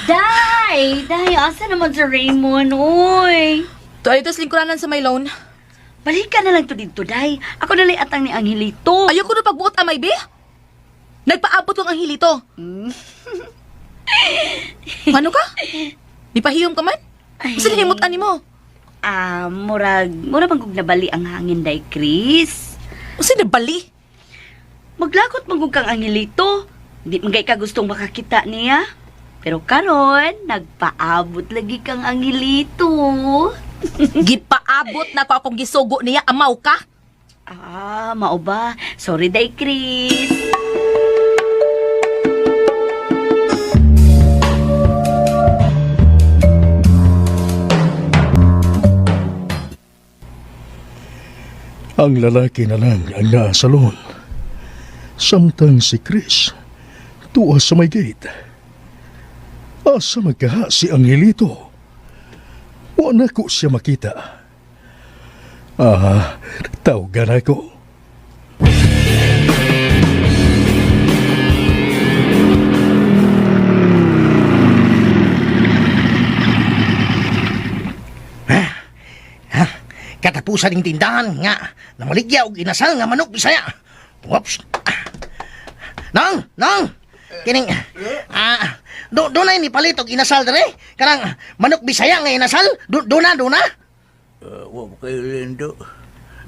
Day! Day, asa naman si Raymond, uy? Tuwa dito sa lingkuranan sa may loan. Balik ka na lang to dito, Day. Ako na lang atang ni Angelito. Ayoko na pagbuot amay, be. Nagpaabot kong Angelito. Ano ka? Nipahiyom ka man? Kasi nahimot ani mo. Ah, murag, murag bang kog nabali ang hangin, Day Chris? Usa nabali? Maglagot man kog kang Angelito. Di man kay ka gustong makakita niya. Pero karon, nagpaabot lagi kang Angelito. Gipaabot na ko akong gisugo niya, amaw ka. Ah, mao ba? Sorry, Day Chris. Ang lalaki na lang ang naa sa salon. Samtang si Chris, tuwa sa may gate. Asa magkaha si Angelito? Wa na ko siya makita. Ah, tawagan ako. Katapusan ng tindahan nga namaligya og inasal nga manok Bisaya. Whoops. Nang, nang. Kining ah do dunay ni palit og inasal dire. Kanang manok Bisaya nga inasal. Do duna duna. Wa mo kayo lindo.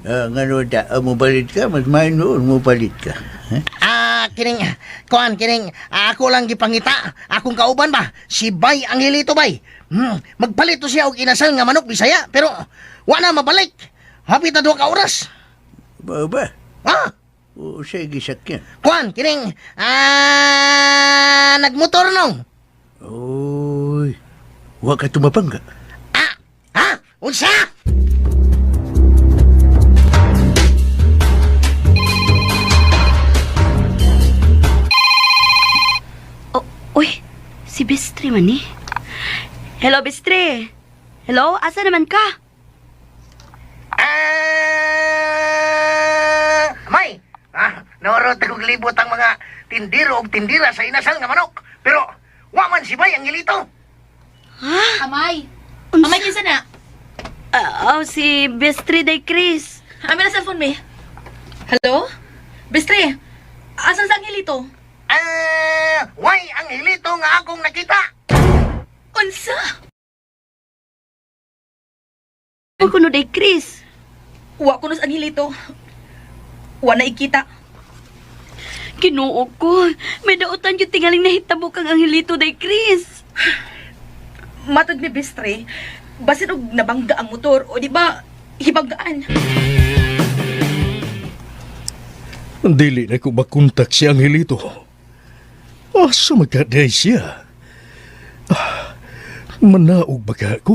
Ngano da, mo palit ka, mas may noon mo palit ka. Ah, kining kuan kining ako lang gipangita. Akong kauban ba si Bay Angelito Bay. Magpalit to siya og inasal nga manok Bisaya pero wa na mabalik. Hapit na duha ka oras. Ba ba? Ah, O siya gisakyan. kuan kining nagmotor nong. Oy, wa ka tumapangga. Ha? Unsa? Oh, uy, si Bistri man eh. Hello, Bistri. Hello, asa naman ka? Ah, may. Ah, Norot akong libot ang mga tindiro og tindira sa inasal nga manok. Pero wa man si Bay Angelito. Ha? Amay. Amay, kinsa na? Oh, si Bestri day Chris. Amay na cellphone me. Hello? Bestri, asan sa Angelito? Ah, way Angelito nga akong nakita. Unsa? Wa kuno day Chris. Wa kuno sa Angelito. Wa na ikita. Ginoo ko. May dautan yung tingaling nahitabo kang Angelito day Chris. Matod ni Bestri, basin og nabangga ang motor o di ba hibanggaan. Dili na ko makontak si Angelito. Asa magkaday siya? Ah, manaog ba ka ko?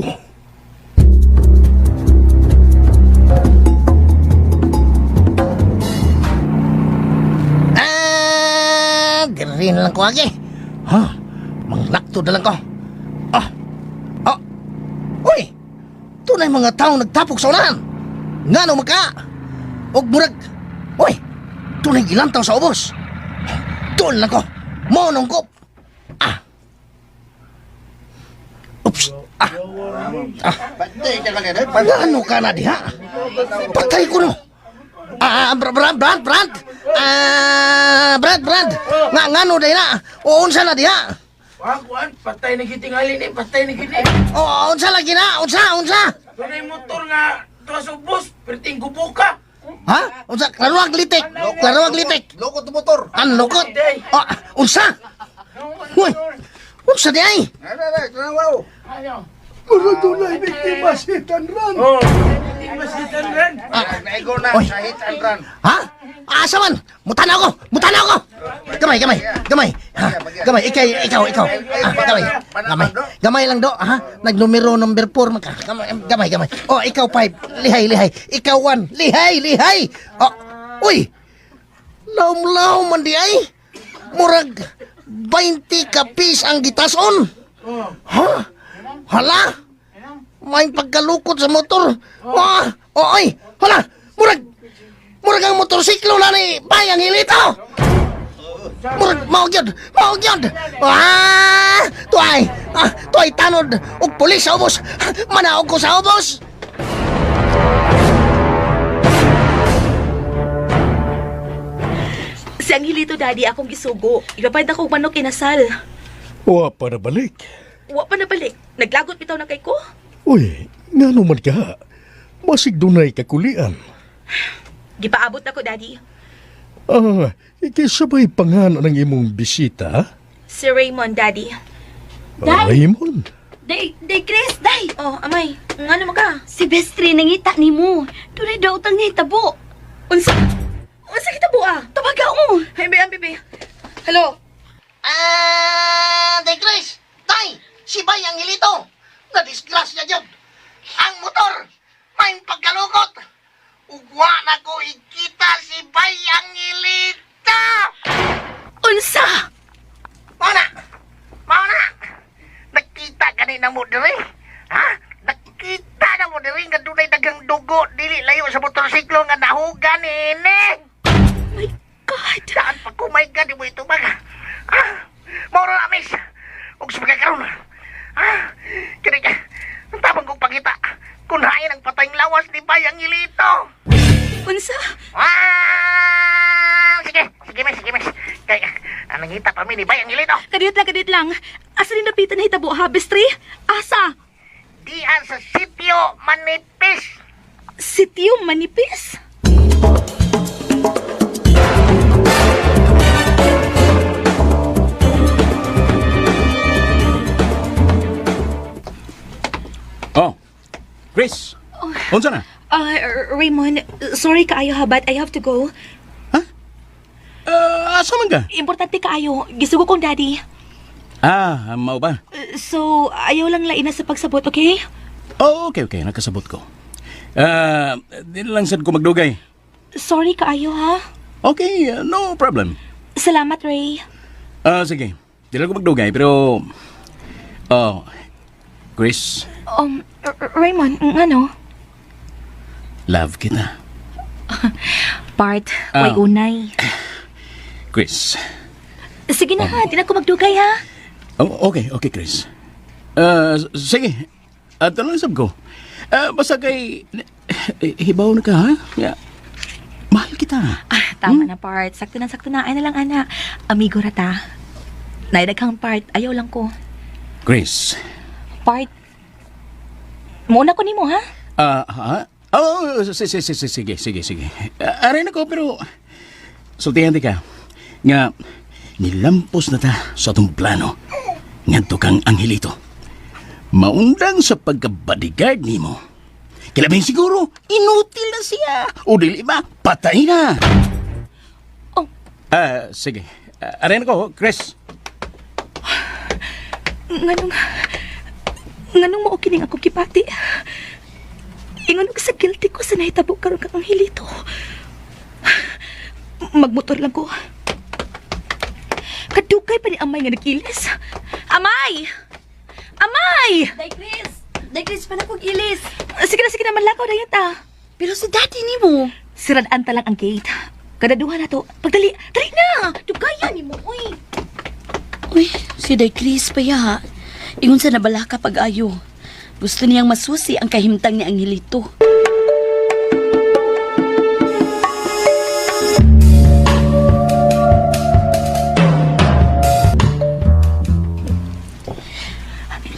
Ah, diri na lang ko agi. Ha? Manglakto na lang ko. Ah. Ah. Uy. Tunay mga tao nagtapok sa unahan. Ngano maka? Og murag. Uy. Tunay gilantaw sa ubos. Doon lang ko. Monong ko. Ah. Oops. Ah. Ah. Ngano ka na diha? Patay ko no. Ah, Brad, Brad, Brad. Ah, Brad, Brad. Nga ngano day na? O unsa na diha? Kuan, kuan, patay na gitingali ni, patay na gini. O unsa lagi na? Unsa, unsa? Dunay motor nga tuwa sa ubos, perting gubuka. Ha? Unsa? Klaro ang litik. Klaro ang litik. Lokot motor. Ang lukot. O, unsa? Uy. Unsa di ay? Pero dunay biktima si Tanran. Oh, biktima si Tanran. Naigo na Oy. sa hit and run. Ha? Asa man? Mutana ako! Mutana ako! Gamay, gamay, gamay. Ha? Gamay, ikaw, ikaw, ikaw. Ah, gamay, gamay. Gamay lang do, ha? Nagnumero number 4 man ka. Gamay, gamay, gamay. Oh, ikaw 5. Lihay, lihay. Ikaw 1. Lihay, lihay. Oh, uy. Laom-laom man di ay. Murag 20 kapis ang gitason. Ha? Hala? May pagkalukot sa motor. Ah, oh, ay, hala. Murag Murag ang motorsiklo na ni Bayang Hilito. Murag mao gyud, mao gyud. Ah, tuay, ah, tuay tanod og pulis sa ubos. Manaog ko sa ubos. Si Angelito, Daddy, akong gisugo. Ipapaid ako og manok inasal. Wa pa na balik. Wa pa nabalik. Naglagot bitaw na kay ko. Uy, ngano man ka? Masig dunay kakulian. Gipaabot ako, Daddy. Ah, ikisabay pangan ng imong bisita? Si Raymond, Daddy. Day! Raymond? Day, day Chris, day! Oh, amay, ngano man ka? Si Bestri nangita nimo. Dunay daotang nahitabo. Unsa? Unsa kita buha? Tubaga o. Ay, be, bebe. Hello? Ah, Day Chris, Day, si Bayang Hilito. Nadisgrasya gyud. Ang motor, may pagkalukot. Ugwa na ko ikita si Bayang Hilito. Unsa? Mao na. Mao na. Nakita gani na mo diri. Ha? Nakita na mo diri nga dunay daghang dugo dili layo sa motorsiklo nga nahugan niini. My God. Daan pa ko, my God, di mo itubag. Ah, mao na miss. Ug sa pagkakaroon. Ah, kini ka. Ang tabang kong pangita. Kunhain ang patayng lawas ni Bayang Ilito. Unsa? Ah, sige, sige miss, sige miss. Kay, ang nangita pa mi ni Bayang Ilito. Kadiyot lang, kadiyot lang. Asa ni napitan na hitabo ha, Bestri? Asa? Diyan sa sitio Manipis. Sitio Manipis? Oh, Chris. Unsa na? Raymond, sorry kaayo ha, but I have to go. Asa man ka? Importante kaayo. Gisugo kong daddy. Ah, mao ba? So, ayaw lang laina sa pagsabot, okay? Oh, okay, okay. Nakasabot ko. Ah, di na lang sad ko magdugay. Sorry kaayo ha. Okay, no problem. Salamat, Ray. Ah, sige. Di lang ko magdugay, pero... Oh, Chris, Raymond, ano? love kita. Part, Ah. way unay. Chris. Sige na ha, di na ko magdugay ha. Oh, okay, okay, Chris. Sige. At ano sab ko? Basta kay hibaw na ka, ha? Yeah. Mahal kita. Ah, tama na part. Sakto na, sakto na. Ay na lang, ana. Amigo ra ta. Naidaghang part. Ayaw lang ko. Chris. Part. Muna ko nimo ha? Ha? Oh, sige, sige, sige, sige, sige. Aray na ko, pero sultihan di ka. Nga, nilampos na ta sa atong plano. Ngadto kang Angelito. Maundang sa pagka-bodyguard nimo. Kilabing siguro, inutil na siya. O dili ba, patay na. Oh. Sige. Aray na ko, Chris. Nganong mao kining ako gibati. Ingon og sa guilty ko sa nahitabo karon kang Angelito. Magmotor lang ko. Kadugay pa ni Amay nga nag-ilis. Amay! Amay! Day Chris! Day Chris, pala kong ilis. Sige na, sige na, manlakaw na yata. Pero si daddy nimo. Siradaan ta lang ang gate. Kadaduha na to. Pagdali, dali na! Dugayan nimo, uy. Uy, si Day Chris pa ya. Ingon sa nabalaka pag-ayo. Gusto niyang masusi ang kahimtang ni Angelito.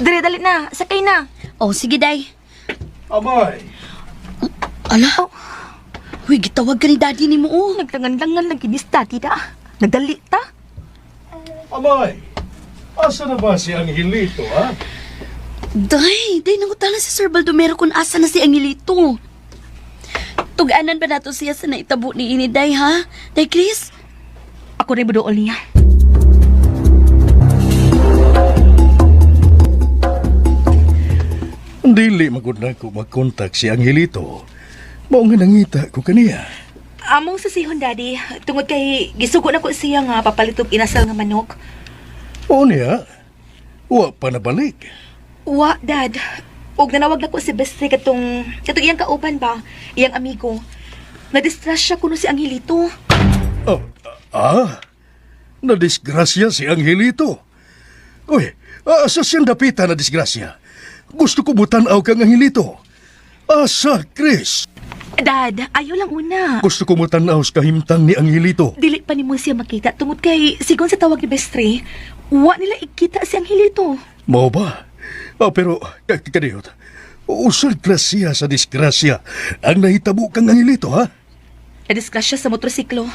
Dali, dali na. Sakay na. Oh, sige, Day. Amay! Ala. Uy, gitawag ka ni daddy nimo, oh. Naglangan-langan lang kinis daddy da. Nagdali ta. Amay! Asa na ba si Angelito, ha? Day, day, nangutala si Sir Baldomero kung asa na si Angelito. Tuganan ba nato siya sa naitabo ni ini, Day, ha? Day, Chris? Ako rin budool niya. Dili magud na ko magkontak si Angelito. Mao nga nangita ko kaniya. Among sasihon, daddy. Tungod kay gisugo na ko siya nga papalit og inasal nga manok. O niya, wa pa nabalik. Wa, dad. Og nanawag na ko si Bestie katong iyang kauban ba, iyang amigo. Nadistress siya kuno si Angelito. Oh, nadisgrasya si Angelito. Uy, asa siyang dapita na disgrasya? Gusto ko butan-aw kang Angelito. Asa, Chris? Dad, ayaw lang una. Gusto ko mutanaw sa kahimtang ni Angelito. Dili pa nimo siya makita tungod kay sigon sa tawag ni Bestie, wa nila ikita si Angelito. Mao ba? Pero, kadiyot, usag grasya sa disgrasya ang nahitabo kang Angelito, ha? Nadisgrasya sa motorsiklo.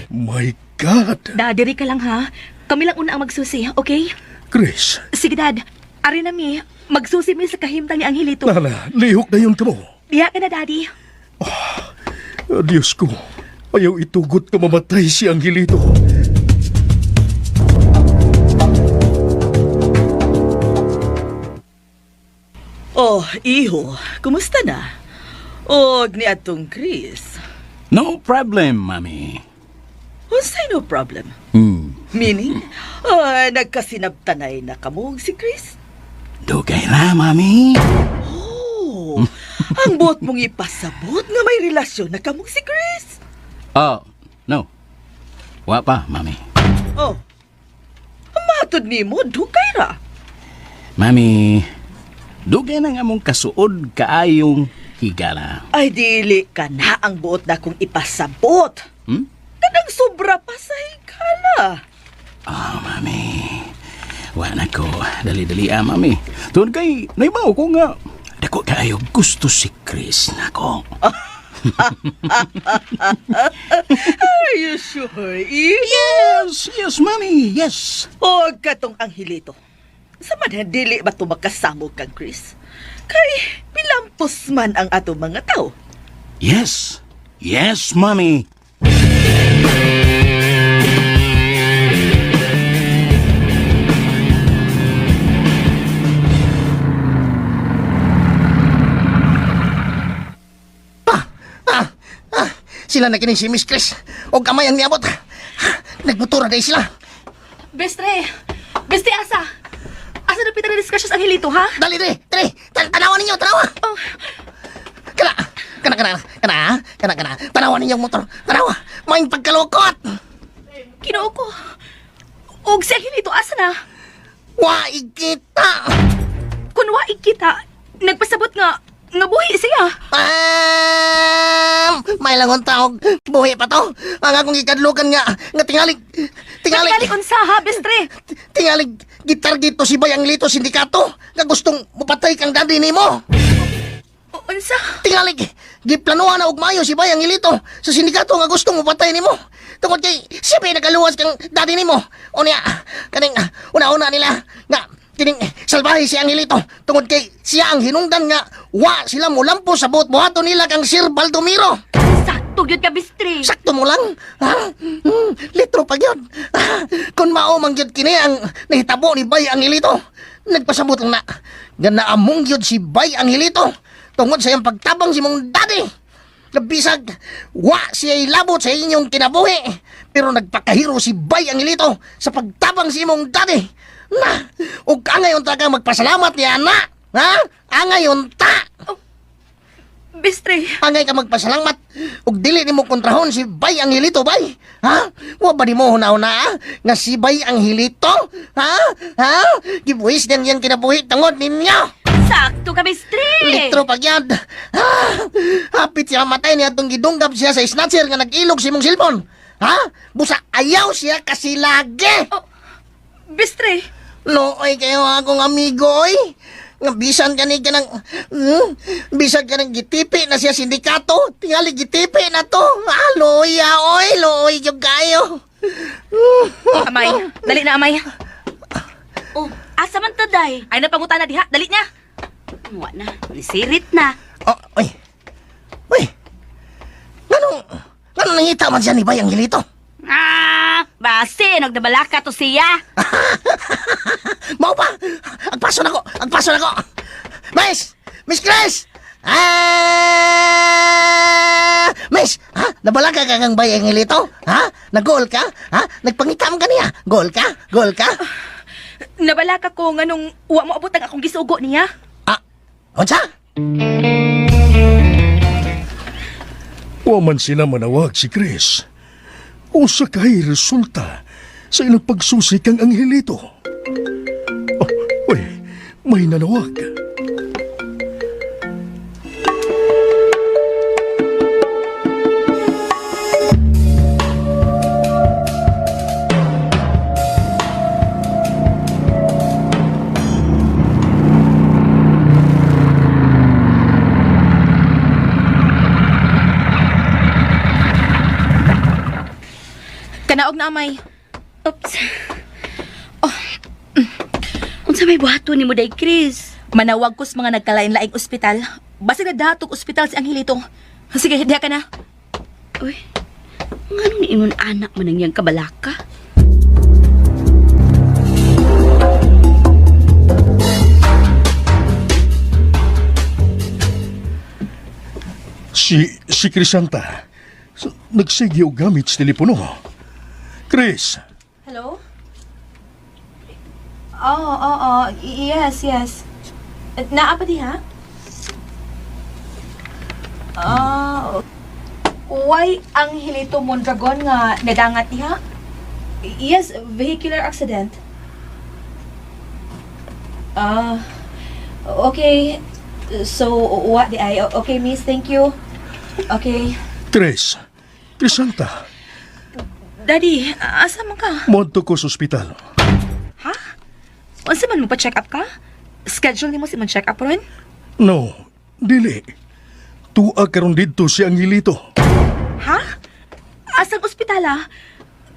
My God! Dad, diri ka lang ha. Kami lang una ang magsusi, okay? Chris, Sige, Dad. Ari na mi, magsusi mi sa kahimtang ni Angelito. Nala, lihok na yun ka mo. Diha ka na, Daddy. Diyos ko, ayaw itugot ka mamatay si Angelito. Oh, iho, kumusta na? Og ni atong Chris. No problem, Mami. Unsay no problem? Meaning, nagkasinabtanay na kamog si Chris? Dugay na, Mami. Oh, ang buot mong ipasabot nga may relasyon na kamog si Chris. Oh, no. Wa pa, Mami. Oh, matod nimo, dugay ra. Mami, dugay na nga mong kasuod kaayong higala. Ay, dili ka na ang buot na kong ipasabot. Kanang sobra pa sa higala. Ah, Mami. Wa na ko. Dali-dali ah, Mami. Tungod kay, naibaw ko nga. Dako kaayo gusto si Chris nako. Are you sure, iho? Yes, yes, Mami, yes. Og katong Angelito. Sa man dili ba ito makasamo kang Chris? Kay pilampos man ang ato mga tao. Yes. Yes, Mami. Sila na kini si Miss Chris. Og kamay ang niabot. Nagmotora dahil sila. Bestre! Bestre, asa? Asa na pita na disgrasya sa Angelito, ha? Dali, dali, dali. Tanawan ninyo, tanawa. Oh. Kana, kana, kana, kana, kana, kana. Tanawan ninyo ang motor. Tanawa, maing pagkalukot. Kinoo ko. Og si Angelito, asa na? Wa kita. Kun wa kita, nagpasabot nga nga buhi siya. May langon taog. Buhi pa to. Ang akong gikadlukan nga nga tingali tingali Tingali unsa ha, bestre? Tingali gitarget to si Bayang Lito sindikato nga gustong mupatay kang daddy nimo. Unsa? Tingali giplanuhan na og maayo si Bayang Lito sa sindikato nga gustong mupatay nimo. Tungod kay siya pa'y nagaluwas kang daddy nimo. Unya kaning una-una nila nga kining salbahe si Angelito tungod kay siya ang hinungdan nga wa sila molampo sa buot buhaton nila kang Sir Baldomero. Sakto gyud ka, Bistre. Sakto mo lang. Ha? Litro pa gyud. Ha? Kung mao man gyud kini ang nahitabo ni Bay Angelito. Nagpasabot lang na. Nga naamong gyud si Bay Angelito tungod sa iyang pagtabang si mong daddy. Nabisag, wa siya ilabot sa inyong kinabuhi. Pero nagpakahiro si Bay Angelito sa pagtabang si imong daddy. Na, ug angay unta ka magpasalamat niya na. Ha? Angay unta. Bistre. Angay ka magpasalamat ug dili nimo kontrahon si Bay Angelito bay. Ha? Wa ba nimo huna-huna ha? Nga si Bay Angelito? Ha? Ha? Gibuhis niyan yan kinabuhi tungod ninyo. Sakto ka, Bistre. Litro pa gyud. Ha? Hapit siya matay niya atong gidunggab siya sa snatcher nga nag-ilog sa imong cellphone. Ha? Busa ayaw siya kasilagi. Oh, Bistre. Looy kayo akong amigo oy. Nga bisan kani ka ng bisan ka ng gitipi na siya sindikato. Tingali gitipi na to. Ah, looy ah, oy, looy gyud kayo. Amay, dali na amay. Oh, asa man ta, day? Ay napangutana diha, dali niya. Wa na, nisirit na. Oh, oy. Oy. Nganong nganong nangita man siya ni Bay Angelito? Ah, base, nagdabalaka to siya. Mao pa. Agpaso na ko. Agpaso na ko. Miss! Miss Chris! Ah! Miss, ha? Nabalaga ka kang Bay Angelito? Ha? Nag-goal ka? Ha? Nagpangitam ka niya? Goal ka? Goal ka? Nabalaka ko nganong wa mo abot ang akong gisugo niya. Ah, unsa? Wa man sila manawag si Chris. Usa kay resulta sa ilang pagsusi kang Angelito. Oh, uy, may nanawag. Kanaog na amay. Oops. Oh. Unsa may buhaton nimo day, Chris? Manawag ko sa mga nagkalain-laing ospital. Basig na datog ospital si Angelito. Sige, diha ka na. Uy, nganong niingon anak man ang iyang kabalaka? Si Crisanta, nagsige og gamit sa telepono. Chris, Hello? Oo, oh, oo, oh, Yes, yes. Naa pa diha? Ah, why ang Hilito Mondragon nga nadangat diha? Yes, vehicular accident. Ah, okay. So, what di ay? Okay, miss, thank you. Okay. Chris, Crisanta, Daddy, asa man ka? moadto ko sa ospital. Ha? Unsa man mo pa check up ka? Schedule nimo si man check up ron? No, dili. Tuwa karon didto si Angelito. Ha? Asang ospital ah?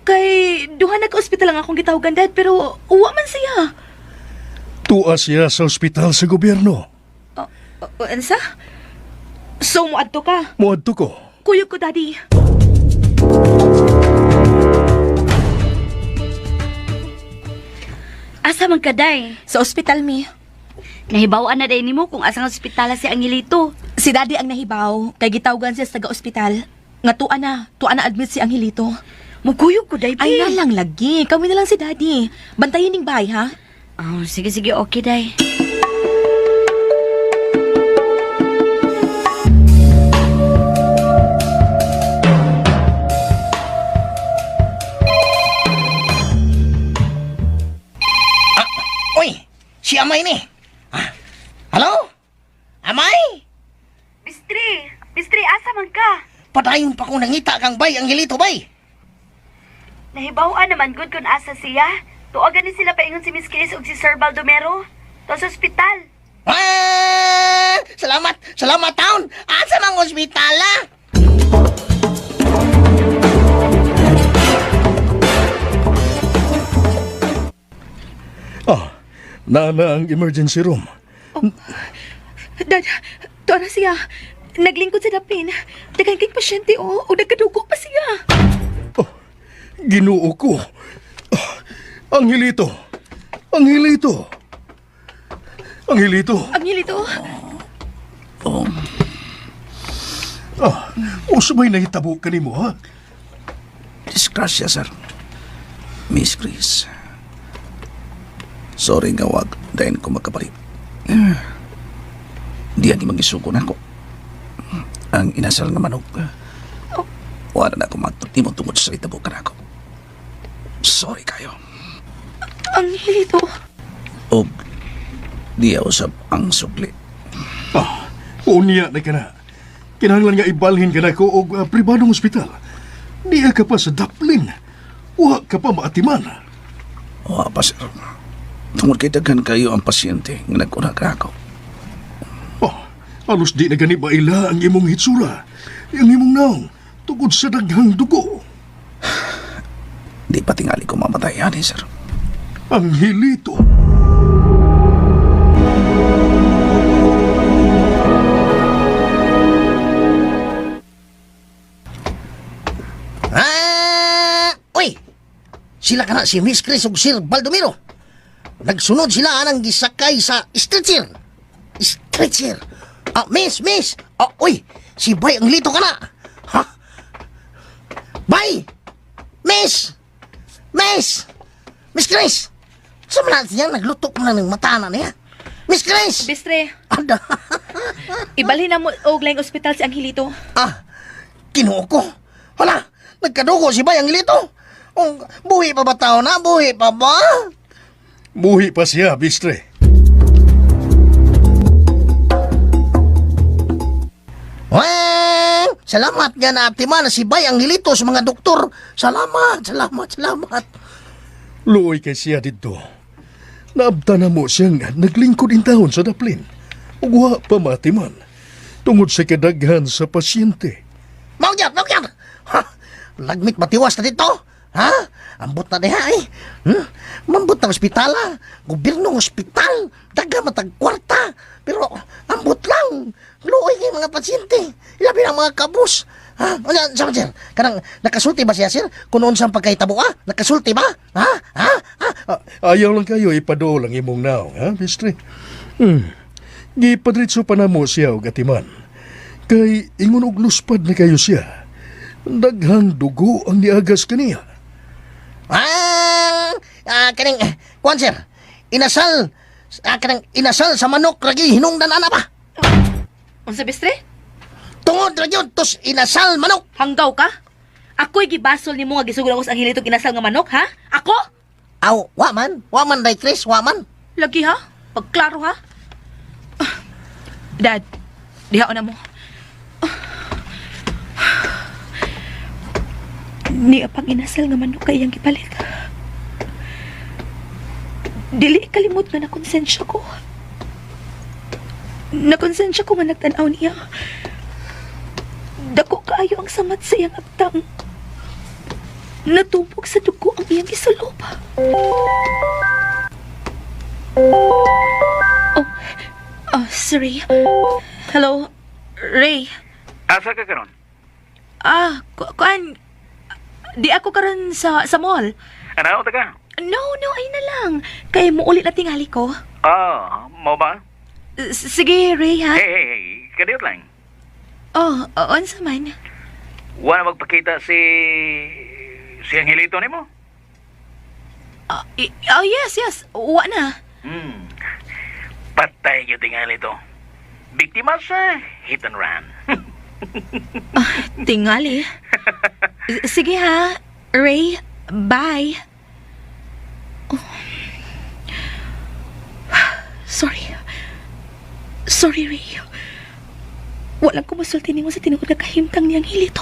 Kay duha na ka ospital ang akong gitawagan dad pero uwa man siya. Tuwa siya sa ospital sa gobyerno. O, ansa? So moadto ka. Moadto ko. Kuyog ko daddy. Asa man ka, day? Sa ospital mi. Nahibaw-an na day nimo kung asang ospitala si Angelito. Si daddy ang nahibaw kay gitawagan siya sa taga-ospital. Nga tuwa na admit si Angelito. Muguyog ko, day, Ay na lang lagi, kami na lang si daddy. Bantayin ning bahay ha. Oh, sige, sige, okay, day. Si Amay ni. Ah, hello? Amay? Bistri, Bistri, asa man ka? Padayon pa ko nangita kang bay, Angelito bay. Nahibaw-an naman gud kung asa siya. Tuogan ni sila paingon si Miss Chris ug si Sir Baldomero. To sa ospital. Ah, salamat, salamat taon. Asa mang ospital ah? Ah, naa na ang emergency room. Dad, tuwa na siya. Naglingkod sa dapin. Daghan kay pasyente, oh. O nagkadugo pa siya. Ginoo ko. Ah, Angelito. Angelito. Angelito. Angelito. Ah, unsa may nahitabo kanimo ha? Disgrasya, sir. Miss Chris. Sorry nga wag dahil ko magkapalit. Eh, di ani magisuko na ako. Ang inasal nga manok. Wala na ako matod nimo tungod sa itabo ka nako. Sorry kayo. Angelito. Og di usab ang sukli. Ah, unya na ka na. Kinahanglan nga ibalhin ka na ko og pribadong ospital. Niya ka pa sa Dublin. Wa ka pa maatiman. Wa pa, sir. Tungod kay daghan kayo ang pasyente nga nagkuna ka ako. Oh, alos di na gani maila ang imong hitsura, ang imong naong, tungod sa daghang dugo. Di pa tingali ko mamatay ani, sir. Angelito. Ah, uy! Sila kana si Miss Chris ug Sir Baldomero. Nagsunod sila anang gisakay sa stretcher. Stretcher. Ah, miss, miss. Ah, uy, si Bay ang lito ka na. Ha? Bay! Miss! Miss! Miss Chris! Sa man niya, naglutok man ng mata na niya. Miss Chris! Bistre. Ada. Ibalhin na mo og laing ospital si Angelito. Ah, Kinuo ko. Hala, nagkadugo si Bay ang lito. Oh, buhi pa ba tao na? Buhi pa ba? Muhi pa siya, Bistre. Weng! Salamat nga na atiman na si Bay ang nilito sa mga doktor. Salamat, salamat, salamat. Luoy kay siya didto. Naabta na mo siyang naglingkod in taon sa Dublin. Ug wa pa maatiman. Tungod sa kadaghan sa pasyente. Maugyat, maugyat! Ha? Lagmit matiwas na dito. Ha? Ambot na diha eh. Hmm? Mambot ng ospital ha. Gobyernong ospital. Daga matag kwarta. Pero ambot lang. Luoy kay mga pasyente. Ilabi ng mga kabus. Ha? Ano, sama sir? Kanang nakasulti ba siya sir? Kung noon siyang pagkahitabo ha? Nakasulti ba? Ha? Ha? Ha? Ayaw lang kayo ipadool ang imong naong, ha, Bistre? Hmm. Gipadritso pa na mo siya og atiman. Kay ingon og luspad na kayo siya. Daghang dugo ang niagas kaniya. Ah, ah kaning kuan sir. Inasal ah, kanang inasal sa manok lagi hinungdan ana ba? Unsa Bistre? Tungod ra gyud tos inasal manok. Hanggaw ka? Ako'y gibasol nimo nga gisugod ako sa Angelito og inasal nga manok, ha? Ako? Aw, wa man. Wa man day Chris, wa man. Lagi ha? Pagklaro ha? Ah, Dad, diha na mo. Ah. Niya pang inasal nga manok kay iyang gipalit. Dili kalimot nga nakonsensya ko. Nakonsensya ko nga nagtan-aw niya. Dako kaayo ang samat sa iyang agtang. Natubog sa dugo ang iyang gisulob. Oh, oh, sorry. Hello, Ray. Asa ka karon? Ah, kuan. Di ako karon sa mall. Ano ta ka? No, no, ay na lang. Kay mo ulit na tingali ko. Ah, mo ba? Sige, Ray, ha? Hey, hey, hey, kadiyot lang. Oh, unsa man? Wala magpakita si Angelito nimo? Ah, oh, yes, yes. Wa na. Patay gyud tingali to. Biktima sa hit and run. Tingali. Sige ha, Ray. Bye. Oh. Sorry. Sorry, Ray. Walang kumusulti nimo sa tinuod nga kahimtang niyang hilito.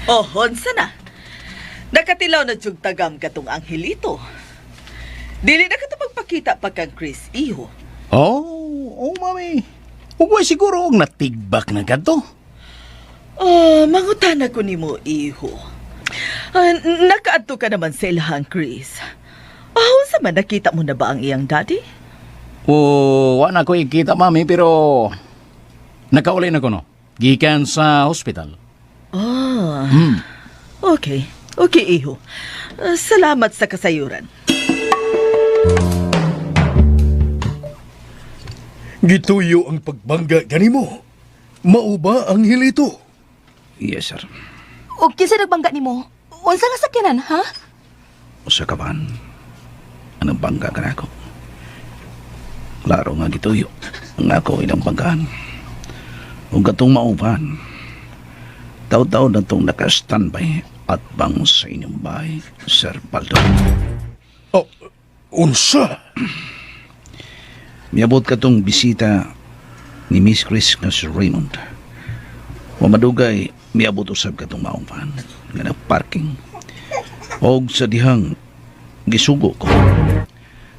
Oh, honsa na. Nakatilaw na jug tagam katong anghilito. Dili na kato magpakita pa kang Chris, iho. Oh, oh, mami. Ug siguro og natigbak na kadto. Oh, mangutana ko nimo, iho. Ah, nakaadto ka naman sa ilahang Chris. Oh, unsa man nakita mo na ba ang iyang daddy? Oh, wa na ko ikita, mami, pero nakauli na ko, no? Gikan sa hospital. Ah. Okay. Okay, iho. Ah, salamat sa kasayuran. Gituyo ang pagbangga kanimo. Mao ba ang hilito? Yes, sir. O kinsa nagbangga nimo? Unsa nga sakyanan, ha? Usa ka ban. Anong bangga ka na ako? Klaro nga gituyo. Ang ako ilang banggaan. Ug katong mauban. Taw-taw na itong naka-standby at bang sa inyong bahay, Sir Baldo. Oh, unsa? Miabot ka tong bisita ni Miss Chris nga si Raymond. Mamadugay, miabot usab ka tong maong van nga nagparking. Og sa dihang gisugo ko.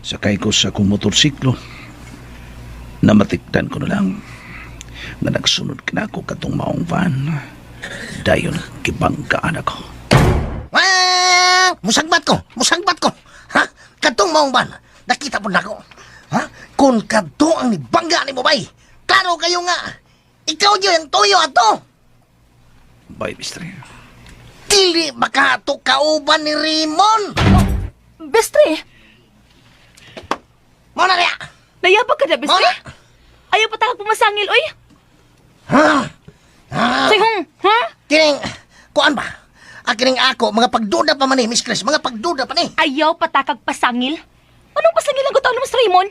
Sakay ko sa akong motorsiklo. Namatikdan ko na lang nga nagsunod ka na ako katong maong van. Dayon, gibanggaan ako. Wah! Musagbat ko! Musagbat ko! Ha? Katong maong ban, nakita po nako. Ha? Kung kadto ang nibangga ni mo bay, klaro kayo nga. Ikaw diyo ang toyo ato. Bye, Mr. Dili makato kauban ni Raymond. Bestre, Mo na niya. nayabag ka na, Bestre? Mao na. Ayaw pa tawag pumasangil, oy. Ha? Ha? Say, ha? Kining, kuan ba? Akining ako, mga pagduda pa man ni, Miss Chris, mga pagduda pa ni. Ayaw patakag pasangil? Anong pasangil ang gutaw mo sa Raymond?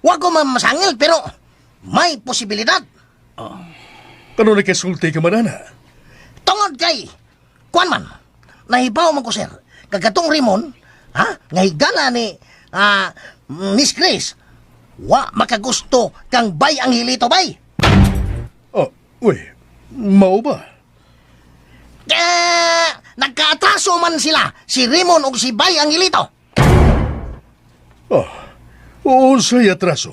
Wa ko mamasangil, pero may posibilidad. Kano nakasulti ka man, ana? Tungod kay, kuan man, nahibaw man ko, sir, kagatong Raymond, ha, nga higala ni Miss Chris, wa makagusto kang bay ang hilito bay. Oh, uy, mao ba? Kaya, nagkaatraso man sila, si Raymond ug si Bay Angelito. Oh, unsay atraso?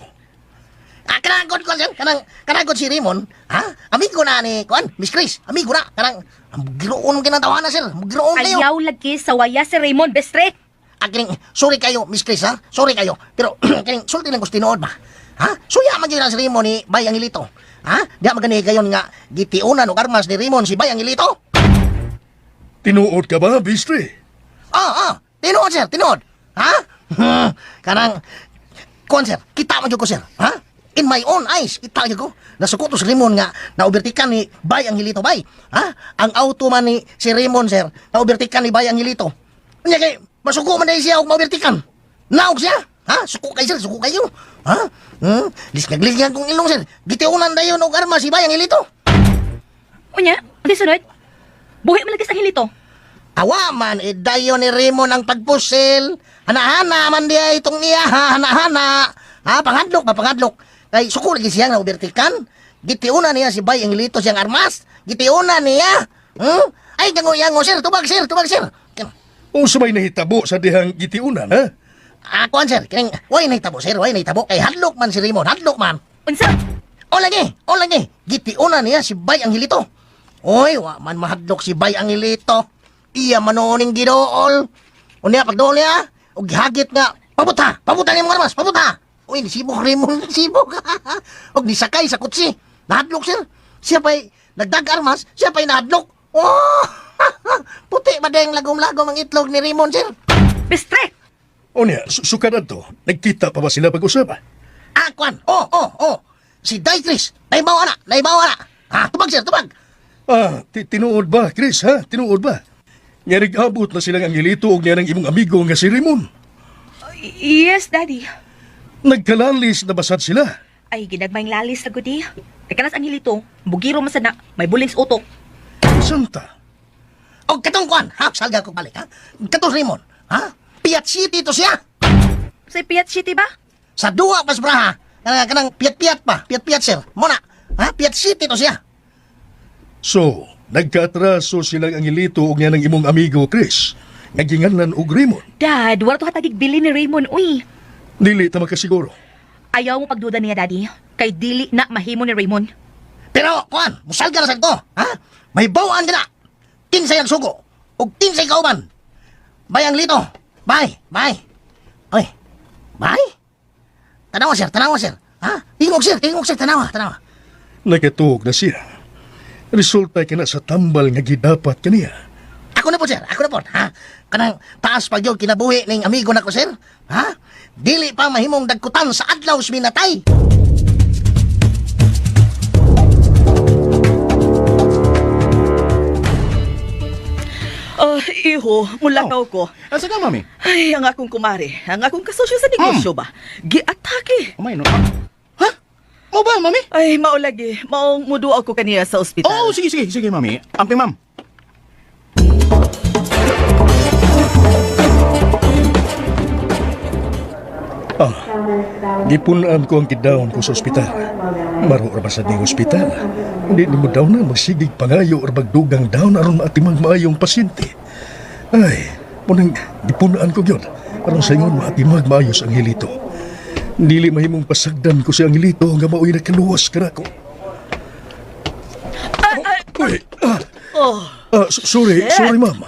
Ah, kanagod ko, sir. Kanang, kanagod si Raymond, ha? Amigo na ni, kuan, Miss Chris, amigo na. Kanang, ang giroon kinatawa na, sir. Giroon kayo. Ayaw lagi sawaya si Raymond, Bestre. Ah, kining, sorry kayo, Miss Chris, ha? Sorry kayo. Pero, kining, sulti lang ko sa tinuod ba? Ha? Suya man gyud na si Raymond ni Bay Angelito. Ha? Di magani kayon nga gitiunan og armas ni Raymond si Bay Angelito. Tinuod ka ba, Bistre? Ah, ah, tinuod sir, tinuod. Ha? Kanang kuan sir, kita man gyud ko sir. Ha? In my own eyes, kita gyud ko. Nasuko to si Raymond nga naobertikan ni Bay Angelito bay. Ha? Ang auto man ni si Raymond sir, naobertikan ni Bay Angelito. Unya kay masuko man dahil siya og maobertikan. Naog siya. Ha? Suko kayo sir, suko kayo. Ha? Lisngag-lisngag kong ilong sir. Gitiunan dayon og armas si Bay Angelito. Unya, di sunod. Buhi man lagi sa Angelito. Awa man, eh, dayon ni Raymond ang pagpusil. Hana-hana man diya itong iya, ha? Hana-hana. Ha, pangadlok ba, pangadlok. Kay suko lagi siya nga ubertikan. Gitiuna niya si Bay Angelito siyang armas. Gitiuna niya. Ay, gango-yango, sir. Tubag, sir. Tubag, sir. Unsa may nahitabo sa dihang gitiunan, ha? Ah, kuan, sir. Kining, way nahitabo, sir. Way nahitabo. Kay hadlok man si Raymond. Hadlok man. Unsa? O lagi, o lagi. Gitiuna niya si Bay Angelito. Oy, wa man mahadlok si Bay Angelito. Iya manoning gidool. Unya pagdool niya, og gihagit nga, pabuta, pabuta ni mga armas, pabuta. Uy, nisibok Raymond, nisibok. Og nisakay sa kutsi. Nahadlok sir. Siya pa'y nagdag armas, siya pa'y nahadlok. Oh! Puti ba ding lagom-lagom ang itlog ni Raymond, sir? Bestre! Unya, sukad adto, nagkita pa ba sila pag-usap? Ah, kwan. Oh, oh, oh. Si Day Chris, naibawa na, naibawa na. Ha, tubag sir, tubag. Ah, tinuod ba, Chris, ha? Tinuod ba? Nga nag-abot na silang Angelito og niya ng imong amigo nga si Raymond. Yes, Daddy. Nagkalalis na basad sila. Ay, ginagmayng lalis na gudi. Kay kanas Angelito, bugiro man sad na, may buling sa utok. Santa. Og katong kuan, ha, salga ko balik ha. Katong Raymond, ha? Piat City to siya. Sa Piat City ba? Sa duwa pas braha. Kanang kanang piat-piat pa, piat-piat sir. Mo na, ha? Piat City to siya. So, nagkaatraso silang Angelito og nga ng imong amigo Chris. Nga ginganlan og Raymond. Dad, wala to hatagig bili ni Raymond, uy. Dili ta makasiguro. Ayaw mo pagduda niya, Daddy. Kay dili na mahimo ni Raymond. Pero kuan, musalga na sad ko, ha? May bawaan din na. Kinsay ang sugo ug kinsay kauban. Bayang lito. Bye, bye. Oy. Bye. Tanawa sir, tanawa sir. Ha? Tingog sir, tanawa, tanawa. Nakatuog na siya. Resulta kina sa tambal nga gidapat kaniya. Ako na po sir, ako na po. Ha? Kanang taas pag yun kinabuhi ning amigo nako sir. Ha? Dili pa mahimong dagkutan sa adlaw sa minatay. Oh, iho, mulakaw ko. Asa ka, mami? Ay, ang akong kumare, ang akong kasosyo sa negosyo ba? Giatake. Umay, no? Ha? Mo ba, mami? Ay, maulagi. Maong muduaw ko kaniya sa ospital. Oh, sige, sige, sige, mami. Amping, ma'am. Ah, gipunaan ko ang gidawon ko sa ospital. Maro ra ba sa ning ospital? Hindi nimo daw na magsigig pangayo or magdugang down aron maatimang maayong pasyente. Ay, munang gipunaan ko gyud aron sa ingon maatimag maayos ang hilito. Dili mahimong pasagdan ko si Angelito nga mao'y nakaluwas kanako. Uy, ah, Oh, sorry, Shit. sorry ma'am.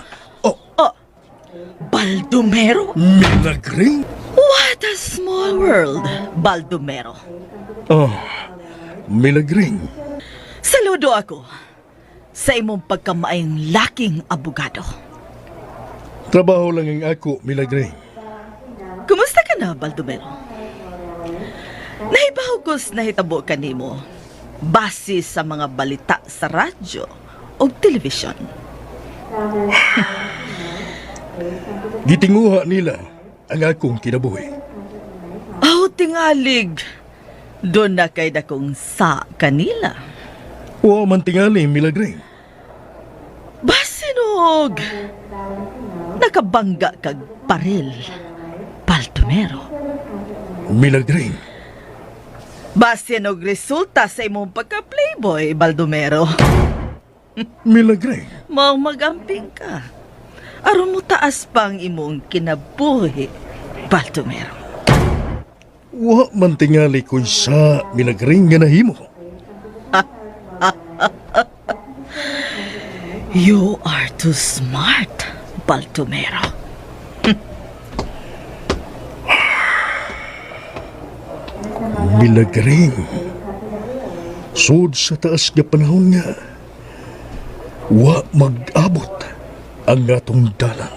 Baldomero? Milagring? What a small world, Baldomero. Oh, milagring. Saludo ako sa imong pagkamaayong laking abogado. Trabaho lang ang ako, Milagring. Kumusta ka na, Baldomero? Nahibaw ko sa nahitabo kanimo base sa mga balita sa radyo o telebisyon. Gitinguha nila ang akong kinabuhi. Aw, tingalig. Doon na kay dakong sa kanila. Wa man tingali, Milagring. Basinog! Nakabangga kag paril, Baldomero. Milagring. Basinog resulta sa imong pagka-playboy, Baldomero. Milagring. Maong magamping ka. Aron mo taas pang imong kinabuhi, Baldomero. Wa man tingali ko'y sa Milagring nga nahimo. You are too smart, Baldomero. Milagring. Sud sa taas nga panahon nga, wa mag-abot ang atong dalan.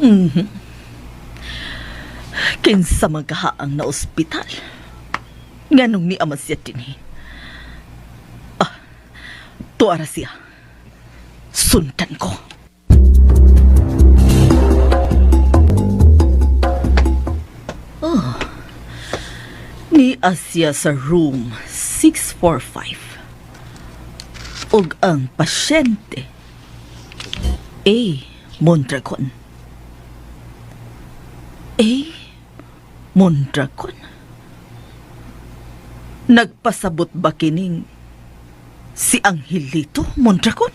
Mhm. Kinsa man kahaang na ospital. Nganong ni ama siya dinhi. Ah, tuara siya. Sundan ko. Oh. Ni siya sa room 645. Ug ang pasyente A. Mondragon. A. Mondragon. Nagpasabot ba kining si Angelito Mondragon?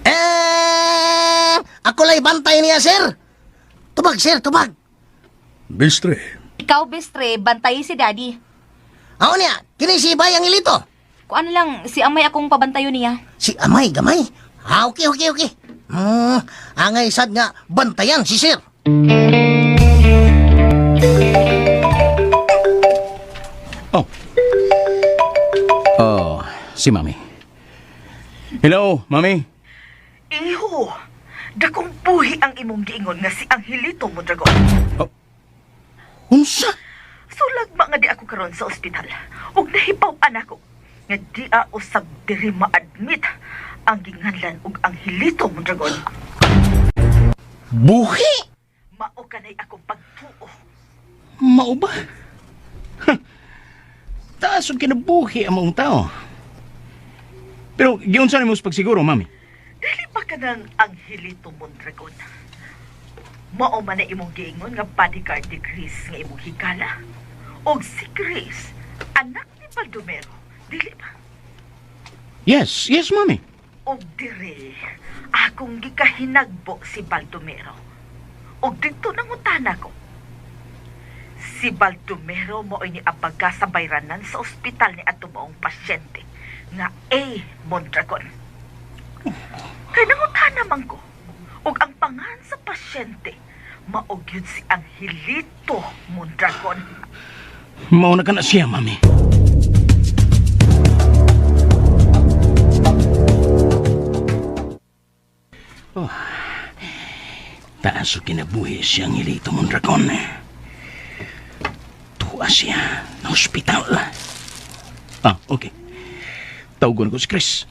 Eh, ako lay bantay niya, sir. Tubag, sir, tubag. Bistre, Ikaw, Bestre, bantayi si Daddy. Ako niya, kini si Bay ang ilito. Kung ano lang, si Amay akong pabantayo niya. Si Amay, gamay. Ah, okay, okay, okay. Angay sad nga, bantayan si sir. Oh. Oh, si mami. Hello, mami. Iho, dakong buhi ang imong giingon nga si Angelito Mondragon. Unsa? Sulagma nga di ako karon sa ospital. Ug nahibaw-an ako nga di a usab diri ma-admit ang ginganlan ug Angelito Mondragon. Buhi! Mao kanay akong pagtuo. Mao ba? Huh. Taas ang kinabuhi ang maong tao. Pero giunsa nimo sa pagsiguro, mami? Dili ba ka ng Angelito Mondragon? Mao man na imong giingon nga bodyguard ni Chris nga imong higala. Og si Chris, anak ni Baldomero, dili ba? Yes, yes, mami. Og dire, akong gikahinagbo si Baldomero. Og dito nangutana ko. Si Baldomero mo'y niabaga sa bayranan sa ospital ni ato maong pasyente nga A. Mondragon. Kay nangutana man ko, og ang pangan sa pasyente mao gyud si Angelito Mondragon. Mao na ka na siya, mami. Oh. Taas ang kinabuhi siya ang Angelito Mondragon. Tuwa siya na ospital. Ah, okay. Tawagon ko si Chris.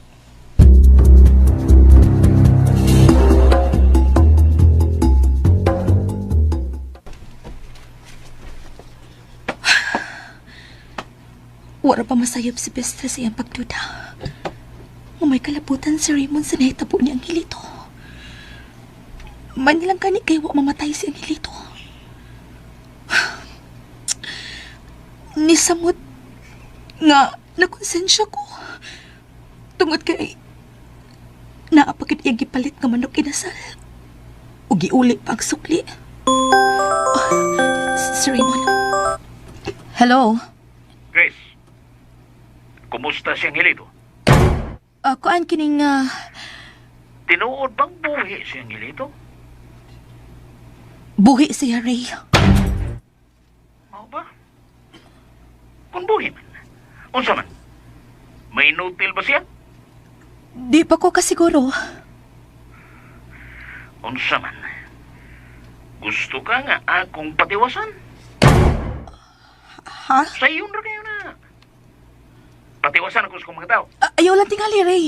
Wala pa masayop si Besta sa iyang pagduda. Nga may kalabutan si Raymond sa nahitabo ni Angelito. Manilang gani kay wa mamatay si Angelito. Nisamot nga nakonsensya ko. Tungod kay naapakit iyang gipalit nga manok inasal. Ug giuli pa ang sukli. Oh, si Raymond. Hello? Chris, kumusta si Angelito? Kuan kining Tinuod bang buhi si Angelito? buhi siya, Ray. Mao ba? Kung buhi man, unsa man? May inutil ba siya? Di pa ko kasiguro. Unsa man? Gusto ka nga akong patiwasan? Ha? Sa iyon ra kayo na. Patiwasan ako sa kong mga tao. Ayaw lang tingali, Ray.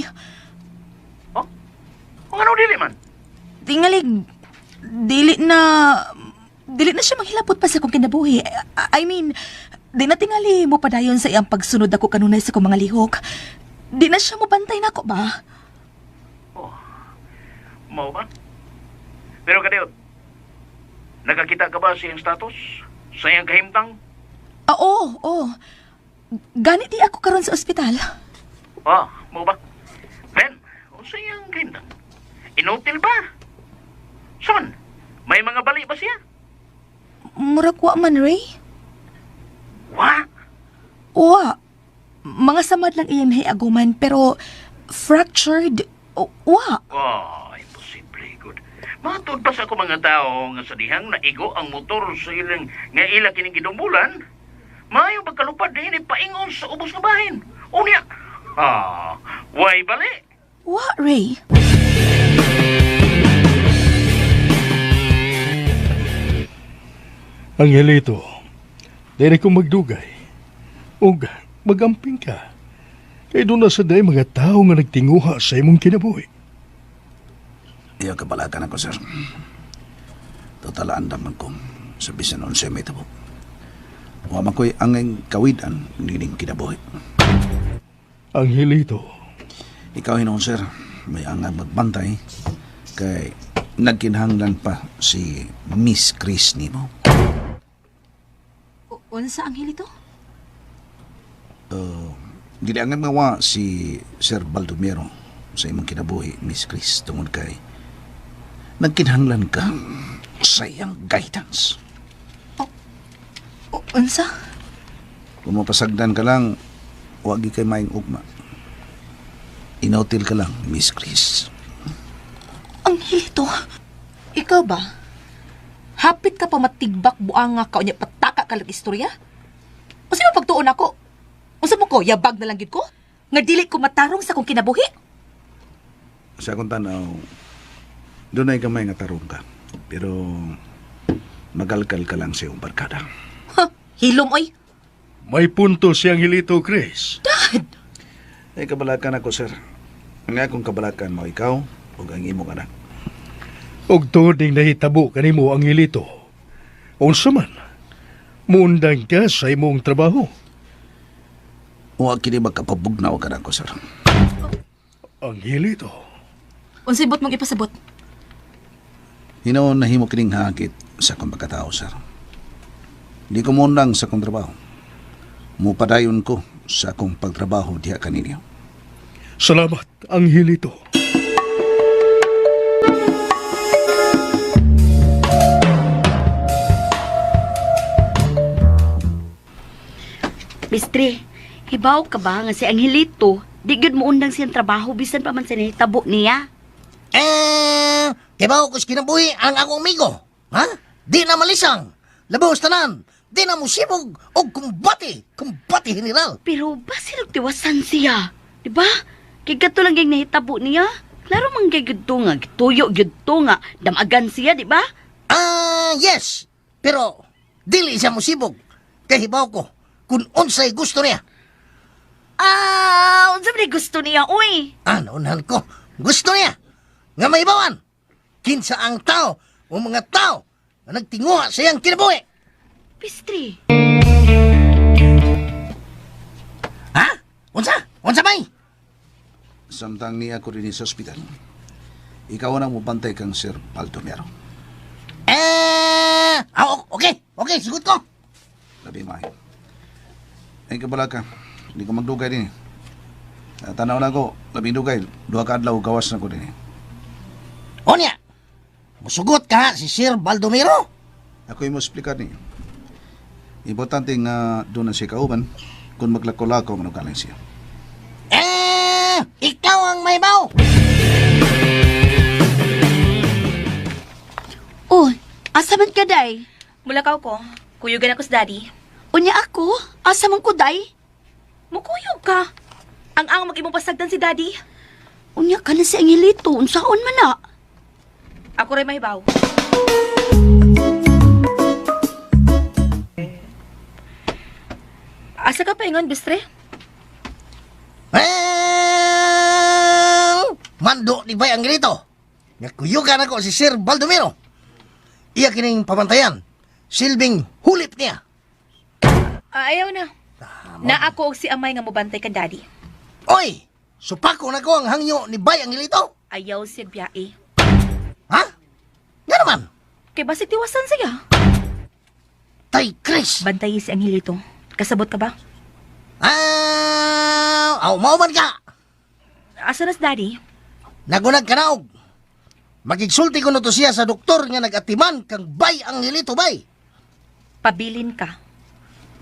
Oh? Kung ano dili man? Tingali, dili na... Dili na siya manghilapot pa sa akong kinabuhi. I mean, di na tingali mo padayon sa iyang pagsunod ako kanunay sa akong mga lihok. Di na siya mobantay nako ba? Mao ba? Pero kadiyot, nakakita ka ba sa iyang status? Sa iyang kahimtang? Ah, oo, oo. Gani di ako karon sa ospital. Ah, mao ba? Then, unsa iyang kahimtang? Inutil ba? Son, may mga bali ba siya? Murag wa man, Ray. Wa? Wa. Mga samad lang iyang nahiaguman, pero fractured, wa. Oh, imposible, good. Matod pa sa ako mga tao nga sa dihang naigo ang motor sa ilang nga ila kining gidumulan, maayo pagkalupad din paingon sa ubos nga bahin. Unya, ah, way bali. Wa, Ray. Angelito, dili ko magdugay. Ug magamping ka. Kay doon na sa day mga tao nga nagtinguha sa imong kinabuhi. Iyo kabalakan ako, sir. Total andam man ko sa bisan unsay may tabo. Wa man ko'y angay kawidan nining kinabuhi. Angelito. Ikaw hinuon, sir. May angay magbantay kay nagkinahanglan pa si Miss Chris nimo. Unsa, Angelito? Dili angay mawa si Sir Baldomero sa imong kinabuhi, Miss Chris, tungod kay nagkinahanglan ka sa iyang guidance. Unsa? Kung mapasagdan ka lang, wag kay maing ugma. Inutil ka lang, Miss Chris. Angelito, ikaw ba? Hapit ka pa matigbak buanga ka unya pataka ka lang istorya? Unsa mo pagtuon ako? Unsa mo ko yabag na lang gid ko? Nga dili ko matarong sa akong kinabuhi? Sa akong tanaw, doon ay gamay nga tarong ka. Pero magalkal ka lang sa iyong barkada. Hilom oy. May punto si Angelito, Chris. Dad! Ay, kabalakan ako, sir. Ang akong kabalakan mo, ikaw ug ang imong anak. Og tuod ning nahitabo kanimo Angelito. Unsa man? Muundang ka sa imong trabaho. Wa kini magkapabugnaw ka nako, sir. Angelito. Unsay bot mong ipasabot? Hinoon nahimo kining hagit sa akong pagkatao, sir. Di ko muundang sa akong trabaho. Mupadayon ko sa akong pagtrabaho diha kaninyo. Salamat, Angelito. Mistre, hibaw ka ba nga si Angelito, di gyud mo undang siyang trabaho bisan pa man sa nahitabo niya. Eh, kibaw ko sa kinabuhi ang akong amigo. Ha? Di na malisang. Labaw sa tanan. Di na musibog og kumbati. Kumbati general. Pero basilog tiwasan siya, di ba? Kay kadto lang gyud nahitabo niya. Klaro man gyud to nga gituyo gyud to nga damagan siya, di ba? Ah, yes. Pero dili siya musibog. Kay hibaw ko kung unsay gusto niya. Ah, unsa man gusto niya, uy? Ano nan ko? Gusto niya nga maibawan. Kinsa ang tao o mga tao na nagtinguha sa iyang kinabuhi. Pistri. Ha? Unsa? Unsa bay? Samtang niya ko rin sa ospital, ikaw ang mubantay kang Sir Baldomero. Eh, okay. Okay, sugot ko. Labi maayo. Ay, kabala ka. Hindi ko magdugay din eh. Tanaw na ko, labing dugay. Duha ka adlaw, gawas na ko din eh. Onya, musugot ka si Sir Baldomero? Ako yung mo niyo. Importante nga doon na siya kauban kung maglako-lako manugaling siya. Eh, ikaw ang may baw. Oh, asa man ka day? Mulakaw ko. Kuyugan ako sa daddy. Unya ako, asa man ko day? Mukuyog ka. Ang ang mag-imong pasagdan si daddy. Unya ka na si Angelito, unsaon man na? Ako rin mahibaw. Asa ka paingon, Bistre? Eh, mando ni Bay Angelito. Nakuyugan ako si Sir Baldomero. Iya kining pamantayan. Silbing hulip niya. Ah, ayaw na. Na ako og si amay nga mobantay kan daddy. Oy, supako na ko ang hangyo ni Bay Angelito. Ayaw siya biyae. Ha? Nga naman. Kay basig tiwasan siya. Tay Chris. Bantayi si Angelito. Kasabot ka ba? Ah, aw mao man ka. Asa na si daddy? Nagunag kanaog. Magigsulti ko no to siya sa doktor nga nagatiman kang Bay Angelito bay. Pabilin ka.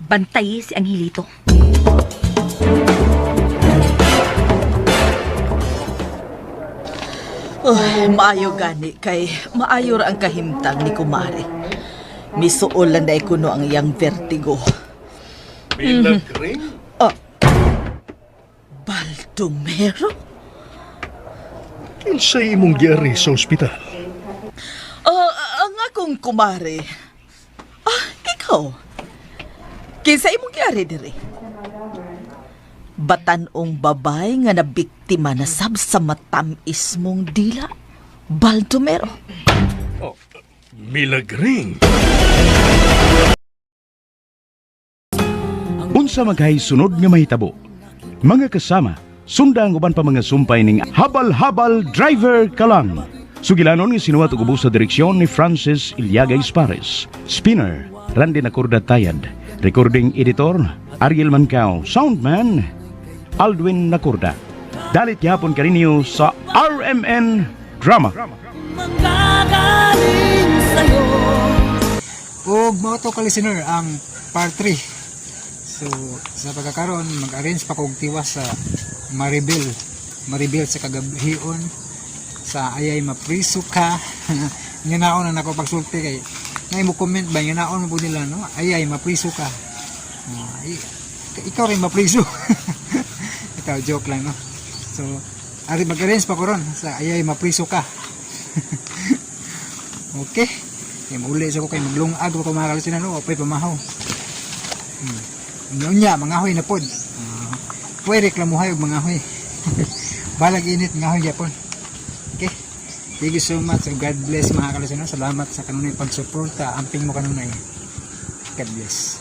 Bantayi si Angelito. Uy, maayo gani kay maayo ra ang kahimtang ni kumare. Misuol lang dai kuno ang iyang vertigo. Milagring? Ah. Baldomero? Kinsay imong giari sa ospital? Ah, ang akong kumare. Ah, ikaw. Kinsa imong giari diri? Batanong babay nga nabiktima na sab sa matamis mong dila. Baldomero. Oh, Milagring. Unsa maghay sunod nga mahitabo. Mga kasama, sunda ang uban pa mga sumpay ning Habal-Habal Driver Kalang. Sugilanon nga sinuwat ug ubos sa direksyon ni Francis Iliaga Ispares. Spinner, Randy Nacorda Tayad. Recording editor, Ariel Mancao. Soundman, Aldwin Nacorda. Dalit gihapon kaninyo sa RMN Drama. Manggagaling sa'yo. Ug mao to ka listener ang part 3. So sa pagkakaroon mag-arrange pa kog tiwas sa Maribel. Maribel sa kagabion sa ayay mapriso ka. Nga naon na nako pagsulti kay nay mo comment ba nga naon mo nila no ayay mapriso ka. Ah, ikaw rin mapriso. Ikaw joke lang no. So ari mag-arrange pa ko ron sa ayay mapriso ka. Okay. Kaya mauli sa ko kay maglungag ko mga kalistinan no, pay pamahaw. Unya, mga hoy na pod. Pwede reklamuhay og mga hoy. Balag init nga hoy gyapon. Okay. Thank you so much. God bless, mga kalistener. Salamat sa kanunay pagsuporta. Amping mo kanunay. God bless.